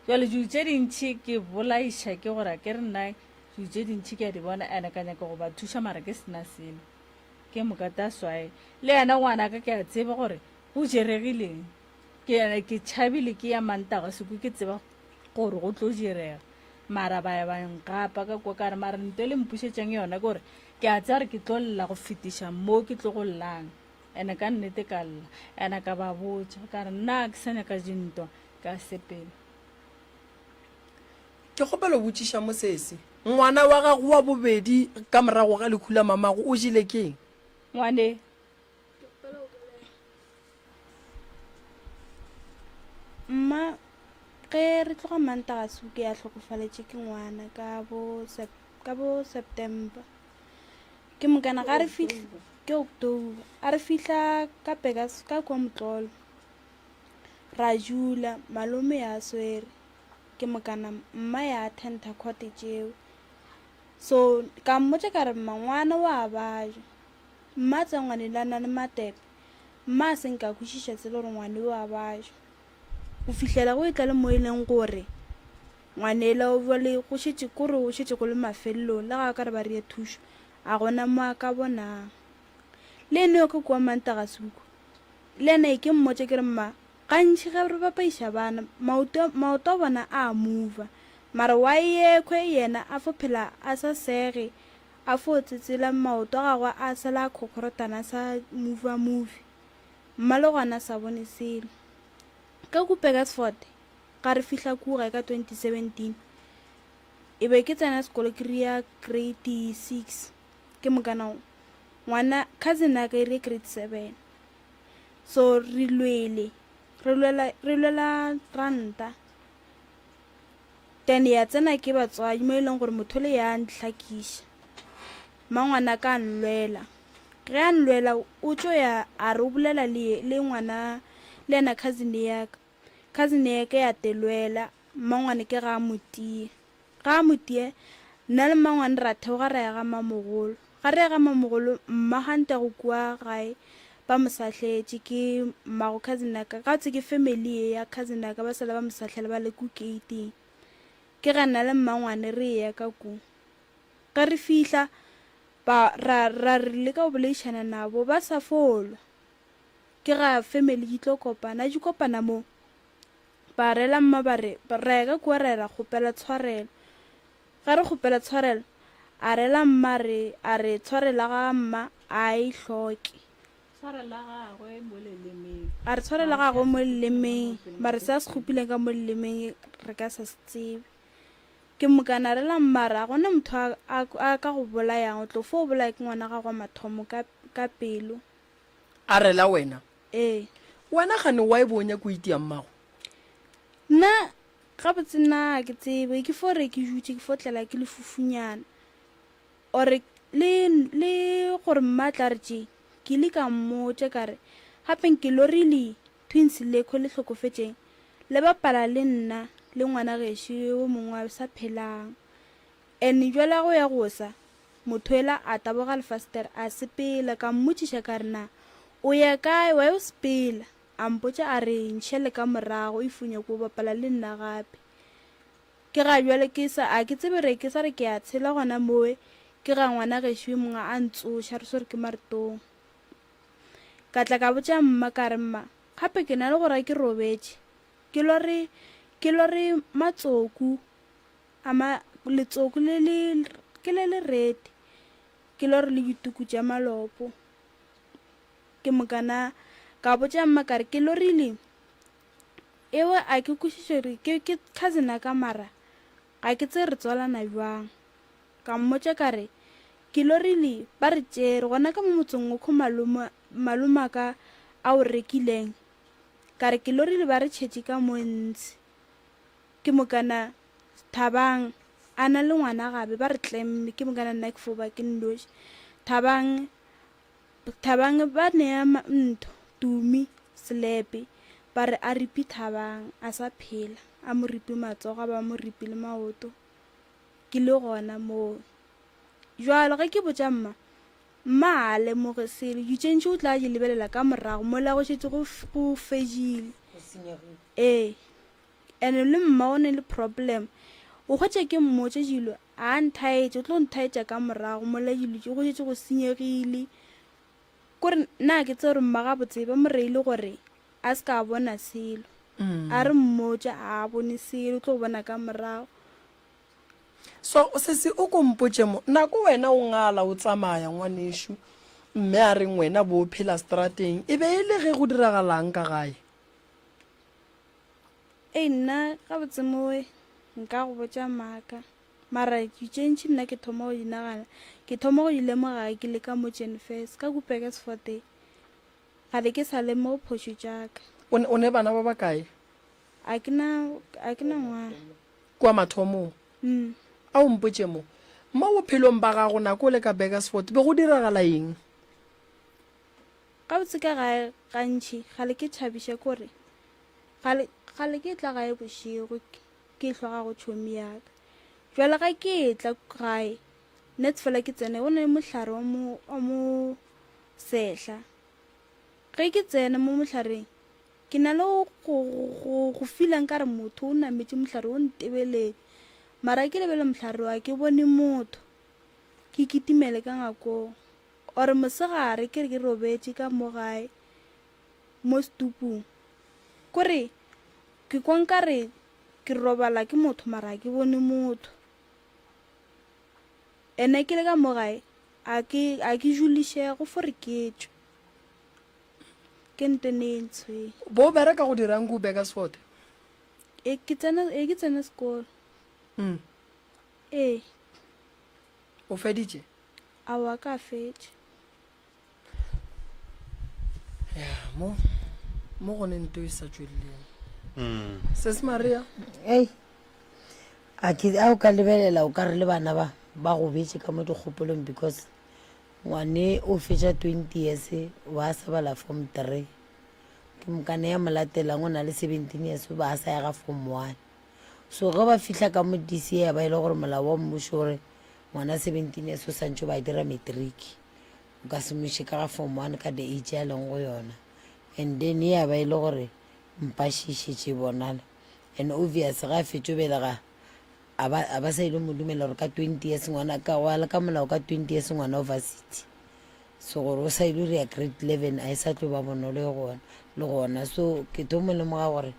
Jwale dilo tše dintši ke bolaiša ke gore a ke re nna dilo tše dintši ke a di bona and ka nyaka go ba thuša mara ke sena selo. Ke moka that's why le yena ngwanaka ke a tseba gore go jeregileng. Ke ke tšhabile ke ya Mantaga sekwe ke tseba gore go tlo direga. Mara ba ya ba nkgapa ka kwa ka re mara nto e le mpušetšang yona ke gore ke a tseba gore ke tlo lla go fetiša mo ke tlo go llang. Ene ka nnete ka lla. Ene ka ba botša ka re nna ke sa nyaka dintwa ka sepela. Ke kgopela go botšiša mo sesi. Ngwana wa gago wa bobedi ka morago ga lehu la mamago o jele keng? Ngwane. Mma, ge re tloga Mantaga Suke a hlokofaletše ke ngwana ka bo ka bo September. Ke mokana ga re fihla ke October. A re fihla ka Pegas ka kwa Motlolo. Ra jula malome ya swere. Ke mokana mma ya attenda court tšeo. So ka mmotša ka re mma ngwana wa baja. Mma tsa ngwane la na le matepe. Mma a se nke a kwešiša tsela gore ngwane yo a baja. Go fihlela go etla le mo e leng gore ngwane ela o bjale go šetše kore go šetše go le mafelelong le ga a ka re ba ria thušo a gona mo a ka bonang. Le ene yo ka kua Mantaga Suku le yena e ke mmotše ke re mma gantši ge re bapaiša bana maoto maoto a bona a a mova mara wa yekhwe yena a fo phela a sa sege A fo tsetsela maoto a gagwe a sala a khokhorotana a sa move-a-move. Mma le gona a sa bone selo. Ka ku Burgersfort, ga re fihla ku gae ka 2017, e be ke tsena sekolo ke ria grade six, ke mokana ngwana cousin ya ka e ria grade seven. So re lwele, re lwela, re lwela ranta. Then ya tsena ke batswadi mo e leng gore motho le ya ntlhakiša. Mmangwana ka a nlwela. Ge a nlwela o tšo ya a re o bolela le le ngwana le yena cousin ya ka. Cousin ya ka ya telwela, mmangwane ke ga a mo tie. Ga a mo tie, nna le mmangwane ra theoga ra ya ga mmamogolo. Ga re ya ga mmamogolo, mma Hantego kua gae ba mo sahletše ke mmago cousin ya ka. Gabotse ke family ye ya cousin ya ka ba sala ba mo sahlela ba le ku gate-ing. Ke ga nna le mmangwane re eya ka ku. Ge re fihla ba ra ra re leka go boledišana nabo ba sa folwa. Ke ga family di tlo kopana, di kopana mo ba rela mma ba re ra ya ka kua ra ya ra kgopela tshwarelo. Ge re kgopela tshwarelo a rela mma re a re tshwarela ga mma a e hloke. Tshwarela gagwe mo lelemeng. A re tshwarela gagwe mo lelemeng mare se a se kgopileng ka mo lelemeng re ka sa se tsebe. Ke mokana a rela mma a re a gona motho a, a, a ka go bolayang o tlo fo bolaya ke ngwana gago wa mathomo ka, ka pelo. A rela wena? Ee. Wena gane wa e bo o nyaka o itia mmago? Nna gabotse nna ga ke tsebe ke fo re ke dutše ke fo tlela ke lefufunyana ore le le gore mma tla re tše ke ile ka mmotša ka re gape nke lorile twins lekho le hlokofetšeng le bapala le nna le ngwana gešo yo mongwe a sa phelang and jwale go ya go sa motho ela a taboga lefastere a sepela ka mmotšiša ka re na o ya kae wa yo sepela A mpotša a re, Ntšhele ka morago, if o nyako bapala le nna gape. Ke ga bjale ke sa, a ke tsebe re ke sa re ke a tshela gona mowe, ke ga ngwana gešo yo mongwe a ntsoša re swere ke maretong. Ka tla ka botša mma ka re, Mma, gape ke na le gore ke robetše, ke lore, ke lore matsoku a ma, letsoku le le, ke le le rete, ke lore le dituku tša malopo. Ke mokana ka botša mma ka re ke lorile ewe a ke kwešiše gore ke ke cousin ya ka mara ga ke tsebe re tswalana bjang. Ka mmotša ka re ke lorile ba re tšere gona ka mo motseng okho malome malomaka a o rekileng ka re ke lorile ba re tšhetše ka mo ntshe. Ke mokana Thabang a na le ngwana gabe ba re tlemme ke mokana nna ke fo ba ke nnoši. Thabang Thabang ba nea ntho Tumi selepe ba re a ripi Thabang a sa phela a mo ripi matsogo a ba mo ripi le maoto ke le gona moo jwalo ge ke botša mma mma ga a lemoge selo dilo tše ntši o tla di lebelela ka morago mola go šetše go go fedile ee and le mma o ne le problem o hwetša ke mmotša dilo A nthaetše, o tlo nthaetša ka morago mola dilo tše go šetše go senyegile. Kore nna ke tsebe gore mma gabotse ba mo reile gore a se ka bona selo. A re mmotša a bone selo, o tlo bona ka morago. So sesi o ko mpotše mo, nako wena o ngala o tsamaya ngwanešu, mme a reng wena bo o phela strateng, e be e le ge go diragalang ka gae? Ei nna gabotse mowe nka go botša maaka mara dilo tše ntši nna ke thoma go di nagana ke thoma go di lemoga ge ke le ka mo Jenfes ka ku Burgersfort ga be ke sa lemoge phošo tša ka. O ne, o ne bana ba bakae? A ke na, a ke na ngwana. Kua mathomong? Mm. A o mpotše mo, mo bophelong ba gago nako o le ka Burgersfort be go diragala eng? Gabotse ka gae gantši ga le ke thabiše kore Gale, gale ke etla gae bošego, ke ehlwa ga go tšhomi ya ka. Bjale ga ke etla gae, nets fela ke tsene, go na le mohlare wa mo, wa mo sehla. Ge ke tsena mo mohlareng, ke na le go, go, go, go fila nkare motho o nametše mohlare o ntebeletše. Mara ke lebele mohlare wa, ke bone motho. Ke kitimele ka ngakong. Or mosegare ke re ke robetše ka mo gae, mo setupung. Kore ke kwa nkare ke robala ke motho mara ga ke bone motho. Ene ke le ka mo gae a ke a ke julišege go fo re ke tšwe. Ke nto ne e ntshwenya. Bo bereka go dirang ku Burgersfort? E ke tsena e ke tsena sekolo. Mm. Ee. O feditše? Aowa ka fetša. Ya, mo mo go ne nto e sa tšweleleng. Mm. Sis Maria? Ei. A ke a o ka lebelela o ka re le bana ba ba go betše ka mo dikgopolong because ngwane o fetša 20 years wa sa bala form 3. Ke mokane ya mo latelang o na le 17 years o ba a sa ya ga form one. So ge ba fihla ka mo DCA ya ba e le gore molao wa mmušo o re ngwana 17 years o santše ba dira matric. O ka se mo iše ka ga form one ka the age a leng go yona. And then ya ba e le gore mpaši e šetše e bonala. And obvious ge a fetšo belega a ba a ba sa ile mo dumela gore ka 20 years ngwana ka go ya le ka molao ka 20 years ngwana o varsity. So gore o sa ile re ya grade 11 a e sa tlo ba bonolo e gona le gona. So ke tlo mo lemoga gore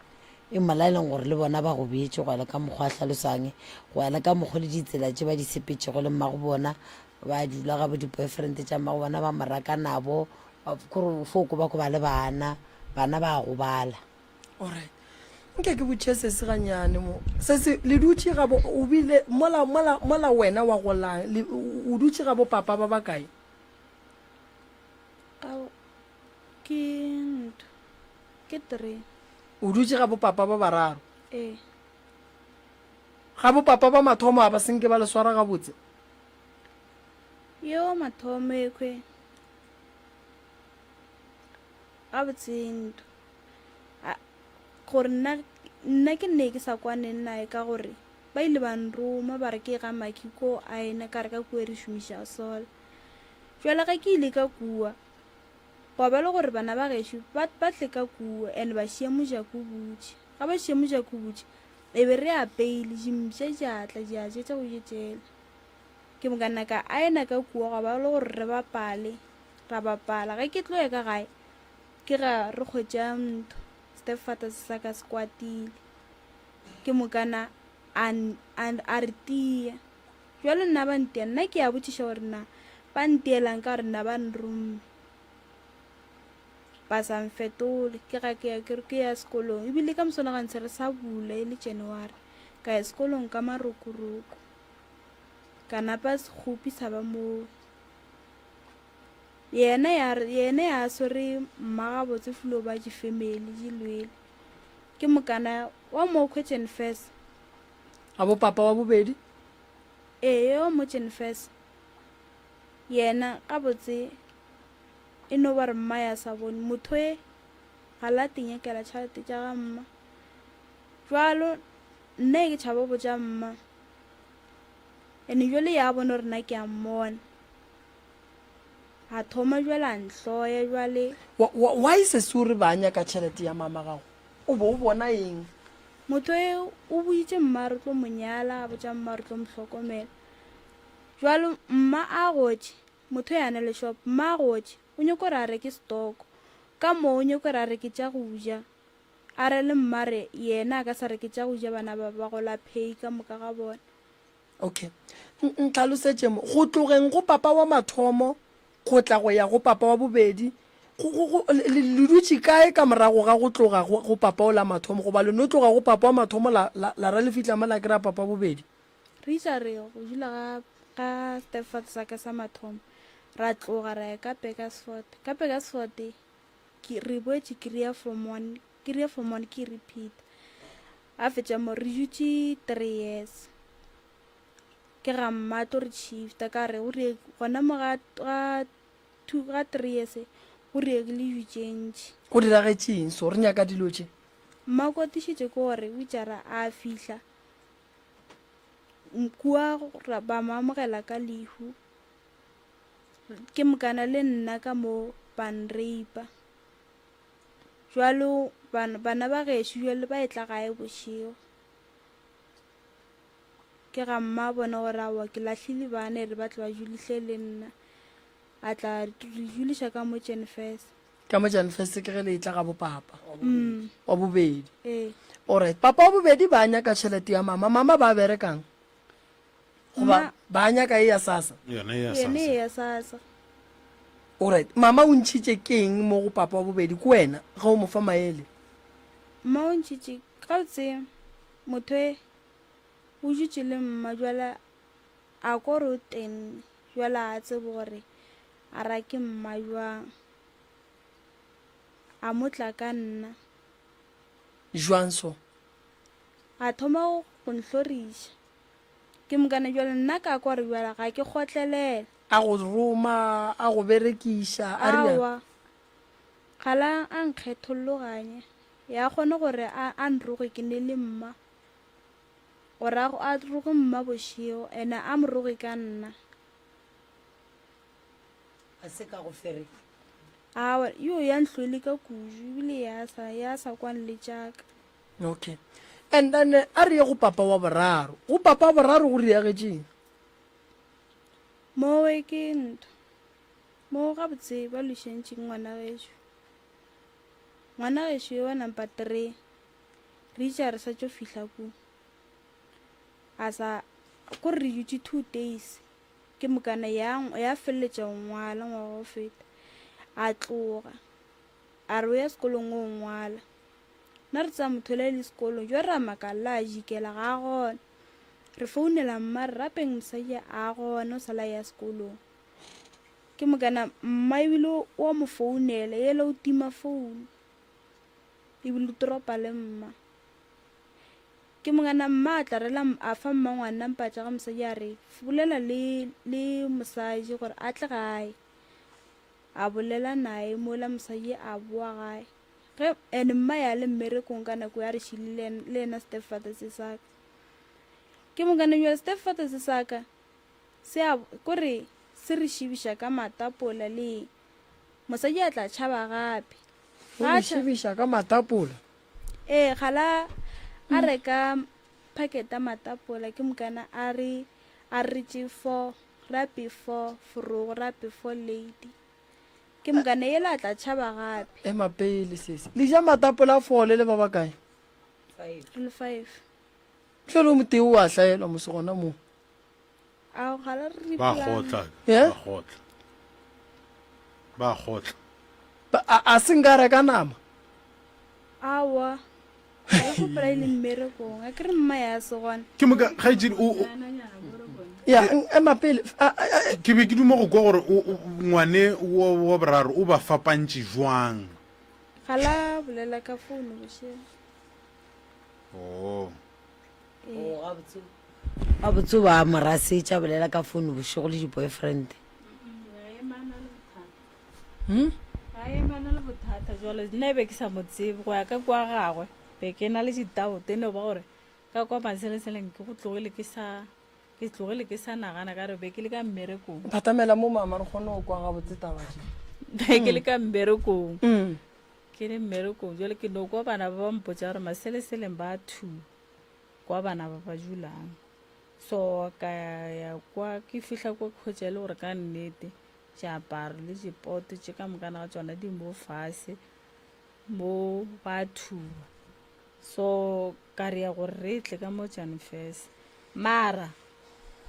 e molaleng gore le bona ba go beetše go ya le ka mokgwa a hlalosang, go ya le ka mokgwa le ditsela tše ba di sepetšego le mmago bona, ba dula ga bo di-boyfriend tša mmago bona ba mo raka nabo, kore fo ko ba ko ba le bana, bana ba gobala. Alright. Nke ke botšiše sesi gannyane mo. Sesi, le dutše ga bo, o bile, mola, mola, mola wena wa golang, le, o dutše ga bo papa ba bakae? Ka, ke ntho, ke three. O dutše ga bopapa ba bararo? Ee. Ga bopapa ba mathomo a ba senke ba le swara gabotse? Yo mathomo ekhwe gabotse ntho gore nna nna ke nne ke sa kwane naye ka gore ba ile ba nroma ba re ke ga maki ko a ena ka re ka kua re šomiša sola. Jwale ge ke ile ka kua Gwa ba le gore bana ba gešo ba, ba tle ka kua, and ba šia mojako o butše. Ga ba šia mojako o butše, e be re apeile, dimpša di a tla, di a ja tša go ja tšela. Ke moka nna ka aena ka kua, gwa ba le gore re bapale, ra bapala. Ge ke tlo ya ka gae, ke ga re hwetša ntho, stepfather se sa ka se kwatile. Ke mokana a, a, a re tia. Bjalo nna ba ntia, nna ke a botšiša gore na ba ntielang ka gore nna ba nromme. Ba sa mfetole, ke ga ke ya ke re ke ya sekolong. Ebile ka moswana ga ntshe re sa bula e le January, ka ya sekolong ka marokoroko. Ka napa sekgopi sa ba moo. Yena ya yena ya swere mma gabotse fulo ba di family di lwele. Ke mokana wa mo question first. A bo papa wa bobedi? Ee, yo mo Jenfes. Yena, gabotse, e no ba re mma ya sa bone. Motho e, ga la tinyakela tšhelete tša ga mma. Jwalo, nna e ke tšhaba botša mma. Ene jwale ya bone gore nna ke a mmona. A thoma jwale a nhloya jwale. Why sesi o re ba nyaka tšhelete ya mama gago? O be o bona eng? Motho e o boditše mma re tlo mo nyala, a botša mma re tlo mo hlokomela. Jwalo mma a gotše, motho e a na le shop, mma a gotše, o nyoko re a reke stoko. Ka moo o nyoko re a reke tša go ja. A re le mma re yena a ka sa reke tša go ja bana ba ba gola pay ka moka ga bona. Okay. Ntlhalosetše mo, go tlogeng go papa wa mathomo go tla go ya go papa wa bobedi, go, go, go, le, le, le dutše kae ka morago ga go tloga go, go papa o la mathomo? Goba le no tloga go papa wa mathomo la, la, la ra le fihla mo la kry-a papa wa bobedi? Re itša re go dula ga, ga stepfather sa ka sa mathomo, ra tloga ra ya ka Burgersfort. Ka Burgersfort ke, re boetše kry-a form one, kry-a form one ke repeat. A fetša mo re dutše three years. Ke ga mma tlo re shifta ka re go re gona mo ga ga two ga three years go diregile dilo tše ntši. Go diragetše eng so re nyaka dilo tše? Mma o kwatišitše ke gore o itše ra a fihla kua ba mo amogela ka lehu ke mokana le nna ka mo ba nraper. Jwalo bana ba gešo jwale ba etla gae bošego. Ke ga mma a bona gore aowa ke lahlile bana e re ba tle ba julihle le nna. A tla re juliša ka mo Jenfes. Ka mo Jenfes ke ge le etla ga bopapa wa bobedi. Ee. Alright, papa wa bobedi ba nyaka tšhelete ya mama. Mama ba berekang? Goba ba nyaka e ya SASSA? Yona e ya SASSA. Yone e ya SASSA. Alright, mama o ntšhitše keng mo go papa wa bobedi? Ke wena ge o mo fa maele. Mma o ntšhitše gabotse motho e o dutše le mma jwale a ko re o tenne jwale a tsebe gore a rake mma jwang a mo tla ka nna. Jwang so? A thoma go nhloriša. Ke mokane bjale nna ka kwa gore bjale ga ke kgotlelele. A go roma, a go berekiša, a rialo. Aowa. Ga la a nkgetholloganya. Ya kgone gore a, a nroge ke ne le mma. Gore a, a roge mma bošego, ene a mo roge ka nna. A se ka go fere. Awa, yo ya nhlwele ka kudu, ebile ya sa, ya sa kwane le tšaka. Okay. And then a re ye go papa wa boraro. Go papa wa boraro go riagetšeng? Mowe ke ntho. Mo gabotse ba lwešentše ngwana gešo. Ngwana gešo yo wa number 3. Re itše a re sa tšo fihla ku. A sa ko re dutše 2 days. Ke mokana ya ya feleletša go ngwala ngwaga go feta. A tloga. A re o ya sekolong o ngwala. Nna re tsaya motho le le sekolong jo ra makalla a jikela ga a gona. Re founela mma re rapeng mosadi a gona o sala ya sekolong. Ke mokana mma ebile o mo founela yela o tima founu. Ebile o tropa le mma. Ke mokana mma a tla rela a fa mma ngwana mpatša ga mosadi a re bolela le le mosadi gore a tle gae. A bolela naye mola mosadi a boa gae. Ge and mma ya le mmerekong ka nako ya re šile le yena stepfather se saka. Ke mokana jwale stepfather se saka se a kore se re šibiša ka matapola le mosadi a tla tšhaba gape. O le šibiša ka matapola? Ee, gala a reka packet ya matapola ke mokana a re a re tše for rape for forogo rape for lady. Ke mokana yela a tla tšhaba gape. Ema pele sesi. Le ja matapola a fole le ba bakae? Re le five. Hlole o motee o a hlaelwa mose gona moo. Ao ga la re Ba kgotla, Eh? ba kgotla. Ba kgotla. Ba- A, a se nka reka nama. Aowa. Ga ke gopola e le mmerekong. A ke re mma ya se gona. Ke moka kgaetšedi o o- Ya, n- ema pele. A, a, a, ke be ke duma go kwa gore o- o- ngwane wa wa boraro o ba fapantše jwang. Ga la bolela ka founu bošego. Oh. Oh, gabotse gabotse ba mo rasetša bolela ka founu bošego le di-boyfriend. Hmm? Ga emana le bothata jalo nna e be ke sa mo tsebe go ya ka kwa gagwe be ke na le ditaote no ba gore ka kwa maseleseleng ke go tlogele ke sa ke tlogele ke sa nagana ka re be ke le ka mmerekong Phatamela mo mama re kgone go kwa gabotse taba tše. be ke le ka mmerekong Mm. ke le mmerekong jale ke no kwa bana ba ba mpotsa gore maseleseleng ba thuba kwa bana ba ba dulang so ka ya kwa ke fihla kwa khwetša e le gore ka nnete Diaparo le dipoto tše ka mokana ga tšona di mo fase mo ba thuba. So ka re ya gore re tle ka mo Janfes. Mara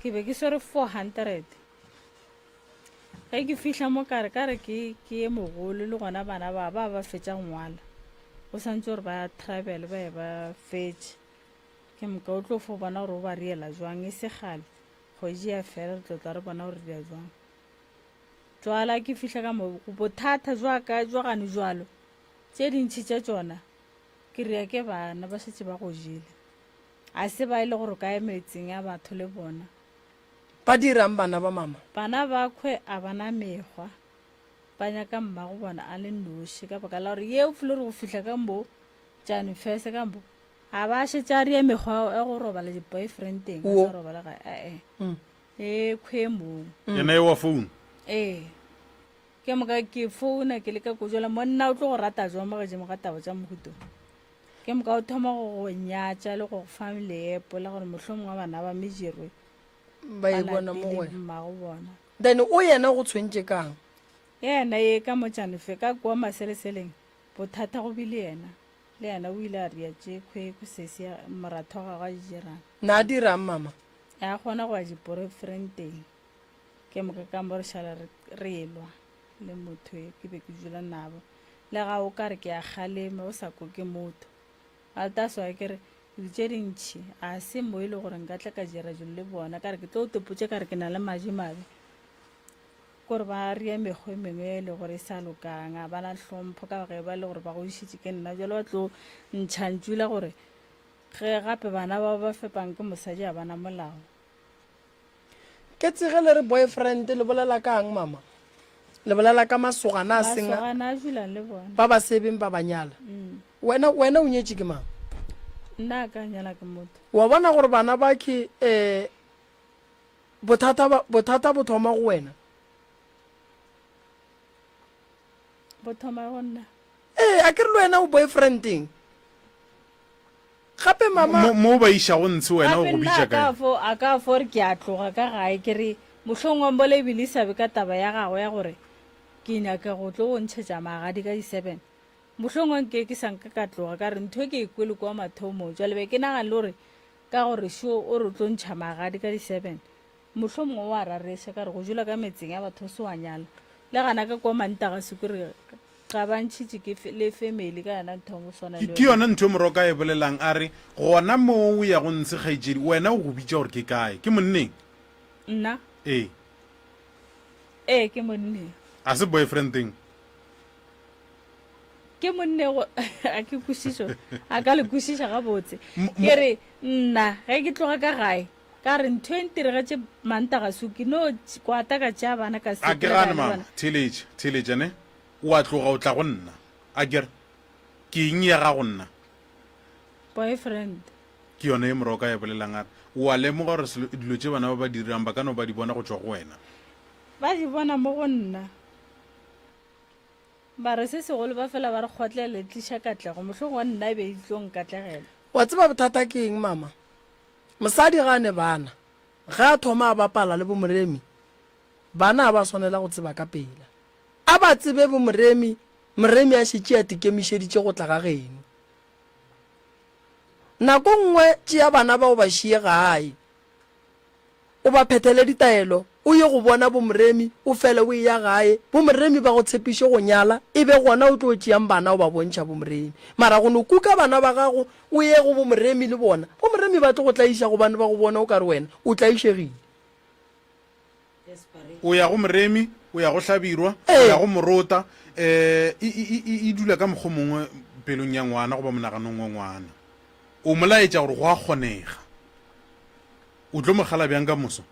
ke be ke swere 400. Ge ke fihla mo ka re ka re ke ke ye mogolo le gona bana ba ba ba fetša go ngwala. Go santse gore ba travel ba ye ba fetše. Ke moka o tlo fo bona gore o ba riela jwang e se kgale. Kgwedi ya fela re tlo tla re bona gore di ya jwang. Jwala ke fihla ka mo bothata jwa ka jwa gane jwalo tše dintši tša tšona ke rea ke bana ba šetše ba go jele. A se ba e le gore ka metseng ya batho le bona. Ba dirang bana ba mama? Bana ba khwe a bana mekgwa ba nyaka mmago bona a le noši ka baka la gore ye o file gore go fihla ka mo tšane fese ka mo A ba šetše a ria mekgwa ya go robala di-boyfriendeng a sa robala ga ee mm. e khwe mong mm. yena e wa phone ee ke moka ke founa ke leka ko jala monna o tlo go rata jwang mo godimo ga taba tša mohuto ke moka o thoma go go nyatša le go go fa leepo la gore mohlomongwe bana ba mejirwe ba e bona mo go mmago bona then o yena go tshwentše kang yena ye ka motšanefe ka kua maseleseleng bothata go bile yena Le yena o ile a ria tše khwe sesi ya moratho wa gagwe a di dirang. Na a dirang mama? Ya kgona go ya diporofrenteng. Ke moka ka mo re šala re re elwa le motho e ke be ke dula nabo. Le ga o ka re ke a kgalema o sa koke motho. Alta swa ke re dilo tše dintšhi a se mo e le gore nka tla ka dira dilo le bona ka re ke tlo topotše ka re ke na le madi mabe. Kore ba ria mekgwa e mengwe e le gore e sa lokang, a ba na hlompho ka ge ba le gore ba godišitše ke nna. Jalo ba tlo ntšha ntšu la gore ge gape bana ba ba fepang ke mosadi a bana molao. Ke tsege le re boyfriend le bolela kang mama? Le bolela ka masogana a seng Masogana a dulang le bona. ba ba sebeng ba ba nyala. Wena, wena o nyetše ke mang? Nna a ka nyala ke motho. Wa bona gore bana ba ke eh, bothata ba, bothata bo thoma go wena. Bo thoma go nna. Ee, a ke re le wena o boyfriendeng. Gape mama. Mo, mo ba išago ntshe wena o Gape go nna bitša a ka kae? fo, a ka fo re ke a tloga ka gae, ke re mohlomongwe mbola ebile e sa be ka taba ya gagwe ya gore ke nyaka go tlo go ntšhetša magadi ka di-seven. Mohlomongwe nke ke sa nka ka tloga ka re ntho e ke e kwele kua mathomong, jwale be ke nagana le gore ka gore šo o re o tlo ntšha magadi ka di-seven, mohlomongwe o a rareša ka re go dula ka metseng ya batho o se wa nyala. Le gana ka kua Mantaga se ke re Ga ba ntšhitše ke le family ka yona ntho go swana le Ke yona ntho e Moroka a e bolelang a re, Gona mo o yago ntshe kgaetšedi, wena o go bitša gore ke kae? Ke monneng? Nna? Ee. Ee, ke monneng. A se boyfriendeng? Ke monneng go a ke kwešišo, a ka le kwešiša gabotse. Ke re nna ge ke tloga ka gae ka re ntho e ntiregetše Mantaga so ke no kwata ka tšea bana ka A ke sepela ka ya gane le mama, bona. theeletša, theeletša ne. O a tloga o tla go nna. A ke re, Ke eng ya gago nna? Boyfriend. Ke yona ye Moroka a e bolelang a re, O a lemoga gore selo, dilo tše bana ba ba di dirang ba ka no ba di bona go tšwa go wena. Ba di bona mo go nna. Ba re se segolo ba fela ba re kgotlelele tliša katlego, mohlomongwe nna e be e tlo nkatlegela. Wa tseba bothata ke eng mama? Mosadi ga a ne bana, ge a thoma a bapala le bomoremi, bana ga ba swanela go tseba ka pela. A ba tsebe bomoremi, moremi a šetše a tikemišeditše go tla ga geno. Nako nngwe tšea bana ba o ba šie gae, o ba phethele ditaelo, o ye go bona bomoremi, o fele o eya gae, bomoremi ba go tshepiše go nyala, e be gona o tlo tšeang bana o ba bontšha bomoremi. Mara go no kuka bana ba gago o ye go bomoremi le bona, bomoremi ba tlo go tlaiša gobane ba go bona o ka re wena o tlaišegile. O ya go Moremi, o ya go Hlabirwa, o ya go Morota, um e, e, e, e dula ka mokgwa mongwe pelong ya ngwana goba monaganong wa ngwana. O mo laetša gore go a kgonega. O tlo mo kgala bjang ka moso?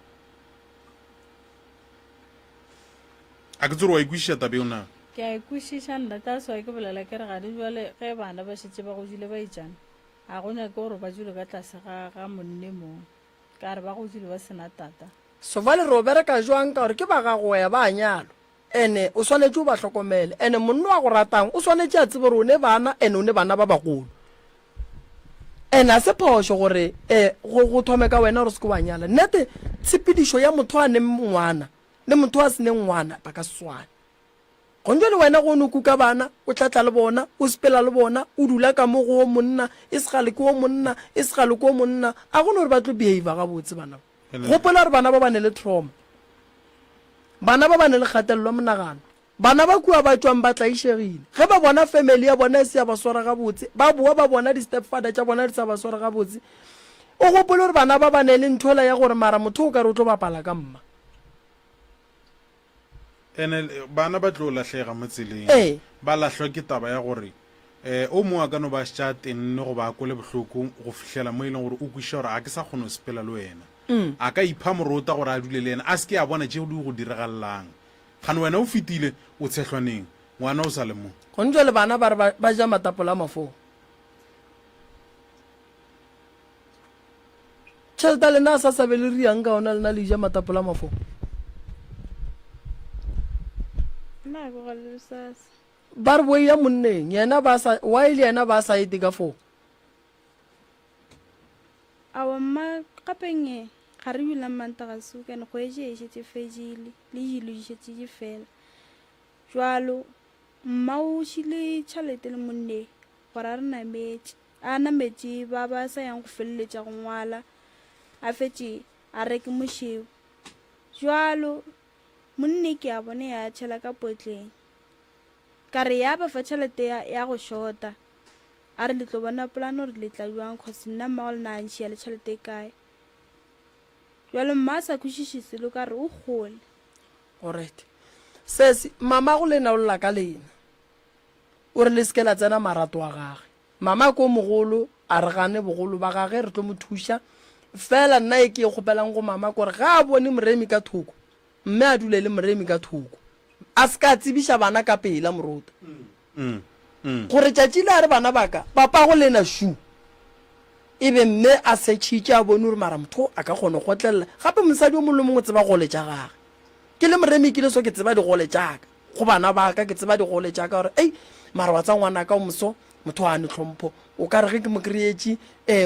A ke tsore wa e kwešiša taba eo na? Ke a e kwešiša nna, that's why ke bolela ke re gane jwale ge bana ba šetše ba godile ba itšana, ga go nyake gore ba dule ka tlase ga, ga monne mong. Ka re ba godile ba se na tata. So bjale re o bereka jwang ka gore ke ba gago wa ya ba nyalwa ene o swanetše o ba hlokomele ene monna wa go ratang o swanetše a tsebe gore o ne bana ene o ne bana ba bagolo ene a se phošo gore e go go thome ka wena gore se ke wa nyala nnete tshepedišo ya motho a neng ngwana le motho a se neng ngwana ba ka se swane. Gonjale wena go no kuka bana, o tla tla le bona, o sepela le bona, o dula ka mo go wo monna, e segale ke wo monna, e segale ke wo monna, a go no gore ba tlo behavior gabotse bana ba. Gopola gore bana ba ba ne le trauma. Bana ba ba ne le kgatelelo ya monagano. Bana ba kua ba tšwang ba tlaišegile. Ge ba bona family ya bona e se ya ba swara gabotse, ba boa ba bona di-stepfather tša bona di sa ba sware gabotse. O gopole gore bana ba ba ne le ntho ela ya gore mara motho o ka re o tlo bapala ka mma. Ene bana ba tlo lahlega mo tseleng. Ee. Ba lahlwa ke taba ya gore um o mongwe a ka no ba a šetše a tenne goba a kwele bohloko go fihlela mo e leng gore o kwešiša gore ga ke sa kgona go sepela le wena. A ka ipha morota gore a dule le yena a se ke a bona tšeo di go diragalelang. Kgane wena o fetile o tshehlwaneng, ngwana o sa le mo. Gone jwale bana ba re ba, ba ja matapola a mafoo. Tšhelete ya lena a sa sa be le riang ka ona lena le ja matapola a mafoo. Nna ke go le sasa. Ba re bo ya monneng yena ba sa why le yena ba sa ete ka foo. Awa mma gapeng e ga re dula Mantaga sukane kgwedi e šetše fedile le dilo di šetše di fela. Jwalo mma o šile tšhelete le monneng gore a re nametše. A nametše ba ba sa yang go feleletša go ngwala, a fetše a reke mošebo. Bjalo monne ke a bone ya tšhela ka potleng. Ka re ya ba fa tšhelete ya, ya go šota. A re le tlo bona polane gore le tla bjang cause nna mmago lena a ntšhia le tšhelete e kae. Bjalo mma a sa kwešiše selo ka re o kgole. Alright. Sesi, mamago lena o lla ka lena. O re le se ke la tsena marato a gage. Mama ko mogolo a re gane bogolo ba gage re tlo mo thuša. Fela nna e ke e kgopelang go mama kore ga a bone Moremi ka thoko, mme a dule le Moremi ka thoko. A se ka tsebiša bana ka pela, Morota. Gore tšatši le a re bana ba ka, papago lena šu. E be mme a setšhitše a bone gore mara motho a ka kgona go kgotlelela. Gape mosadi o mongwe le mongwe o tseba gole tša gage. Ke le moremi ke le so ke tseba digole tša ka. Go bana ba ka ke tseba digole tša ka gore ei mara wa tsa ngwanaka o moso motho a ne tlhompho. O ka re ge ke mo kry-etše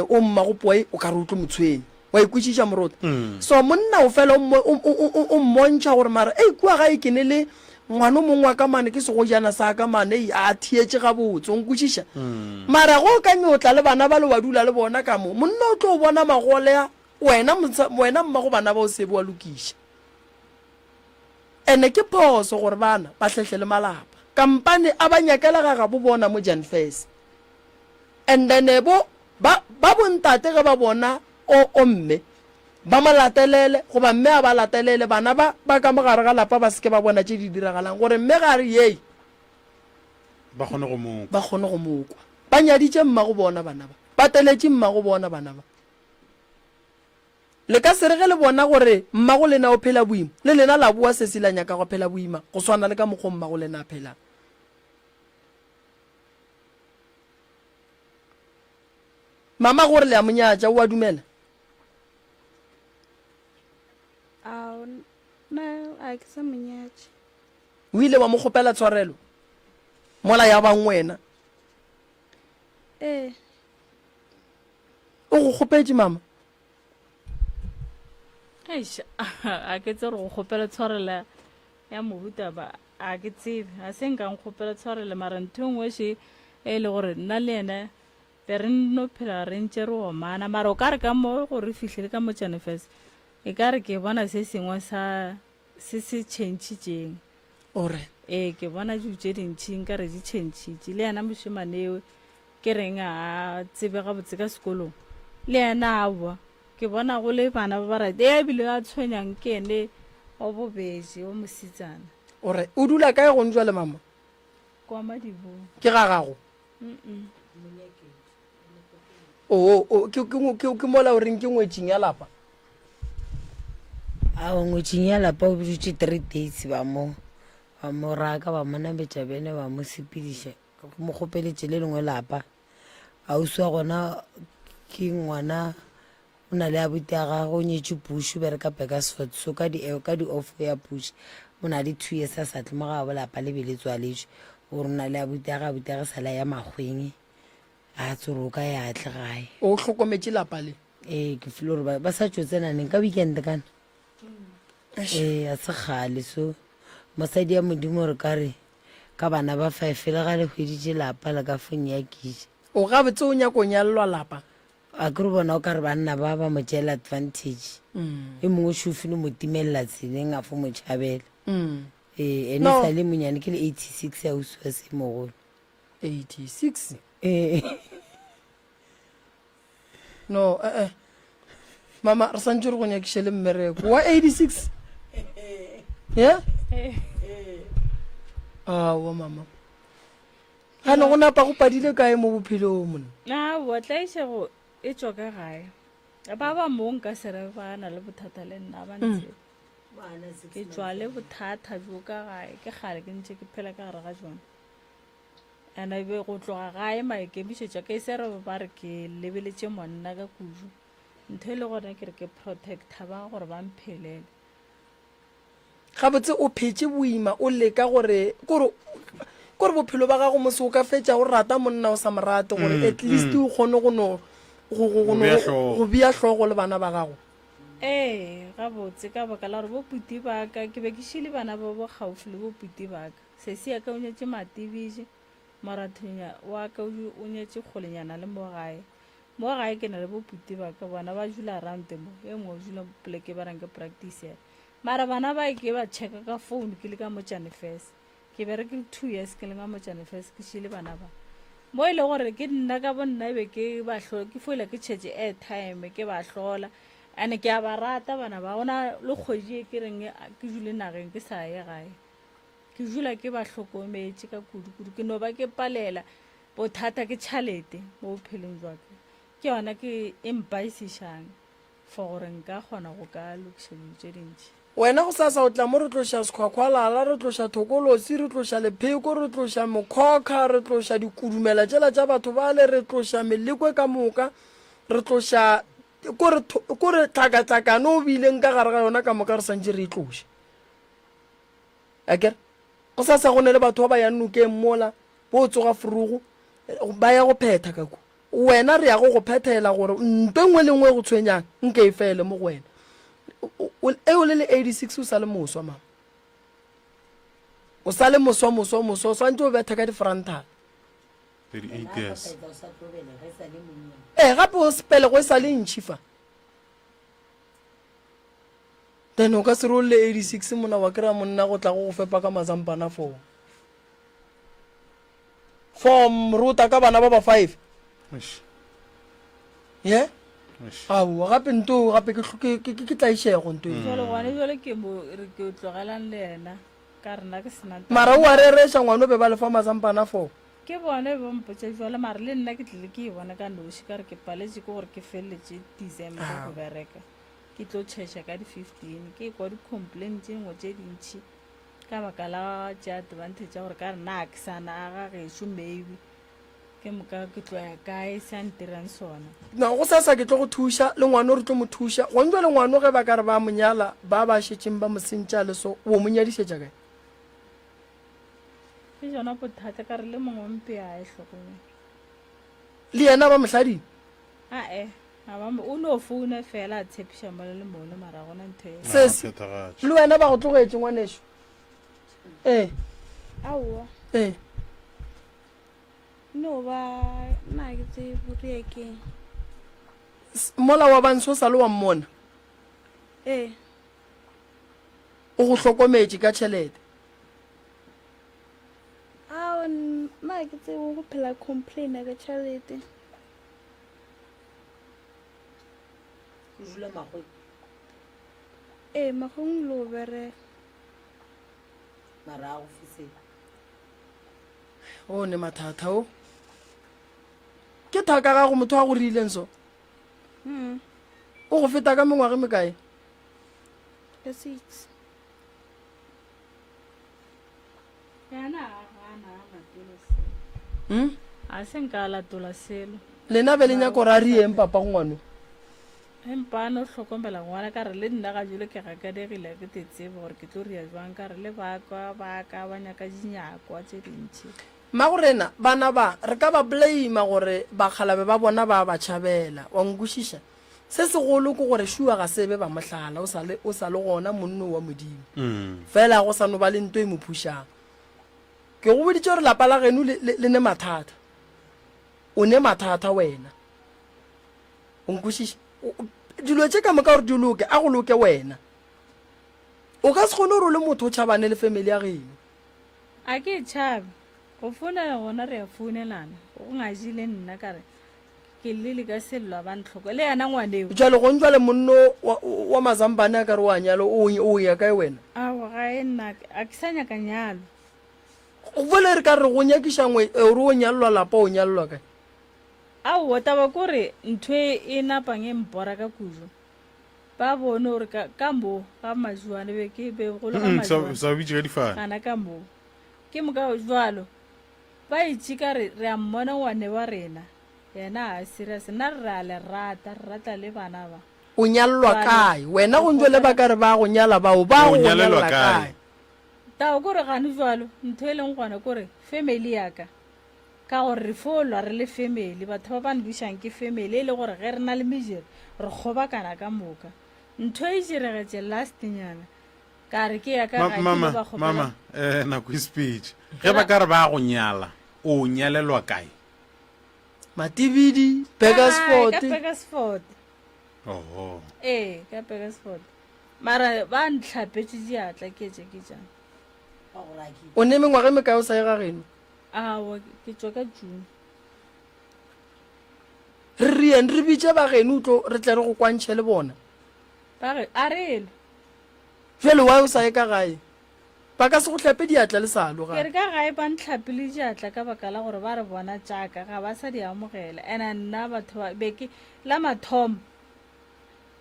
um o mmago poe o ka re o tlo mo tshwenya. Wa e kwešiša Morota? So monna o fela o mmontšha gore mara ei kua gae ke ne le ngwana o mongwe wa ka mane ke segojana sa ka mane ei a theetše gabotse o nkwešiša? Mara ge o ka nyotla le bana bale wa dula le bona ka mo monna o tlo bona magole a wena wena mmago bana ba o sebe wa lokiša. Ene ke phoso gore bana ba hlehle le malapa. Kampane a ba nyakela ga gabo bona mo Jan Fes. And then bo ba ba bontate ge ba bona o o mme ba mo latelele goba mme a ba latelele bana ba ba ka mo gare ga lapa ba seke ba bona tše di diragalang gore mme ga re yei ba kgone go mo ba kgone go mo kwa. Ba nyaditše mmago bona bana ba. Ba teletše mmago bona bana ba. Le ka se re ge le bona gore mmago lena o phela boima, le lena la boa sesi la nyaka go phela boima go swana le ka mokgo mmago lena a phelang. Mama gore le a mo nyatša, o a dumela? Ao, nna a ke sa mo nyatše. O ile wa mo kgopela tshwarelo mola ya bang wena? Ee. O go kgopetše mama? Eish, a ke tsebe gore go kgopela tshwarelo ya mohuta ba a ke tsebe a se nka nkgopela tshwarelo mara ntho e nngwe še e le gore nna le ena be re no phela re ntše re omana mara o ka re ka mo gore fihlile ka mo Janefes e ka re ke bona se sengwe sa se se tšhentšhitšeng ore ee ke bona dilo tše dintšhi nka re di tšhentšhitše le yena mošemane eo ke reng a tsebe gabotse ka sekolong le yena aowa ke bona go le bana ba ba rate e bile a tshwenyang ke ene wa bobedi wa mosetsana ore o dula kae gong jwale mama kwa madibong ke ga gago oo o ke ke ke ke mola o reng ke ngwetšing ya lapa Ao ngwetšing ya lapa o dutše three days ba mo ba mo raka ba mo nametša bene ba mo sepediša mo kgopeletše le lengwe lapa ausi wa gona ke ngwana o na le abuti ya gagwe o nyetše puši o bereka Bakersford so ka di ka di off ya puši o na le two years a sa tle mo ga bo lapa le be le tswaletšwe o re o na le abuti ya gagwe abuti ya gagwe sala ya makgweng a tsore o ka ya tle gae o hlokometše lapa le ee ke feel gore ba sa tšo tsena neng ka weekend kana ee a se kgale so mosadi ya modimo re ka re Ka bana ba five le ga le hweditše lapa le ka fo nyakiša. O gabotse o nyako nyallwa lapa? A ke re bona o ka re banna ba ba mo tšeela advantage. E mongwe šofi no mo timelela tseleng a fo mo tšhabela. Ee, ene sa le monyane ke le 86 ausi wa se mogolo. 86? Ee. No, eh eh. Mama, re santše re go nyakiše le mmereko. Wa 86? Yeah? Aowa mama. Gane go napa go padile kae mo bophelong monna? Aowa, tlaišego e tšwa ka gae. Ba ba mo nka se re ba na le bothata le nna ba ntse. Ke tšwa le bothata bjo ka gae, ke kgale ke ntše ke phela ka gare ga jona. And e be go tloga gae maikemišetšo a ka e se re ba re ke lebeletše monna ka kudu. Ntho e le gona ke re ke protector ba gore ba mphelele. Gabotse o phetše boima o leka gore kore kore bophelo ba gago mose o ka fetša o rata monna o sa mo rate gore mm, at least mm. o kgone go no go go go no go bea hlogo le bana ba gago. Ee, gabotse ka baka la gore bo puti ba ka ke be ke šile bana ba bo gaufi le bo puti ba ka. Sesi ya ka o nyetše Matibije, morathonya wa ka o nyetše kgolenyana le mo gae. Mo gae ke na le boputi ba ka, bona ba dula around mo, e nngwe o dula poleke ba reng ke practice ya. Mara bana ba ke ba checka ka phone ke le ka Motšane First. Ke berekile 2 years ke le ka Motšane First ke šile bana ba. Mo e le gore ke nna ka bo nna e be ke ba hlola, ke foila ke tšhetše airtime ke ba hlola. And ke a ba rata bana ba, gona le kgwedi e ke reng ke dule nageng ke sa ye gae. Ke dula ke ba hlokometše ka kudu-kudu. Ke no ba ke palela. Bothata ke tšhalete mo bophelong jwa ka. Ke yona ke e mpaisišang for gore nka kgona go ka lokiša dilo tše dintši. Wena gosasa o tla mo re tloša sekhwakhwalala, re tloša thokolosi, re tloša lepheko, re tloša mokhokha, re tloša dikudumela tšela tša batho bale, re tloša melekwe ka moka, re tloša kore kore tlhakatlhakano o bileng ka gare ga yona ka moka re santše re e tloše. Akere gosasa go ne le batho ba ba yang nokeng mola bo tsoga furugo ba ya go phetha ka kua. Wena re ya go go phethela gore nto e nngwe le nngwe e go tshwenyang nke e fele mo go wena. E o le le 86 o sa le moswa mama. O sa le moswa moswa moswa o swantse o betha ka di-frontal. 38 years. Ee gape o sepelego e sa le ntšhi fa. Then o ka se re o le 86 mona wa kry-a monna go tla go go fepa ka mazampana foo. Form rota ka bana ba ba five. Eish. Ye? Eish. Aowa gape nto gape ke ke ke ke tlaišego nto e. Jwale gone jwale ke mo re ke tlogelang le yena ka rena ke sena taba. Mara o a rereša ngwana o be ba lefa mazampana for. Ke bone ba mpotša jwale mara le nna ke tlile ke e bona ka noši ka re ke paletše ke gore ke feleletše December go bereka ke tlo tšhesha ka di 15 ke kwa di complain tše nngwe tše dintšhi Ka baka la tša advantage ya gore ka re na ke sa na ga gešo maybe ke moka ke tlo ya kae se a ntirang sona. Na go sasa ke tlo go thuša le ngwano re tlo mo thuša gong jwale ngwano ge ba ka re ba mo nyala ba ba šetšeng ba mo sentša le so o mo nyadišetša kae? Ke jona bothata ka re le mongwe mpe a e hlokomela. Le yena ba mo hladile? Ae, ga ba mo, o no founa fela a tshepiša mola le mono mara gona ntho e. Sesi, Phethagatše. le wena ba go tlogetše ngwanešu? Ee. Aowa. Ee. No ba nna ke tsebe gore ya keng. Mola wa bantsho o sa le wa mmona? Ee. O go hlokometše ka tšhelete? Ao, nna ke tsebe go phela complaina ka tšhelete. O dula magweng? Ee, magweng lo bereka. Mara a go fise. O ne mathata o. Ke thaka gago motho a go rileng so? Mm. O go feta ka mengwaga e mekae? Ka six. Yena a gana a latola selo. Hmm? A se nka a latola selo. Lena be le nyaka gore a rieng papa go ngwano? Empa a no hlokomela ngwana ka re le nna ga jalo ke gakanegile ke te tsebe gore ke tlo ria jwang ka re le ba ka ba ka ba nyaka dinyakwa tše dintši. Mmagorena, bana ba re ka ba blame gore bakgalabe ba bona ba ba tšhabela, wa nkwešiša? Se segolo ke gore Shua ga se be ba mohlala, o sa le, o sa le gona monno wa Modimo. Fela go sa no ba le nto e mo phušang. Ke go boditše gore lapa la geno le, le, le ne mathata. O ne mathata wena. O nkwešiša? Dilo tše ka moka gore di loke, a go loke wena. O ka se kgone gore o le motho o tšhabane le family ya geno. A ke e tšhabe. Go founela gona re a founelana. Go ngajile nna ka re Ke llile ka sello a ba ntlhoka le yena ngwaneo. Jwale gong jwale monno wa, wa Mazambane a ka re o a nyala o, o ya kae wena? Aowa ga e nna a ke sa nyaka nyalo. Bjale re ka re go nyakiša ngwe gore o nyalelwa lapa o nyalelwa kae? Aowa taba ke gore ntho e e napang e mpora ka kudu ba bone gore ka, ka mo ga Majuane be ke be go le ga Mm, sa, Majuane sa bitše ka difane. gana ka mo ke moka jwalo ba itše ka re re a mmona ngwane wa rena Yena a serious nna re a le rata re rata le bana ba. O nyalelwa kae wena go ntšwe le ba ka re ba go nyala bao ba go nyalelwa nyalela kae. Taba kore gane jwalo ntho e leng gona kore family ya ka ka gore re fo lwa re le family batho ba ba ndušang ke family e le gore ge re na le mejero re kgobakana ka moka ntho e diregetše last nyana ka re ke ya ka gae ke Mama lo ba kgopela mama eh nako e sepetše ge ba ka re ba go nyala o nyalelwa kae Matibidi, Burgersfort. Ka Burgersfort. Oho. Ee, ka Burgersfort. Mara ba ntlhapetše diatla ke tše ke tša. O ne mengwaga e mekae o sa ye ga geno? Aowa, ke tšwa ka June. Re rieng re bitše ba geno o tlo re tle re go kwantšhe le bona. Ba re a re elwe. Bjale why o sa ye ka gae? Ba ka se go hlape diatla le sa aloga. Ke re ka gae ba ntlhapile diatla ka baka la gore ba re bona tšaka ga ba sa di amogela. And nna batho ba be ke la mathomo.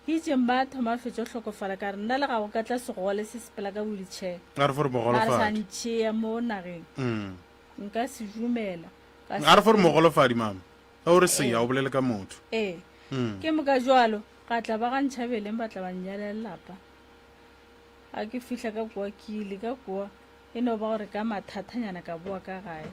Ke itše mma a thoma a fetša go hlokofala, ka re nna le ga go ka tla segole se sepela ka wheelchair. A re fo re Ba re sa mogolofadi. ntšea mo nageng. Mm. Nka se dumela. Ka A re fo re se- mogolofadi mama. Ge o re seya o bolele ka motho. Ee. Mm. Ke moka jwalo, ga tla ba ga Ntšhabeleng ba tla ba nnyalela lapa. Ga ke fihla ka kua ke ile ka kua, e no ba gore ka mathathanyana ka boa ka gae.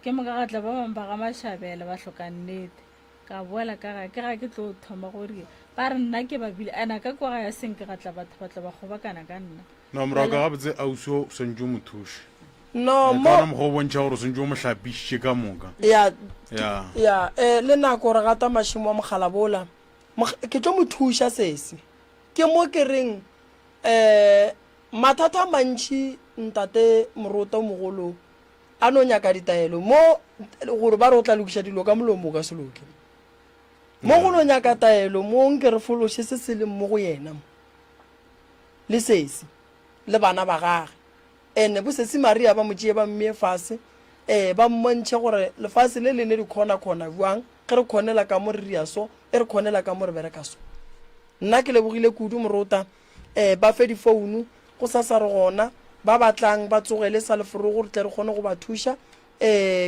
Ke moka ga tla ba bangwe ba ga Mašabela ba hloka nnete. Ka boela ka gae, ke ga ke tlo thoma go ria. Ba re nna ke ba bile, ena ka kua ga ya senke ga tla batho ba tla ba kgobakana ka nna. No morwa ka gabotse ausi o swantše o mo thuše. No Ka mo ona mokgwa o bontšha gore o swantše o mo hlapišitše ka moka. ya Ya. ya eh, le nako re gata mašemo a mogalabola ke tlo mo thuša sesi ke mo ke reng um mathata a mantšhi ntate morota o mogolo a no nyaka ditaelo mo gore ba re o tla lokiša dilo ka molomo o ka se loke mo go no nyaka taelo mo nke re fološe se se leng mo go yena mo le sesi le bana ba gage ene bo sesi maria ba mo tšee ba mmee fase um ba mmontšhe gore lefase le le ne di khona khona bjang ge re khonela ka mo re ria so e re khonela ka mo re bereka so nna ke lebogile kudu morota um ba fe difounu go sasa re gona ba batlang ba tsogele sa leforogo re tle re kgone go ba thuša um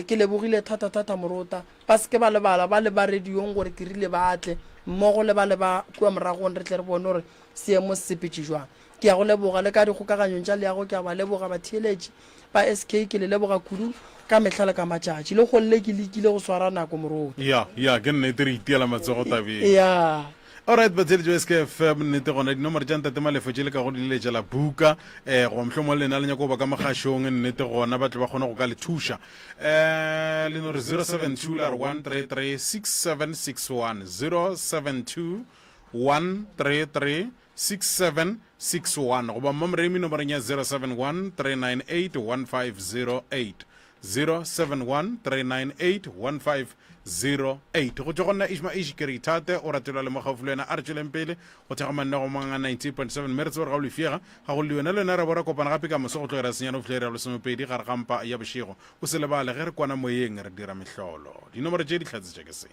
ke lebogile thata-thata morota ba seke ba lebala ba le ba radiong gore ke rile ba tle mmogo le ba le ba kua moragong re tle re bone gore seemo se sepetše jwang ke ya go leboga le ka dikgokaganyong tša leago ke a ba leboga batheeletši ba SK ke le leboga kudu ka mehla le ka matšatši le golle ke lekile go swara nako morota ya ya ke nnete re itiela matsogo tabeng ya Alright batheeletši ba SKFM nnete gona dinomoro tša ntate Malefo tše le ka go di leletša la buka eh goba mohlomongwe lena le nyaka go ba ka mogašong nnete gona ba tle ba kgone go ka le thuša eh le no re 072 la re 133 6761 072 133 6761 goba mmamoremi nomorong ya 071 398 1508 071-398-1508. Go tšwa go nna Ishma Ish ke re ithate o ratelwa le mo gaufi le wena a re tšweleng pele go thekga mannego mang a 90.7 mme re tsebe gore ga o lefiega ga go le wena le wena re bo re kopana gape ka moso go tlo ira senyane go fihla iri ya lesomepedi gare ga mpa ya bošego o se lebale ge re kwana moyeng re dira mehlolo dinomoro tše di hlatsetša ke se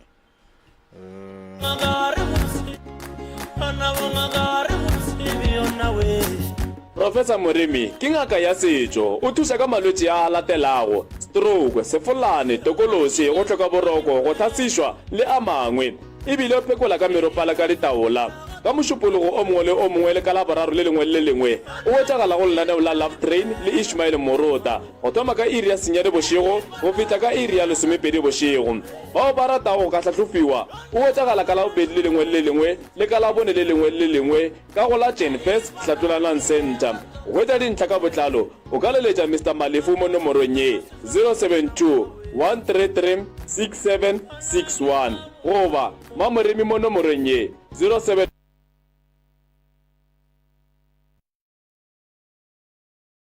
Professor Moremi ke ngaka ya setšo. O thuša ka malwetši a a latelago, stroke, sefolane, tokološi, go hloka boroko, go hlasišwa le a mangwe. E bile o phekola ka meropala ka ditaola. Ka Mošupologo o mongwe le o mongwe le ka Laboraro le lengwe le le lengwe o hwetšagala go lenaneo la Love Train le Ishmael Morota go thoma ka iri ya senyane bošego go fihla ka iri ya lesomepedi bošego. Bao ba ratago go ka hlahlofiwa o hwetšagala ka Labobedi le lengwe le le lengwe le ka Labone le lengwe le le lengwe ka go la Jenfes Hlatlolanang Centre. Go hwetša dintlha ka botlalo o ka leletša Mister Malefu mo nomorong ye, 072 133 6761 goba Mamoremi mo nomorong ye, 07.